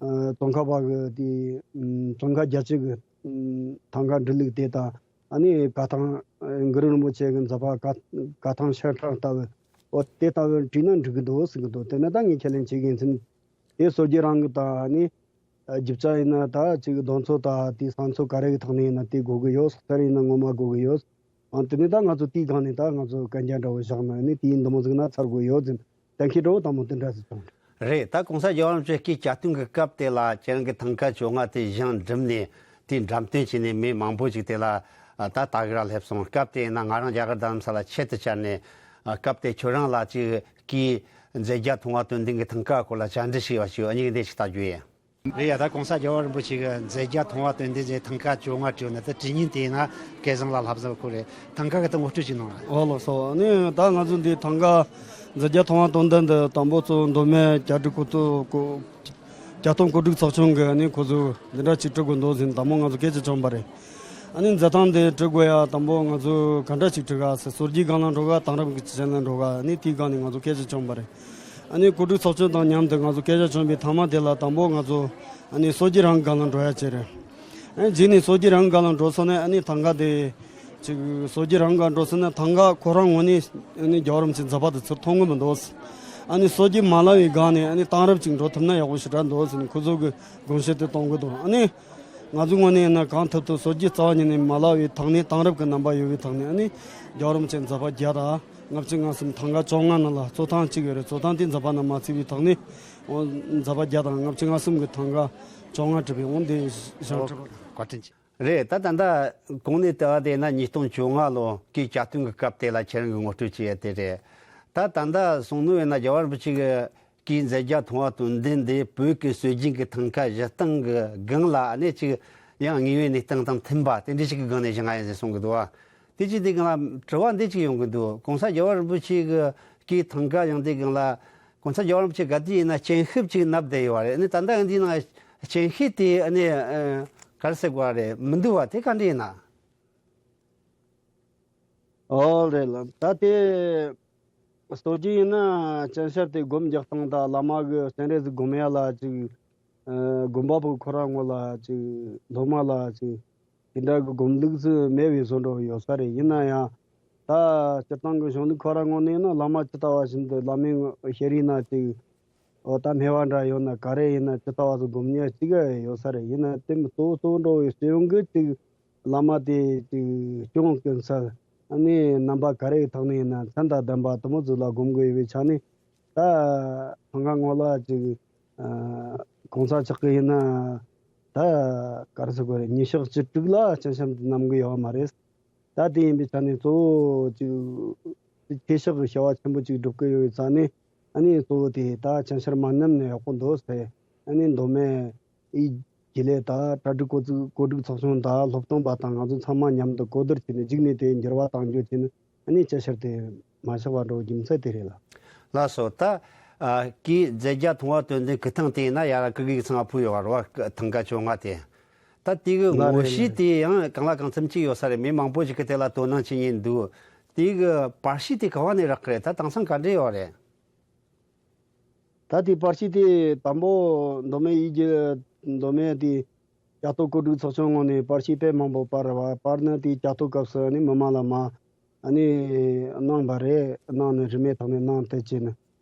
ཨ། ཙོང་ཁ་པ་གི་དེ་ཨམ། ཙོང་ཁ་རྒྱལ་བྱེད་ཀྱི་ཨམ། ཐང་ཀ་འབྲི་ལུགས་དེ་དང་། ཨ་ནི་ག་ཐང་གུ་རུ་རིན་པོ་ཆེ་གི་མཛད་པ་ག་ག་ཐང་ཤར་ཕྲེང་ལྟ་བུ། འོ་དེ་ལྟ་བུ་བྲིས་ན་འགྲིག་གི་འདུག་ཟེར་གི་འདུག་དེ་ནས་ད་ངས་ཁས་ལེན་བྱེད་དགོས་ཟིན། དེ་སྲོལ་རྒྱུན་རང་གི་དང་། ཨ་ནི་རྒྱུ་ཆ་ཡིན་ན་ད་ཅིག་རྡོ་མཚོ་དང་དེ་ས་མཚོ་ག་རེ་གི་ཐོག་ནས་ཡིན་ན་དེ་དགོས་གི་ཡོད། ས་ཁྲ་ཡིན་ན་ངོ་མ་དགོས་གི་ཡོད། ཨང་། དེ་ནས་ད་ང་ཚོ་དེའི་སྒང་ནས་ད་ང་ཚོ་གན་རྒྱ་འདྲ་བོ་བཞག་ན་ནི་དེའི་འདི་མོ་ཟིག་ན་ཚར་དགོས་ཡོད་ཟིན། གཏན་འཁེལ་འདྲ་བོ་དང་མོ་དེ་འདྲ་ཟིག་བྱུང་། རེད། ད་༸གོང་ས་༸རྒྱལ་བ་རིན་པོ་ཆེ་སྐུའི་གྱ་སྟོན་གྱི་སྐབས་དེ་ལ་ཁྱེད་རང་གི་ཐང་ཀ་བཅོ་ལྔ་དེ་བཞེངས་འགྲུབ་ནས་དེའི་འགྲེམས་སྟོན་བྱས་ནས་མི་མང་པོ་ཞིག་དེ་ལ་ད་ལྟ་གི་ར་སླེབས་སོང་། སྐབས་དེ་ཡིན་ན་ང་རང་རྒྱ་གར་རྡ་རམ་ས་ལ་ཆེད་དུ་བཅར་ནས། སྐབས་དེ་ཁྱོད་རང་ལ་ཅིག་སྐུའི་མཛད་བརྒྱ་མཐོང་བ་དོན་ལྡན་གྱི་ཐང་ཀ་སྐོར་ལ་བཅར་འདྲི་ཞུས་པ་ཞུ། ཨ་ནི་འདི་ཞིག་ལྟ་རྒྱུ་ཡིན། རེད་ཡ། ད་༸གོང་ས་༸རྒྱལ་བ་རིན་པོ་ཆེ་གི་མཛད་བརྒྱ་མཐོང་བ་དོན་ལྡན་ཟེར་ཐང་ཀ་བཅོ་ལྔ་བྲིས་ནས་ད་བྲིས་མིན་དེ་ན་སྐལ་བཟང་ལགས་ལྷ་བཟང་ཁོ་རེད། ཐང་ཀ་གི་ད་ངོ་སྤྲོད་ཅིག་གནང་ར། ཨོ་ལགས་སོ། ཨ་ནི་ད་ང་ཚོ་འདི་ཐང་ཀ་མཛད་བརྒྱ་མཐོང་བ་དོན་ལྡན་འདི་དང་པོ་ཚོ་མདོ་སྨད་གྱ་སྒྲིག་གོ་ཚོ་གོ་གྱ་སྟོན་གོ་སྒྲིག་ཚོགས་ཆུང་གི་ཨ་ནི་ཁོ་ཚོ་འདི་འདྲ་ཅིག་བྲི་དགོས་འདུག་ཟིན། དང་པོ་ང་ཚོ་སྐད་ཆ་བྱུང་བ་རེད། ཨ་ནི་མཛད་ཐང་འདི་བྲི་དགོས་ཡ་དང་པོ་ང་ཚོ་ག་འདྲ་ཅིག་བྲི་ག་ཟེར། སྲོལ་རྒྱུན་སྒང་ལ་འགྲོ་ག་དེང་རབས་ཀྱི་ཅན་ལ་འགྲོ་ག་ཨ་ནི་དེའི་སྒང་ནས་ང་ཚོ་སྐད་ཆ་བྱུང་བ་རེད། ཨ་ནི་གོ་སྒྲིག་ཚོགས་ཆུང་དང་མཉམ་དུ་ང་ཚོ་སྐད་ཆ་བྱུང་བའི་ཐ་མ་དེ་ལ་དང་པོ་ང་ཚོ་ཨ་ནི་སྲོལ་རྒྱུན་རང་གི་སྒང་ལ་འགྲོ་ཡ་བྱས་རེད། ཨ་ནི་རྗེས་ནས་སྲོལ་རྒྱུན་རང་གི་སྒང་ལ་འགྲོ་སོང་ནས་ཨ་ནི་ཐང་ཀ་དེ་ཅིག་སྲོལ་རྒྱུན་རང་གི་སྒང་འགྲོ་སོང་ན་ཐང་ཀ་ཁོ་རང་ངོས་ནས་ཨ་ནི་རྒྱལ་བ་རིན་པོ་ཆེའི་མཛད་པ་དེ་ཚུར་མཐོང་གི་མི་འདུག་ཨ་ནི་སྲོལ་རྒྱུན་མ་བརླག་པའི་སྒང་ནས་ཨ་ནི་དེང་རབས་ཅིག་འགྲོ་ཐུབ་ན་ཡག་པོ་ཞེ་དྲག་འདུག་ཟེར་ནས་ཁོ་ཚོ་གི་དགོངས་བཞེད་དེ་གཏོང་གི་འདུག་ཨ་ནི། ང་ཚོའི་ངོས་ནས་ཡིན་ན་གང་ཐུབ་ཐུབ་སྲོལ་རྒྱུན་རྩ་བ་ཉིད་ནས་མ་བརླག་པའི་ཐོག་ནས་དེང་རབས་ཀྱི་རྣམ་པ་ཡོད་པའི་ཐོག་ནས་ཨ་ནི་རྒྱལ་བ་རིན་པོ་ཆེའི་མཛད་པ་བརྒྱ་དང་ལྔ་བཅུ་ང་གསུམ། ཐང་ཀ་བཅོ་ལྔ་ནང་ལ་གཙོ་ཐང་གཅིག་ཡོད་རེད། གཙོ་ཐང་དེའི་མཛད་པ་རྣམས་མ་ཚུད་པའི་ཐོག་ནས་འོ་མཛད་པ་བརྒྱ་དང་ལྔ་བཅུ་ང་གསུམ་གྱི་ཐང་ཀ་བཅོ་ལྔ་བྲིས་པའི་འོ་འདི་བཞེངས་བྲིས་པ་རེད། བཀའ་དྲིན་ཆེ། རེད། ད་ད་ལྟ་གོང་ནས་བལྟས་པ་དེ་ན་ཉིས་སྟོང་བཅོ་ལྔ་ལོ་སྐུའི་གྱ་སྟོན་གྱི་སྐབས་དེ་ལ་ཁྱེད་རང་གིས་ངོ་སྤྲོད་བྱས་ཡ་དེ་རེད། ད་ད་ལྟ་གསུང་ནོ་ཡིན་ན་རྒྱལ་བ་རིན་པོ་ཆེ་གི་སྐུའི་མཛད་བརྒྱ་མཐོང་བ་དོན་ལྡན་འདི་བོད་ཀྱི་སྲོལ་རྒྱུན་གྱི་ཐང་ཀ་བཞེངས་སྟངས་ཀྱི་སྒང་ལ་ཨ་ནི་ཅིག་ཡང་དངོས་ཡོད་གནས་སྟངས་དང་མཐུན་པ་དེ་འདྲ་ཞིག་གི་སྒང་ནས་བཞེངས་ཡ་ཡིན་ཟེར་གསུང་གི་འདུག་བ། དེ་ཅིག་དེ་སྒང་ལ་དྲི་བ་འདི་ཅིག་ཡོང་གི་འདུག་གོང་ས་རྒྱལ་བ་རིན་པོ་ཆེ་གི་སྐུའི་ཐང་ཀ་བཞེངས་དུས་སྒང་ལ་གོང་ས་རྒྱལ་བ་རིན་པོ་ཆེ་ག་དུས་ཡིན་ན་སྤྱན་ཤུབས་ཅིག་མནབས་བསྡད་ཡོད་བ་རེད། ཨ་ནི་ད་ལྟ་འདི་ནང་སྤྱན་ཤུབས་དེ་ཨ་ནི་ག་རེ་ཟེར་དགོས་བ་རེད། མི་འདུག་བ། དེ་ག་འདྲ་ཡིན་ན། ཨོ་རེད་ལ། ད་དེ་སྲོལ་རྒྱུན་ཡིན་ན་སྤྱན་ཤུབས་དེ་སྒོམ་རྒྱག་སྟངས་དང་བླ་མ་གི་སྤྱན་རས་གཟིགས་སྒོམ་ཡ་ལ་ཅིག་ དགོན་པ་པོ་ཁོ་རང་ངོ་ལ་ཅིག་སློབ་མ་ལ་ཅིག་དེ་འདྲ་གི་སྒོམ་ལུགས་སུ་མེད་པའི་བཟོ་འདྲ་ཡོད་ས་རེད། ཡིན་ན་ཡང་ད་སྤྱིར་བཏང་གི་གཞུང་ལུགས་ཁོ་རང་ངོ་ནས་ན་བླ་མ་ཇི་ལྟ་བ་བཞིན་དུ་བླ་མའི་ཤེས་རིག་ན་ཅིག་འོ་ད་སྨེ་བ་འདྲ་ཡོད་ན་ག་རེ་ཡིན་ན་ཇི་ལྟ་བ་ཟིག་སྒོམ་ཉན་ཅིག་ཡོད་ས་རེད། ཡིན་ན་དེ་མི་གཙོ་བོ་གཙོ་བོ་འདྲ་བའི་སྤྱི་ཡོངས་གི་ཅིག་བླ་མ་དེ་ཅིག་སྐྱོང་གི་ཚད་ཨ་ནི་རྣམ་པ་ག་རེ་ཡི་ཐོག་ནས་ཡིན་ན་མཚན་དང་ལྡན་པ་དེ་མོ་ཟིག་ལ་སྒོམ་དགོས་ཡོད་པའི་ཆ་ནས། ད་ཐང་ག་ངོ་ལ་ཅིག་ཨ་གོང་ས་མཆོག་གི་ཡིན་ན་ད་ག་རེ་ཟེར་དགོས་རེད། ཉིན་ཞག་བཅུ་དྲུག་ལ་སྤྱན་ཞབས་འདི་གནང་གི་ཡོད་མ་རེད། ད་དེ་ཡིན་པའི་ཆ་ནས་གཙོ་བོ་ཅིག་ཆོས་ཕྱོགས་ཀྱི་བྱ་བ་ཆེན་པོ་ཅིག་སྒྲུབ་ཀྱི་ཡོད་པའི་ཆ་ནས་ཨ་ནི་གཙོ་བོ་དེ་ད་སྤྱན་ཞབས་མ་མནན་ན་ཡག་པོ་འདུག་ཟེར། ཨ་ནི་མདོ་སྨད་ཡིག་རྒྱུགས་ལས་ད་གྲ་སྒྲིག་གོ་ཚུགས་གོ་སྒྲིག་ཚོགས་ཆུང་དང་སློབ་སྟོན་པ་དང་ང་ཚོ་ཚང་མ་མཉམ་དུ་གོ་བསྡུར་བྱས་ནས་གཅིག་ནས་དེ་འགྱུར་བ་གཏང་རྒྱུ་བྱས་ནས། ཨ་ནི་སྤྱན་ཞབས་དེ་མ་ཆག་པ་འགྲོ་རྒྱུ་མཚན་དེ་རེད་ལ། ལགས་སོ། ད་ཨ་གིས་མཛད་རྒྱ་མཐོང་བ་དོན་ལྡན་སྐུ་ཐང་དེ་ཡིན་ན་ཡ་ར་ཀི་གི་ཚང་ཕུ་ཡོད་བ་རོ་ཐང་ག་བཅོ་ལྔ་དེ། ད་དེ་གི་ལ་ངོ་རེད་ཤེས་ལ་དེ་ཡང་གང་ལ་གང་འཚམ་ཅིག་ཡོད་ས་རེད། མི་མང་པོ་ཞིག་གི་དེ་ལ་དོ་སྣང་བྱེད་ཉེན་འདུག་དེ་གི་པར་ཤིས་དེ་ག་བ་ནས་རག་གི་རེད། ད་དེང་སང་ག་འདྲ་ཡོད་རེད། ད་དེ་པར་ཤིས་དེ་དང་པོ་མདོ་སྨད་ཡིག་རྒྱུགས་མདོ་སྨད་དེ་རྒྱ་ཐོ་གོ་སྒྲིག་ཚོགས་ཆུང་ངོས་ནས་པར་ཤིས་དཔེ་མང་པོ་པར་བ་པར་ནི་དེ་རྒྱ་ཐོ་སྐབས་སུ་ནི་མི་མང་ལ་མ་ཨ་ནི་གནང་བ་རེད། གནང་ནི་རིན་མེད་ཐོག་ནས་གནང་དེ་བྱས་ནི་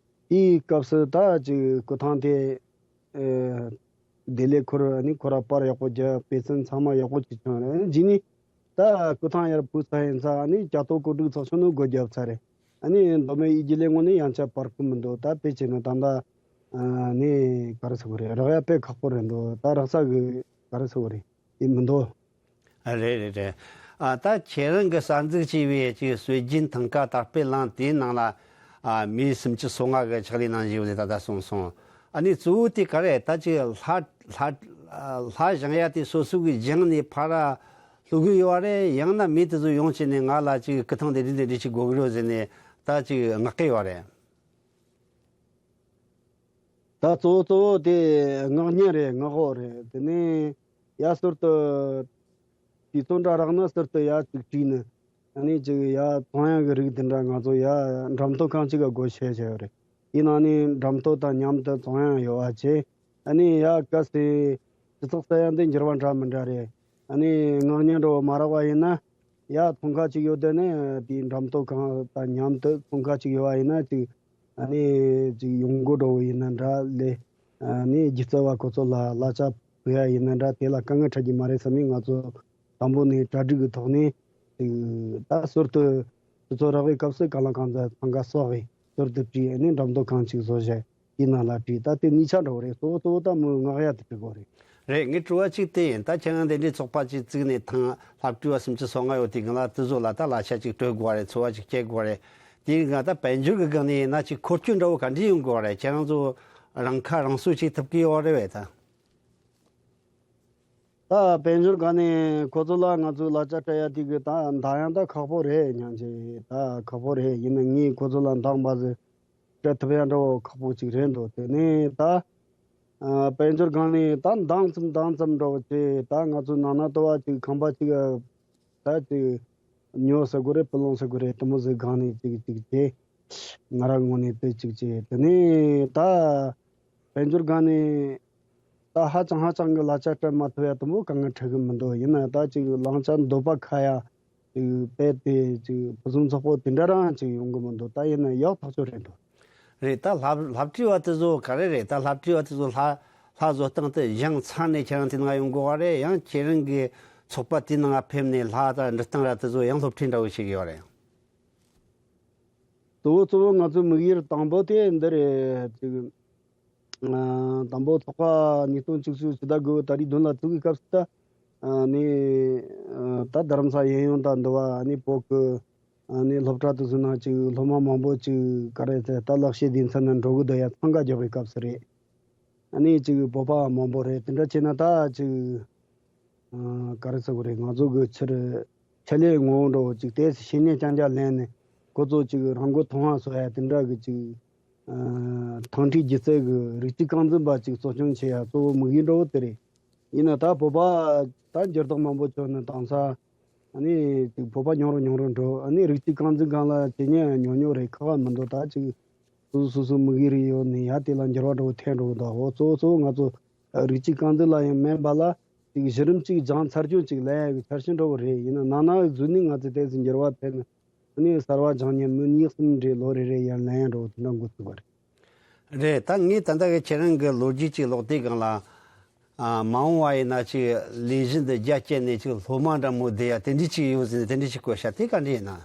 དེའི་སྐབས་སུ་ད་ཅིག་སྐུ་ཐང་དེ་ཨེ་དེ་ལས་ཁོ་ར་ཨ་ནི་ཁོ་ར་པར་ཡག་པོ་རྒྱབ། དཔེ་མཚོན་ཚང་མ་ཡག་པོ་ཅིག་བྱུང་རེད། རྗེས་ནི་ད་སྐུ་ཐང་ཡར་བུད་ཚར་ཡིན་ཙང་ཨ་ནི་རྒྱ་ཐོ་གོ་སྒྲིག་ཚོགས་ཆུང་ནི་སྒོ་བརྒྱབ་ཚར་རེད། ཨ་ནི་མདོ་སྨད་ཡིག་རྒྱུགས་ལས་ངོས་ནས་ཡང་བསྐྱར་པར་ཁུར་མི་འདུག་ད་དཔེ་བྱས་ན་ད་ལྟ་ཨ་ནི་ག་རེ་ཟེར་དགོས་རེད། རག་ཡ་དཔེ་ཁག་པོ་རེད་འདུག་ད་རག་ས་གི་ག་རེ་ཟེར་དགོས་རེད། དེ་མི་འདུག་ཨ་རེད་རེད་རེད། ཨ་ད་ཁྱེད་རང་གི་གསར་འཛུགས་བྱས་པའི་ཅིག་སྲོལ་རྒྱུན་ཐང་ག་དར་སྤེལ་གླིང་དེའི་ནང་ལ་ཨ་མི་སུམ་ཅུ་སོ་ལྔ་གི་ཕྱག་ལས་གནང་བཞིན་ཡོད་ནས་ད་ལྟ་གསུངས་སོང་། ཨ་ནི་གཙོ་བོ་དེ་ག་རེད། ད་ཅིག་ལྷ་ལྷ་ལྷ་བཞེངས་ཡ་དེ་སོ་སོ་གི་སྦྱངས་ནས་ཕར་ལྷོ་གི་ཡོད་རེད། ཡང་ན་མི་དེ་ཚོ་ཡོང་བྱས་ནས་ང་ལ་ཅིག་སྐུ་ཐང་དེ་འདྲ་འདི་འདྲ་ཅིག་དགོས་གི་རེད་ཟེར་ནས་ད་ཅིག་མངགས་གི་ཡོད་རེད། ད་གཙོ་བོ་གཙོ་བོ་དེ་མངགས་ཉན་རེད། མངགས་འོག་རེད། དེ་ནས་ཡ་ཟུར་དུ་དུས་ཚོད་འདྲ་རག་ན་ཟུར་དུ་ཡ་ཅིག་བྲིས་ནས་ཨ་ནི་ཅིག་ཡ་ཚོང་ཡང་གི་རིགས་དེ་འདྲ་ང་ཚོ་ཡ་འགྲམ་ཐོ་ཁང་ཅིག་ག་སྒོ་ཕྱེ་བྱས་ཡོད་རེད། ཡིན་ན་ནི་འགྲམ་ཐོ་དང་མཉམ་དུ་ཚོང་ཡང་ཡོད་པ་བྱས། ཨ་ནི་ཡ་གལ་སྲིད་སྤྱི་ཚོགས་ས་ཡ་འདི་འགྱུར་བ་འདྲ་མི་འདྲ་རེད། ཨ་ནི་མངགས་ཉན་འགྲོ་བ་མ་རག་པ་ཡིན་ན་ཡ་ཚོང་ཁང་ཅིག་ཡོད་དེ་ནི་དེའི་འགྲམ་ཐོ་ཁང་དང་མཉམ་དུ་ཚོང་ཁང་ཅིག་ཡོད་པ་ཡིན་ན་ཅིག་ཨ་ནི་ཅིག་ཡོང་སྒོ་འགྲོ་བ་ཡིན་ན་འདྲ་ལས། ཨ་ནི་སྒྱུ་རྩལ་བ་ཁོ་ཚོ་ལ་གླ་ཆ་ཕུལ་ཡ་ཡིན་ན་འདྲ་དེ་ལ་དཀའ་ངལ་འཕྲད་ཀྱི་མ་རེད་བསམ་ནས་ང་ཚོ་དང་པོ་ནས་གྲ་སྒྲིག་གི་ཐོག་ནས་ཅིག་ད་ཟུར་དུ་དུས་ཚོད་རག་པའི་སྐབས་སུ་གང་ལ་གང་འཚམ་ཚང་ཀ་གསོག་གི་ཟུར་དུ་བྲིས། ཨ་ནི་འགྲམ་ཐོ་ཁང་ཅིག་བཟོ་བྱས་དེའི་ནང་ལ་བྲིས། ད་དེ་གཉིས་ཆ་འདྲ་བོ་རེད། གཙོ་བོ་གཙོ་བོ་ད་མོའི་མངགས་ཡ་དེ་བྲི་དགོས་རེད། རེད། ངའི་དྲི་བ་གཅིག་དེ་ཡིན། ད་ཁྱེད་རང་དེ་འདྲའི་ཚོགས་པ་གཅིག་བཙུགས་ནས་ཐང་ལྷ་བྲིས་པ་སུམ་ཅུ་སོ་ལྔ་ཡོད་དེ་གང་ལ་དེ་ཚོ་ལ་ད་གླ་ཆ་གཅིག་སྤྲོད་དགོས་རེད། འཚོ་བ་གཅིག་སྐྱེལ་དགོས་རེད། དེའི་སྒང་ད་དཔལ་འབྱོར་གྱི་སྒང་ནས་ཡིན་ན་ཅིག་འཁོར་སྐྱོད་འདྲ་བོ་ག་འདྲ་ཡོང་དགོས་རེད། ཁྱེད་རང་ཚོ་རང་ཁ་རང་གསོ་ཅིག་ཐུབ་ཀྱི་ཡོད་རེད་བས་ད། ད་དཔལ་འབྱོར་སྒང་ནས་ཁོ་ཚོ་ལ་ང་ཚོས་གླ་ཆ་སྤྲད་ཡ་དེ་གི་ད་འདང་ཡ་ད་ཁག་པོ་རེད། སྙམ་བྱས་ད་ཁག་པོ་རེད། ཡིན་ན་ངས་ཁོ་ཚོ་ལ་འདང་པ་ཟིག་སྤྲད་ཐུབ་ཡ་འདྲ་བོ་ཁག་པོ་ཅིག་རེད་འདུག་དེ་ནས་ད་ཨ་དཔལ་འབྱོར་སྒང་ནས་ད་འདང་ཙམ་འདང་ཙམ་འདྲ་བོ་བྱས། ད་ང་ཚོ་ནང་ན་ལྟ་བ་ཅིག་ཁང་པ་ཅིག་ད་ཅིག་ཉོ་ཟེར་དགོས་རེད། སྤུ་ལོང་ཟེར་དགོས་རེད། དེ་མོ་ཟིག་སྒང་ནས་ཅིག་ཅིག་བྱས། ང་རང་ངོས་ནས་དེ་ཅིག་བྱས། དེ་ནས་ད་དཔལ་འབྱོར་སྒང་ནས་ད་ཧ་ཅང་ཧ་ཅང་གི་གླ་ཆ་སྤྲད་མ་ཐུབ་ཡ་དེ་མོ་དཀའ་ངལ་འཕྲད་གི་མི་འདུག་ཡིན་ན་ད་ཅིག་བླང་བྱ་འདོད་པ་ཁ་ཡ་ཅིག་དཔེ་དེ་ཅིག་ཕུན་སུམ་ཚོགས་པོ་དེ་འདྲ་རང་ཅིག་ཡོང་གི་མི་འདུག་ད་ཡིན་ན་ཡག་ཐག་ཆོད་རེད་འདུག་རེད། ད་ལྷ་ལྷ་བྲིས་པ་དེ་ཚོ་ག་རེ་རེད། ད་ལྷ་བྲིས་པ་དེ་ཚོ་ལྷ་ལྷ་བཟོ་སྟངས་དེ་སྦྱངས་ཚར་ནས་ཁྱེད་རང་དེ་ནང་ཡོང་དགོས་པ་རེད། ཡང་ཁྱེད་རང་གི་ཚོགས་པ་དེའི་ནང་ཕེབས་ནས་ལྷ་དང་འབྲི་སྟངས་ར་དེ་ཚོ་ཡང་སློབ་ཁྲིད་འདྲ་བོ་བྱེད་ཀྱི་ཡོད་རེད། གཙོ་བོ་གཙོ་བོ་ང་ཚོའི་དམིགས་ཡུལ་དང་པོ་དེ་འདི་རེད། ཅིག་ཨ་དང་པོ་ཚོགས་པ་ཉིས་སྟོང་བཅུ་གཅིག་ཕྱི་ཟླ་དགུ་པའི་ཏ་རིག་བདུན་ལ་བཙུགས་པའི་སྐབས་སུ་ད་ཨ་ནི་ཨ་ད་རྡ་རམ་ས་གཡས་གཡོན་དང་འདི་བ་ཨ་ནི་བོད་ཀྱི་ཨ་ནི་སློབ་གྲྭ་དེ་ཚོ་ནང་ཅིག་སློབ་མ་མང་པོ་ཅིག་ག་རེ་ཟེར་ད་ལག་ཤེས་སྡེ་ཚན་ནང་འགྲོ་གི་འདུག་ཡ་འཚང་ཁ་རྒྱག་པའི་སྐབས་སུ་རེད། ཨ་ནི་ཅིག་བོད་པ་མང་པོ་རེད། དེ་འདྲ་བྱས་ན་ད་ཅིག་ཨ་ག་རེ་ཟེར་དགོས་རེད། ང་ཚོ་གི་ཕྱིར་ཆེད་ལས་ངོ་བོ་འདྲ་བོ་ཅིག་དེ་ཤེས་ཉེན་རྐྱང་རྐྱང་ལེན་ནས་ཁོ་ཚོ་ཅིག་རང་མགོ་ཐོན་པ་བཟོ་ཡ་དེ་འདྲ་གི་ཅིག་ཨ་ཐང་ཁྲིད་སྒྱུ་རྩལ་གི་རིགས་གཅིག་རྐང་འཛིན་པ་ཅིག་གསོ་སྐྱོང་བྱེད་ཡ་གཙོ་བོ་དམིགས་ཡུལ་འདྲ་བོ་དེ་རེད། ཡིན་ན་ད་བོད་པ་ད་འགྱུར་ལྡོག་མང་པོ་བྱུང་ནས་དེང་སང་ཨ་ནི་ཅིག་བོད་པ་ཉུང་རུ་ཉུང་རུ་འགྲོ། ཨ་ནི་རིགས་གཅིག་རྐང་འཛིན་སྒང་ལ་བྱེད་ཉན་ཉུང་ཉུང་རེད། ཁག་ཁག་མི་འདུག་ད་ཅིག་སོ་སོ་སོ་སོ་དམིགས་ཡུལ་རེ་ཡོད་ནས་ཡ་དེ་ལ་འགྱུར་བ་འགྲོ་ཐེངས་འགྲོ་གི་འདུག་འོ་གཙོ་བོ་གཙོ་བོ་ང་ཚོ་ རིགས་གཅིག་རྐང་འཛིན་ལ་ཡང་མིན་པ་ལ་ཅིག་གཞི་རིམ་གཅིག་སྦྱངས་ཚར་གྱོན་ཅིག་ལེན་ཡག་གི་འཆར་གཞི་འདྲ་བོ་རེད། ཡིན་ན་ནང་ན་བཟོས་ནས་ང་ཚོས་དེ་ཚོ་འགྱུར་བ་ཐེབས་ནས་ཨ་ནི་གསར་བ་སྦྱང་མཁན་མི་གཉིས་གསུམ་རེ་ལོ་རེ་རེ་ཡར་ལེན་ཡག་འདྲ་བོ་དེ་འདྲ་འགོ་བཙུགས་པ་རེད། རེད། ད་ངས་ད་ལྟ་གི་ཁྱེད་རང་གི་ལོ་རྒྱུས་ཅིག་ཀློག་དུས་སྒང་ལ། ཨ། མ་འོངས་པ་ཡིན་ན་ཅིག་ལས་གཞི་འདི་རྒྱ་བསྐྱེད་ནས་ཅིག་སློབ་མ་འདྲ་མོ་བསྡུ་ཡ་དེ་འདྲས་ཅིག་ཡོད་ཟེར་ནས་དེ་འདྲས་ཅིག་བཀོད་ཤག་དེ་ག་འདྲས་ཡིན་ན།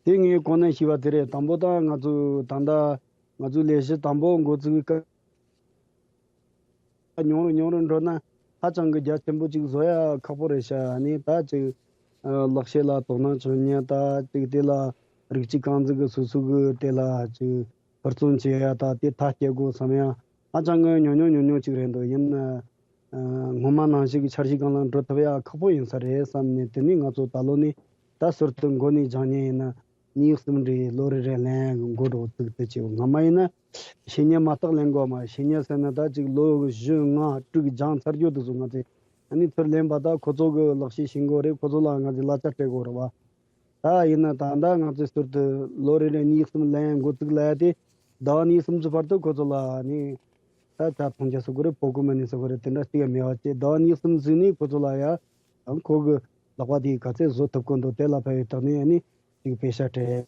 དེ་ངས་གོང་ནས་ཞུས་པ་དེ་རེད། དང་པོ་ད་ང་ཚོ་ད་ལྟ་ང་ཚོའི་ལས་གཞི་དང་པོ་འགོ་བཙུགས་པའི་སྐབས། ཉུང་རུ་ཉུང་རུ་འགྲོ་ན་ཧ་ཅང་གི་རྒྱ་ཆེན་པོ་ཅིག་བཟོ་ཡ་ཁག་པོ་རེད་ཤག་ཨ་ནི་ད་ཅིག་ཨ། ལག་ཤེས་ལ་དོ་སྣང་བྱེད་མཁན། ད་ཅིག་དེ་ལ་རིགས་གཅིག་རྐང་འཛིན་གྱི་སོ་སོ་གི་དེ་ལ་ཅིག་ཧུར་བརྩོན་བྱེད་ཡ་ད་དེ་མཐའ་སྐྱེལ་དགོས་བསམ་ཡ་ཧ་ཅང་གི་ཉུང་ཉུང་ཉུང་ཉུང་ཅིག་རེད་འདུག་ཡིན་ན་ཨ། སྔོན་མ་ནང་བཞིན་གྱི་འཆར་གཞི་སྒང་ལ་འགྲོ་ཐུབ་ཡ་ཁག་པོ་ཡིན་ས་རེད་བསམ་ནས། དེ་ནས་ང་ཚོ་ད་ལོ་ནས་ད་ཟུར་དུ་འགོ་ནས་སྦྱང་མཁན་ཡིན་ན། གཉིས་གསུམ་རེ་ལོ་རེ་རེ་ལེན་འགོ་འགྲོ་ཚུགས་དེ་བྱེད། སྔ་མ་ཡིན་ན་བཤེས་གཉེན་མ་གཏོགས་ལེན་དགོས་མ། བཤེས་གཉེན་ཟེར་ན་ད་ཅིག་ལོ་བཞི་ལྔ་དྲུག་སྦྱངས་ཚར་རྒྱུ་དེ་ཚོ་ང་ཚོས་ཨ་ནི་ཚུར་ལེན་པ་ད་ཁོ་ཚོ་གི་ལག་ཤེས་ཤེས་དགོས་རེད། ཁོ་ཚོ་ལ་ང་ཚོས་གླ་ཆ་སྤྲད་དགོས་རེད་བ། ད་ཡིན་ན་ད་ལྟ་ང་ཚོས་ཟུར་དུ་ལོ་རེ་རེ་གཉིས་གསུམ་ལེན་འགོ་བཙུགས་ལ་ཡ་དེ་ཟླ་བ་གཉིས་གསུམ་ཚོ་བར་དུ་ཁོ་ཚོ་ལ་ཨ་ནི་ད་ད་མཐོང་རྒྱ་ཟེར་དགོས་རེད། ཕོ་རྒོད་མ་ནི་ཟེར་དགོས་རེད། དེ་འདྲ་ཞིག་ཡང་མེད་པ་བྱས། ཟླ་བ་གཉིས་གསུམ་ཟིན་ནས་ཁོ་ཚོ་ལ་ཡ་ཨང་ཁོ་གི་ལག་པ་དེ་ག་ཚད་བཟོ་ཐུབ་ཀྱི་འདུག་དེ་ལ་ཕན་ཡོད་དག་ནས་ཨ་ནི་ཅིག་པེ་ཤ་སྤྲད།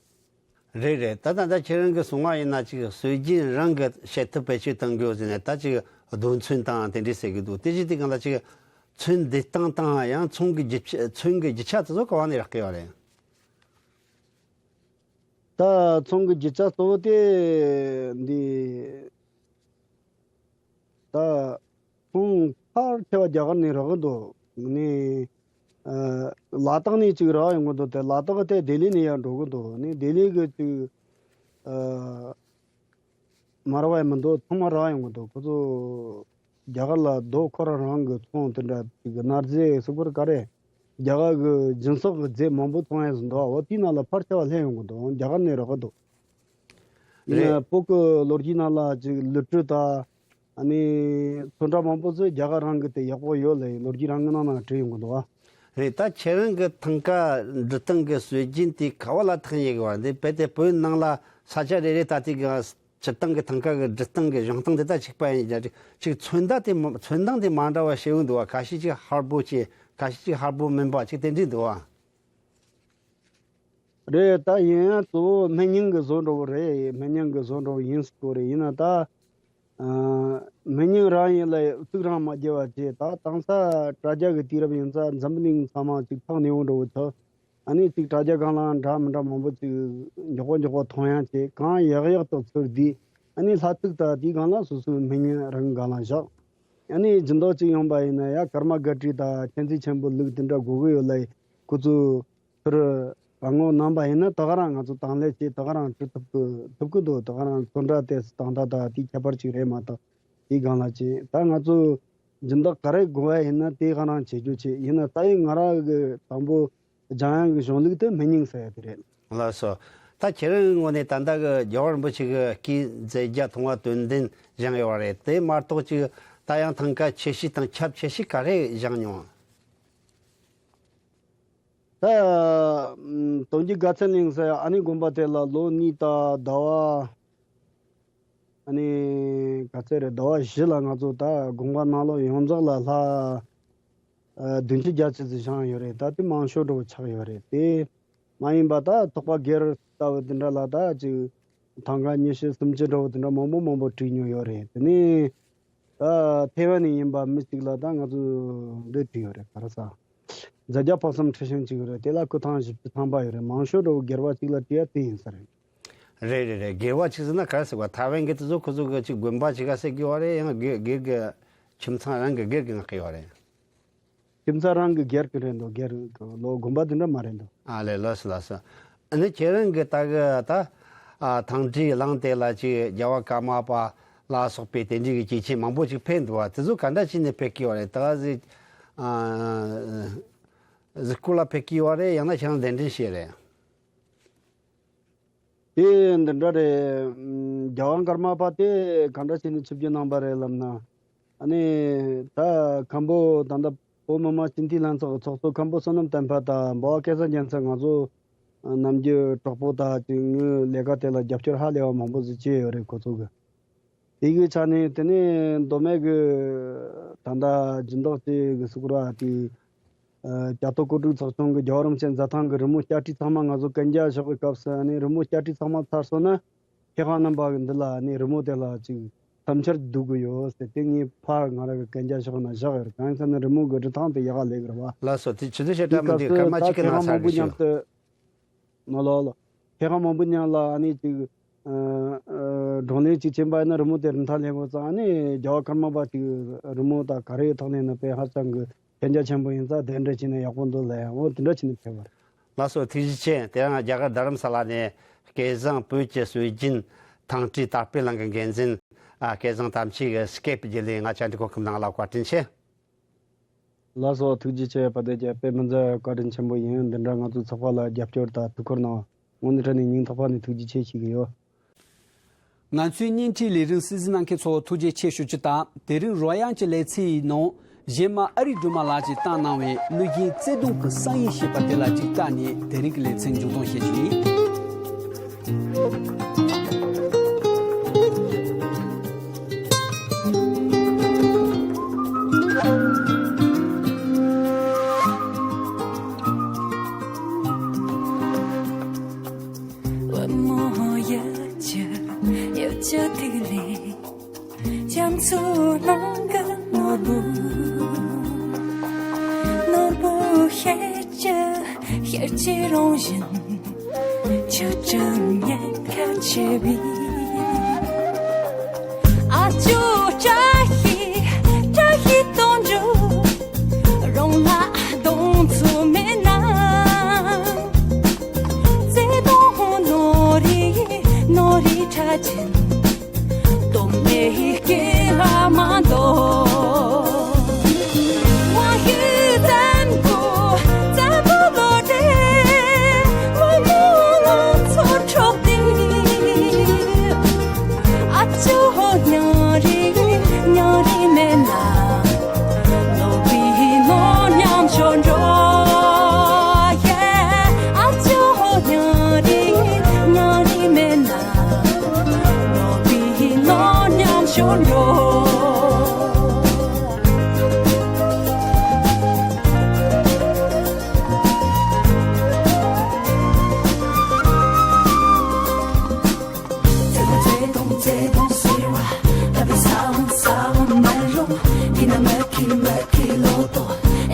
རེད་རེད། ད་ད་ད་ཁྱེད་རང་གི་གསུང་བ་ཡིན་ན་ཅིག་སྲོལ་རྒྱུན་རང་གི་བྱེད་ཐབས་བེད་སྤྱོད་གཏང་དགོས་ཟེར་ནས། ད་ཅིག་རྡོ་ཚོན་དང་དེ་འདྲས་ཟེར་གི་འདུག་དེ་བཞིན་དེ་གང་ལ་ཅིག་ཚོན་འདེབས་སྟངས་དང་ཡང་ཚོན་གྱི་རྒྱུ་ཆ་ཚོན་གྱི་རྒྱུ་ཆ་དེ་ཚོ་ག་བ་ནས་རག་གི་ཡོད་རེད། ད་ཚོན་གྱི་རྒྱུ་ཆ་གཙོ་བོ་དེ་འདི་ད། ཁོང་ཕལ་ཆེ་བ་རྒྱ་གར་ནས་རག་གི་འདུག་ནི། ཨ། ལ་དྭགས་ནས་ཅིག་རག་ཡོང་གི་འདུག་དེ་ལ་དྭགས་དེ་ལྡི་ལི་ནས་ཡར་འགྲོ་གི་འདུག་ནི་ལྡི་ལི་གི་ཅིག་ཨ། མ་རག་པ་མི་འདུག་ཚང་མ་རག་ཡོང་གི་འདུག་ཁོ་ཚོ་རྒྱ་གར་ལ་རྡོ་ཁོ་རང་རང་གི་ཚོང་དེ་འདྲ་ཅིག་གི་གནའ་རྫས་སུ་པར་ག་རེ། རྒྱ་གར་གི་སྦྱིན་སོགས་ཀྱི་རྫས་མང་པོ་ཚོང་ཡས་སུ་འདུག་འོ་དེའི་ནང་ལ་ཕལ་ཆེ་བ་ལྷན་ཡོང་གི་འདུག་རྒྱ་གར་ནས་རག་གི་འདུག་རེད། ཡིན་ན་བོད་ཀྱི་ལོ་རྒྱུས་ནང་ལ་ཅིག་ལི་ཀྲི་དང་། ཨ་ནི་ཚོན་ཁྲ་མང་པོ་ཚོས་རྒྱ་གར་རང་གི་དེ་ཡག་པོ་ཡོད་ལབ་ལོ་རྒྱུས་རང་གི་ནང་ན་བྲིས་ཡོང་གི་འདུག་བ། རེད། ད་ཁྱེད་རང་གི་ཐང་ཀ་འབྲི་སྟངས་ཀྱི་སྲོལ་རྒྱུན་དེ་ག་བ་ལ་ཐེག་ཡོད་གི་བ། འདི་རྦད་དེ་བོད་ནང་ལ་ས་ཆ་རེ་རེ་ད་ལྟའི་གི་སྤྱིར་བཏང་གི་ཐང་ཀ་གི་འབྲི་སྟངས་ཀྱི་བཞེངས་སྟངས་དེ་ད་གཅིག་པ་ཡིན་ཀྱང་ཅིག་ཚོན་མདངས་དེ་མ་ཚོན་མདངས་དེ་མ་འདྲ་བ་ཞིག་འདུག་བ། ཁ་ཤས་ཅིག་ཧར་པོ་བྱས། ཁ་ཤས་ཅིག་ཧར་པོ་མིན་པ་ཅིག་དེ་འདྲས་འདུག་བ། རེད། ད་ཡིན་ཡང་གཙོ་བོ་སྨན་རྙིང་གི་བཟོ་འདྲ་བོ་རེད། སྨན་རྙིང་གི་བཟོ་འདྲ་བོ་ཡིན་སྲིད་དགོས་རེད། ཡིན་ན་ད་ཨ། སྨན་རྙིང་རང་ཡིན་ལ་གཙུག་རང་མ་རྒྱས་པ་བྱས། ད་དེང་སང་དྲ་རྒྱ་གི་དུས་རབས་ཡིན་ཙང་འཛམ་བུ་གླིང་ཚང་མ་ཅིག་ཐག་ཉེ་བོ་འདྲ་བོ་ཆགས། ཨ་ནི་ཅིག་དྲ་རྒྱ་སྒང་ལ་འདྲ་མི་འདྲ་མང་པོ་ཅིག་མགྱོགས་པོ་མགྱོགས་པོ་མཐོང་ཡ་བྱས། གང་ཡག་ཡག་ཏུ་ཚུར་བསྡུས། ཨ་ནི་ལྷ་ཚིག་ད་དེའི་སྒང་ལ་སོ་སོའི་སྨན་རྙིང་རང་སྒང་ལ་བཞག་ཨ་ནི་སྦྱིན་བདག་ཅིག་ཡོང་པ་ཡིན་ན་ཡ་ཀརྨ་སྒར་བྲིས་དང་མཁྱེན་བརྩེ་ཆེན་པོ་ལུགས་དེ་འདྲ་དགོས་ཀྱི་ཡོད་ལ། ཁོ་ཚོས་ཚུར་རང་ངོ་གནང་པ་ཡིན་ན་ད་ག་རང་ང་ཚོ་དང་ལེན་བྱས་ད་ག་རང་བྲི་ཐུབ་ཀྱི་ཐུབ་ཀྱི་འདུག་ད་ག་རང་ཚོན་ཁྲ་དེ་དང་ད་ད་དེ་ཁྱད་པར་ཅིག་རེད་མ་གཏོགས་དེའི་སྒང་ལ་ཅིག་ད་ང་ཚོ་སྦྱིན་བདག་ག་རེ་དགོས་པ་ཡིན་ན་དེ་ག་རང་བྱེད་རྒྱུ་བྱེད། ཡིན་ན་ད་ཡིན་ང་རང་གི་དང་པོ་སྦྱང་ཡག་གི་གཞུང་ལུགས་དེ་སྨན་རྙིང་ཟེར་ཡ་དེ་རེད། ལགས་སོ། ད་ཁྱེད་རང་ངོས་ནས་ད་ལྟ་གི་རྒྱལ་བ་རིན་པོ་ཆེ་གི་སྐུའི་མཛད་རྗེས་མཐོང་བ་དོན་ལྡན་སྦྱངས་ཡོད་རེད། དེ་མ་གཏོགས་ཅིག་ད་ཡང་ཐང་ཀ་ཆེ་ཤོས་དང་ཁྱབ་ཆེ་ཤོས་ག་རེ་སྦྱངས་མྱོང་། ད་ཨམ། དོན་གྱི་དགའ་ཚལ་གླིང་ཟེར་ཨ་ནི་དགོན་པ་དེ་ལ་ལོ་གཉིས་དང་ཟླ་བ། ཨ་ནི་ག་ཚད་རེད། ཟླ་བ་བཞི་ལ་ང་ཚོ་ད་དགོན་པ་ནང་ལོགས་ཡོངས་རྫོགས་ལ་ལྷ་ཨ། བདུན་ཅུ་བརྒྱད་ཅུ་ཙམ་བཞེངས་ཡོད་རེད། ད་དེ་མང་ཤོས་འདྲ་བོ་ཆགས་ཡོད་རེད། དེ་མ་ཡིན་པ་ད་ཐོག་པ་སྒེར་ལྟ་བུ་དེ་འདྲ་ལ་ད་ཅིག་ཐང་ཀ་ཉི་ཤུ་སུམ་ཅུ་འདྲ་བོ་དེ་འདྲ་མང་པོ་མང་པོ་བྲིས་མྱོང་ཡོད་རེད། དེ་ནས་ད་ཐེ་ཝན་ནས་ཡིན་པ་མི་གཅིག་ལ་ད་ང་ཚོ་འདི་བྲིས་ཡོད་རེད། ག་རེ་ཟ། ཛ་དྲག་དཔག་བསམ་འཁྲི་ཤིང་གཅིག་ཡོད་རེད། དེ་ལ་སྐུ་ཐང་བཞི་བཅུ་ཐམ་པ་ཡོད་རེད། མང་ཤོས་འདྲ་བོ་སྒེར་པ་གཅིག་ལ་བྲིས་ཡ་དེ་ཡིན་ས་རེད། རེད་རེད་རེད། སྒེར་པ་གཅིག་ཟེར་ན་ག་རེ་ཟེར་བ། ཐེ་ཝན་གི་དེ་ཚོ་ཁོ་ཚོ་གི་གཅིག་དགོན་པ་གཅིག་ག་ཟེར་གི་ཡོད་རེད། ཡང་སྒེར་སྒེར་གི་ཁྱིམ་ཚང་རང་གི་སྒེར་གི་ངག་གི་ཡོད་རེད། ཁྱིམ་ཚང་རང་གི་སྒེར་གི་རེད་འདུག་སྒེར་གི་ལོ་དགོན་པ་དེ་འདྲ་མ་རེད་འདུག་ཨ་ལས། ལགས་སོ་ལགས་སོ། ཨ་ནི་ཁྱེད་རང་གི་ད་གི་ད་ཨ། ཐང་ཁྲིའི་གླིང་དེ་ལ་ཅིག་རྒྱལ་བ་ཀརྨ་པ་ལ་སོགས་པའི་དེ་འདྲའི་གི་སྐྱེས་ཆེན་མང་པོ་ཅིག་ཕེབས་འདུག་བ། དེ་ཚོ་ག་འདྲ་བྱས་ནས་ཕེབས་ཀྱི་ཡོད་རེད། ད་ག་ཟིག་ཨ། གཟིགས་སྐོར་ལ་ཕེབས་ཀྱི་ཡོད་རེད། ཡང་ན་ཁྱེད་རང་གདན་འདྲེན་བྱས་རེད། དེ་འདི་འདྲ་རེད། ཨམ། རྒྱལ་བ་ཀརྨ་པ་དེ་ག་འདྲ་བྱས་ནས་ཆིབས་བསྒྱུར་གནང་པ་རེད་ལབ་ན། ཨ་ནི་ད་མཁན་པོ་ད་ལྟ་བོད་མི་མང་སྤྱི་འཐུས་ལྷན་ཚོགས་ཀྱི་ཚོགས་གཙོ་མཁན་པོ་བསོད་ནམས་བསྟན་འཕེལ་དང་འབའ་བ་སྐལ་བཟང་རྒྱལ་མཚན། ང་ཚོ་ནམ་རྒྱུན་གྲོགས་པོ་དང་ཅིག་ངའི་ལས་ཀ་དེ་ལ་རྒྱབ་སྐྱོར་ཧ་ལས་པ་མང་པོ་ཟིག་བྱས་ཡོད་རེད། ཁོ་ཚོ་གི། དེ་གི་ཆ་ནས་དེ་ནས་མདོ་སྨད་གི་ད་ལྟ་སྦྱིན་བདག་ཅིག་གི་སུ་གུ་ར་དེ། ཨ། རྒྱ་ཐོ་ཀོ་ཀྲུག་ཚོགས་ཆུང་གི་རྒྱལ་བ་རིན་པོ་ཆེ་མཛད་ཐང་གི་རི་མོ་སྐྱ་ཁྲིད་ཚང་མ་ང་ཚོ་གན་རྒྱ་བཞག་པའི་སྐབས་སུ་ཨ་ནི་རི་མོ་སྐྱ་ཁྲིད་ཚང་མ་ཚར་སོང་ན། མཁས་དབང་རྣམ་པ་གི་འདི་ལ་ཨ་ནི་རི་མོ་དེ་ལ་ཅིག་བསམ་འཆར་བསྡུ་དགོས་ཡོད་ཟེར་དེ་ངས་ཕར་ང་ར་གི་གན་རྒྱ་བཞག་ན་བཞག་ཡོད། གང་ཡིན་ཟེར་ན་རི་མོ་གི་འབྲི་སྟངས་དེ་ཡག་ག་ལས་གི་རེད་བ། ལགས་སོ། དེ་ཆུ་ཚོད་ཞེ་དྲག་མི་འདུག་སྐར་མ་གཅིག་གི་ནང་ཚར་རེ་ཞུ། ལོ་ལོ་ལོ། མཁས་དབང་མང་པོ་མཉམ་ལ་ཨ་ནི་ཅིག་ཨ་ཨ་བགྲོ་གླེང་ཅིག་ཕྱིན་པ་ཡིན་ན་རི་མོ་དེ་རིན་ཐང་ལེན་དགོས་ཙང་ཨ་ནི་རྒྱལ་བ་ཀརྨ་པ་ཅིག་རི་མོ་དང་ག་རེའི་ཐོག་ནས་ནི་དཔེ་ཧ་ཅང་གི་གན་རྒྱ་ཆེན་པོ་ཡིན་ཙང་དེ་འདྲ་བྱས་ནས་ཡག་པོ་འདུག་ལབ་ཡང་འོ་དེ་འདྲ་བྱས་ནས་ཕེབས་པ་རེད། ལགས་སོ། ཐུགས་རྗེ་ཆེ། དེ་ཡང་རྒྱ་གར་རྡ་རམ་ས་ལ་ནས་སྐལ་བཟང་བོད་ཀྱི་སྲོལ་རྒྱུན་ཐང་སྤྲུག་དར་སྤེལ་གླིང་གི་འགན་འཛིན་ཨ་སྐལ་བཟང་དམ་ཆོས་ཀྱིས་སྐེབ་བརྒྱུད་ལས་ང་བཅར་འདྲི་གོ་སྐབས་གནང་ལ་བཀའ་དྲིན་ཆེ། ལགས་སོ། ཐུགས་རྗེ་ཆེ། བ་དེ་རྒྱལ་དཔེ་མི་འཛད་བཀའ་དྲིན་ཆེན་པོ་ཡིན། འདི་འདྲ་ང་ཚོའི་ཚོགས་པ་ལ་རྒྱབ་སྐྱོར་དང་ཐུགས་ཁུར་གནང་དངོས་གནས་དྲང་གནས་སྙིང་ཐག་པ་ནས་ཐུགས་རྗེ་ཆེ་ཞུ་གི་ཡོད། ང་ཚོའི་བརྙན་འཕྲིན་ལས་རིམ་གསན་གཟིགས་གནང་མཁན་ཚོ་ཐུགས་རྗེ་ཆེ་ཞུ་རྒྱུ་དང་དེ་རིང་རོལ་དབྱངས་ཀྱི་ལེ་ཚན་ཡི་ནང་གཞས་མ་ཨ་རིག་སྒྲོལ་མ་ལགས་ཀྱིས་བཏང་གནང་བའི་གླུ་གཞས་བརྩེ་དུང་གི་སང་ཉིན་ཞེས་པ་དེ་ལ་གཅིག་བལྟས་ནས་དེ་རིང་གི་ལེ་ཚན་མཇུག་སྡོམ་བྱེད་རྒྱུ་ཡིན། བུ་མོ་ཡིད་ཀྱི་ཡིད་ཀྱི་ཐིག་ལེ། རྒྱ་མཚོའི་ནང་གི་ནོར་བུ། ནོར་བུ་ཤེལ་གྱི་ཤེལ་གྱི་རང་བཞིན། ཆུ་སྐྱོན་ཉེན་ཁ་ཆེ་བའི། ཨ་ཅོ་བཀྲ་ཤིས་བཀྲ་ཤིས་གཏོང་རྒྱུ། རང་ལ་གདེང་ཚོད་མེད་ན། བརྩེ་དུང་ནོར་རི་ནོར་རི་ཁྲ་ཆེན། དོན་མེད་སྐྱེ་བ་མ་འདོད། དབང་ཤེད་བཙན་པོ་བཙན་པོ་བློ་གྲོས། བུ་མོ་ལང་ཚོ་འཕྲོག་སྟེ། ཨ་ཅོ་ཉང་རི་ཉང་རི་མེད་ན། ནོར་བུའི་ནོར་མཉམ་ཤོར་འགྲོ། ཨ་ཅོ་ཉང་རི་ཉང་རི་མེད་ན། ནོར་བུའི་ནོར་མཉམ་ཤོར་འགྲོ། བརྩེ་དུང་བརྩེ་དུང་ཟེར་བ། ད་བའི་ས་བོན་ས་བོན་མ་རུང་། འདི་ན་མ་ཁི་མ་ཁི་ལོ་ཏོ།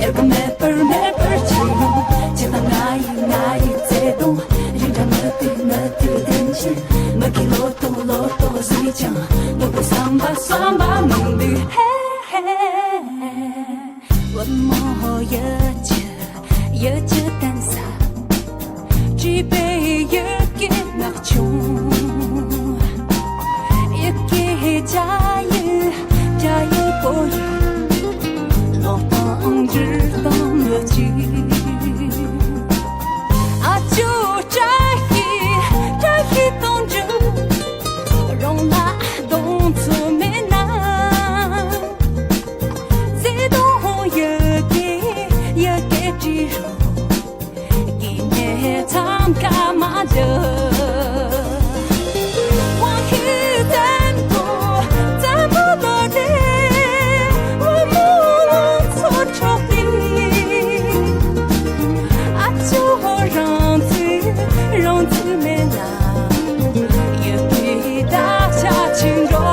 ཨེར་གོ་མེད་པར་མེད་པར་བྱེད་ཡོང་། ཁྱེད་དང་ང་ཡི་ང་ཡི་བརྩེ་དུང་། རིན་འདྲ་མི་མཐུན་མི་མཐུན་རྟེན་ཅན། མ་ཁི་ལོ་ཏོ་ལོ་ཏོ་ཟེར་ཀྱང་། ལོ་ཏོ་བསམ་པ་བསམ་པ་མང་པོས་ཧེ་ཧེ། བུ་མོ་ཡིད་ཀྱི་ཡིད་ཀྱི་བརྟེན་ས། བཀྲུས་པའི་ཡི་གེ་ནག་ཆུང་། ཡི་གེ་བྱ་ཡི་བྱ་ཡི་པོ་ཡི། ལོ་དང་འགྱུར་དང་མི་གཅིག་ཨ་ཅོ་བཀྲ་ཤིས་བཀྲ་ཤིས་གཏོང་རྒྱུ། རང་ལ་གདེང་ཚོད་མེད་ན། བརྩེ་དུང་ཡི་གེ་ཡི་གེ་བྲིས་རོགས། གི་ནས་འཚང་ཁ་མ་རྒྱུ། དབང་ཤེད་བཙན་པོ་བཙན་པོ་བློ་གྲོས། བུ་མོ་ལང་ཚོ་འཕྲོག་སྟེ། ཨ་ཅོ་རང་ཚུགས་རང་ཚུགས་མེད་ན། ཡི་གེ་དག་ཆ་ཆིག་འགྲོ།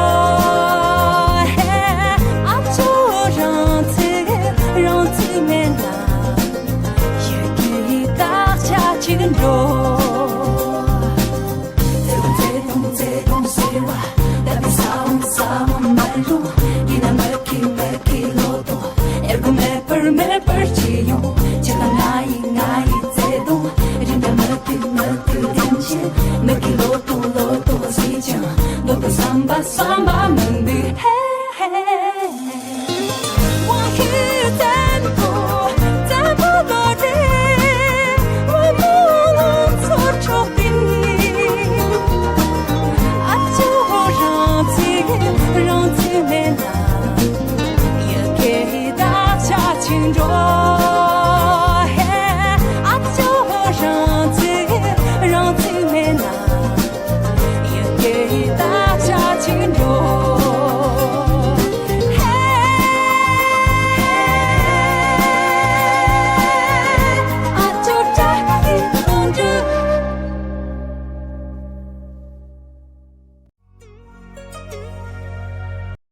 ཨ་ཅོ་རང་ཚུགས་རང་ཚུགས་མེད་ན། ཡི་གེ་དག་ཆ་ཆིག་འགྲོ། བརྩེ་དུང་བརྩེ་དུང་ཟེར་བ། ད་བའི་ས་བོན་ས་བོན་མ་རུང་། འདི་ན་མ་ཁི་མ་ཁི་ལོ་ཏོ། ཨེར་གོ་མེད་པར་མེད་པར་བྱེད་ཡོང་། ཁྱེད་དང་ང་ཡི་ང་ཡི་བརྩེ་དུང་། རིན་འདྲ་མི་མཐུན་མི་མཐུན་རྟེན་ཅན། མ་ཁི་ལོ་ཏོ་ལོ་ཏོ་ཟེར་ཀྱང་། ལོ་ཏོ་བསམ་པ་བསམ་པ་མང་པོས་ཧེ་ཧེ། དབང་ཤེད་བཙན་པོ་བཙན་པོ་བློ་གྲོས། བུ་མོ་ལང་ཚོ་འཕྲོག་སྟེ། ཨ་ཅོ་རང་ཚུགས་རང་ཚུགས་མེད་ན། ཡི་གེ་དག་ཆ་ཆིག་འགྲོ།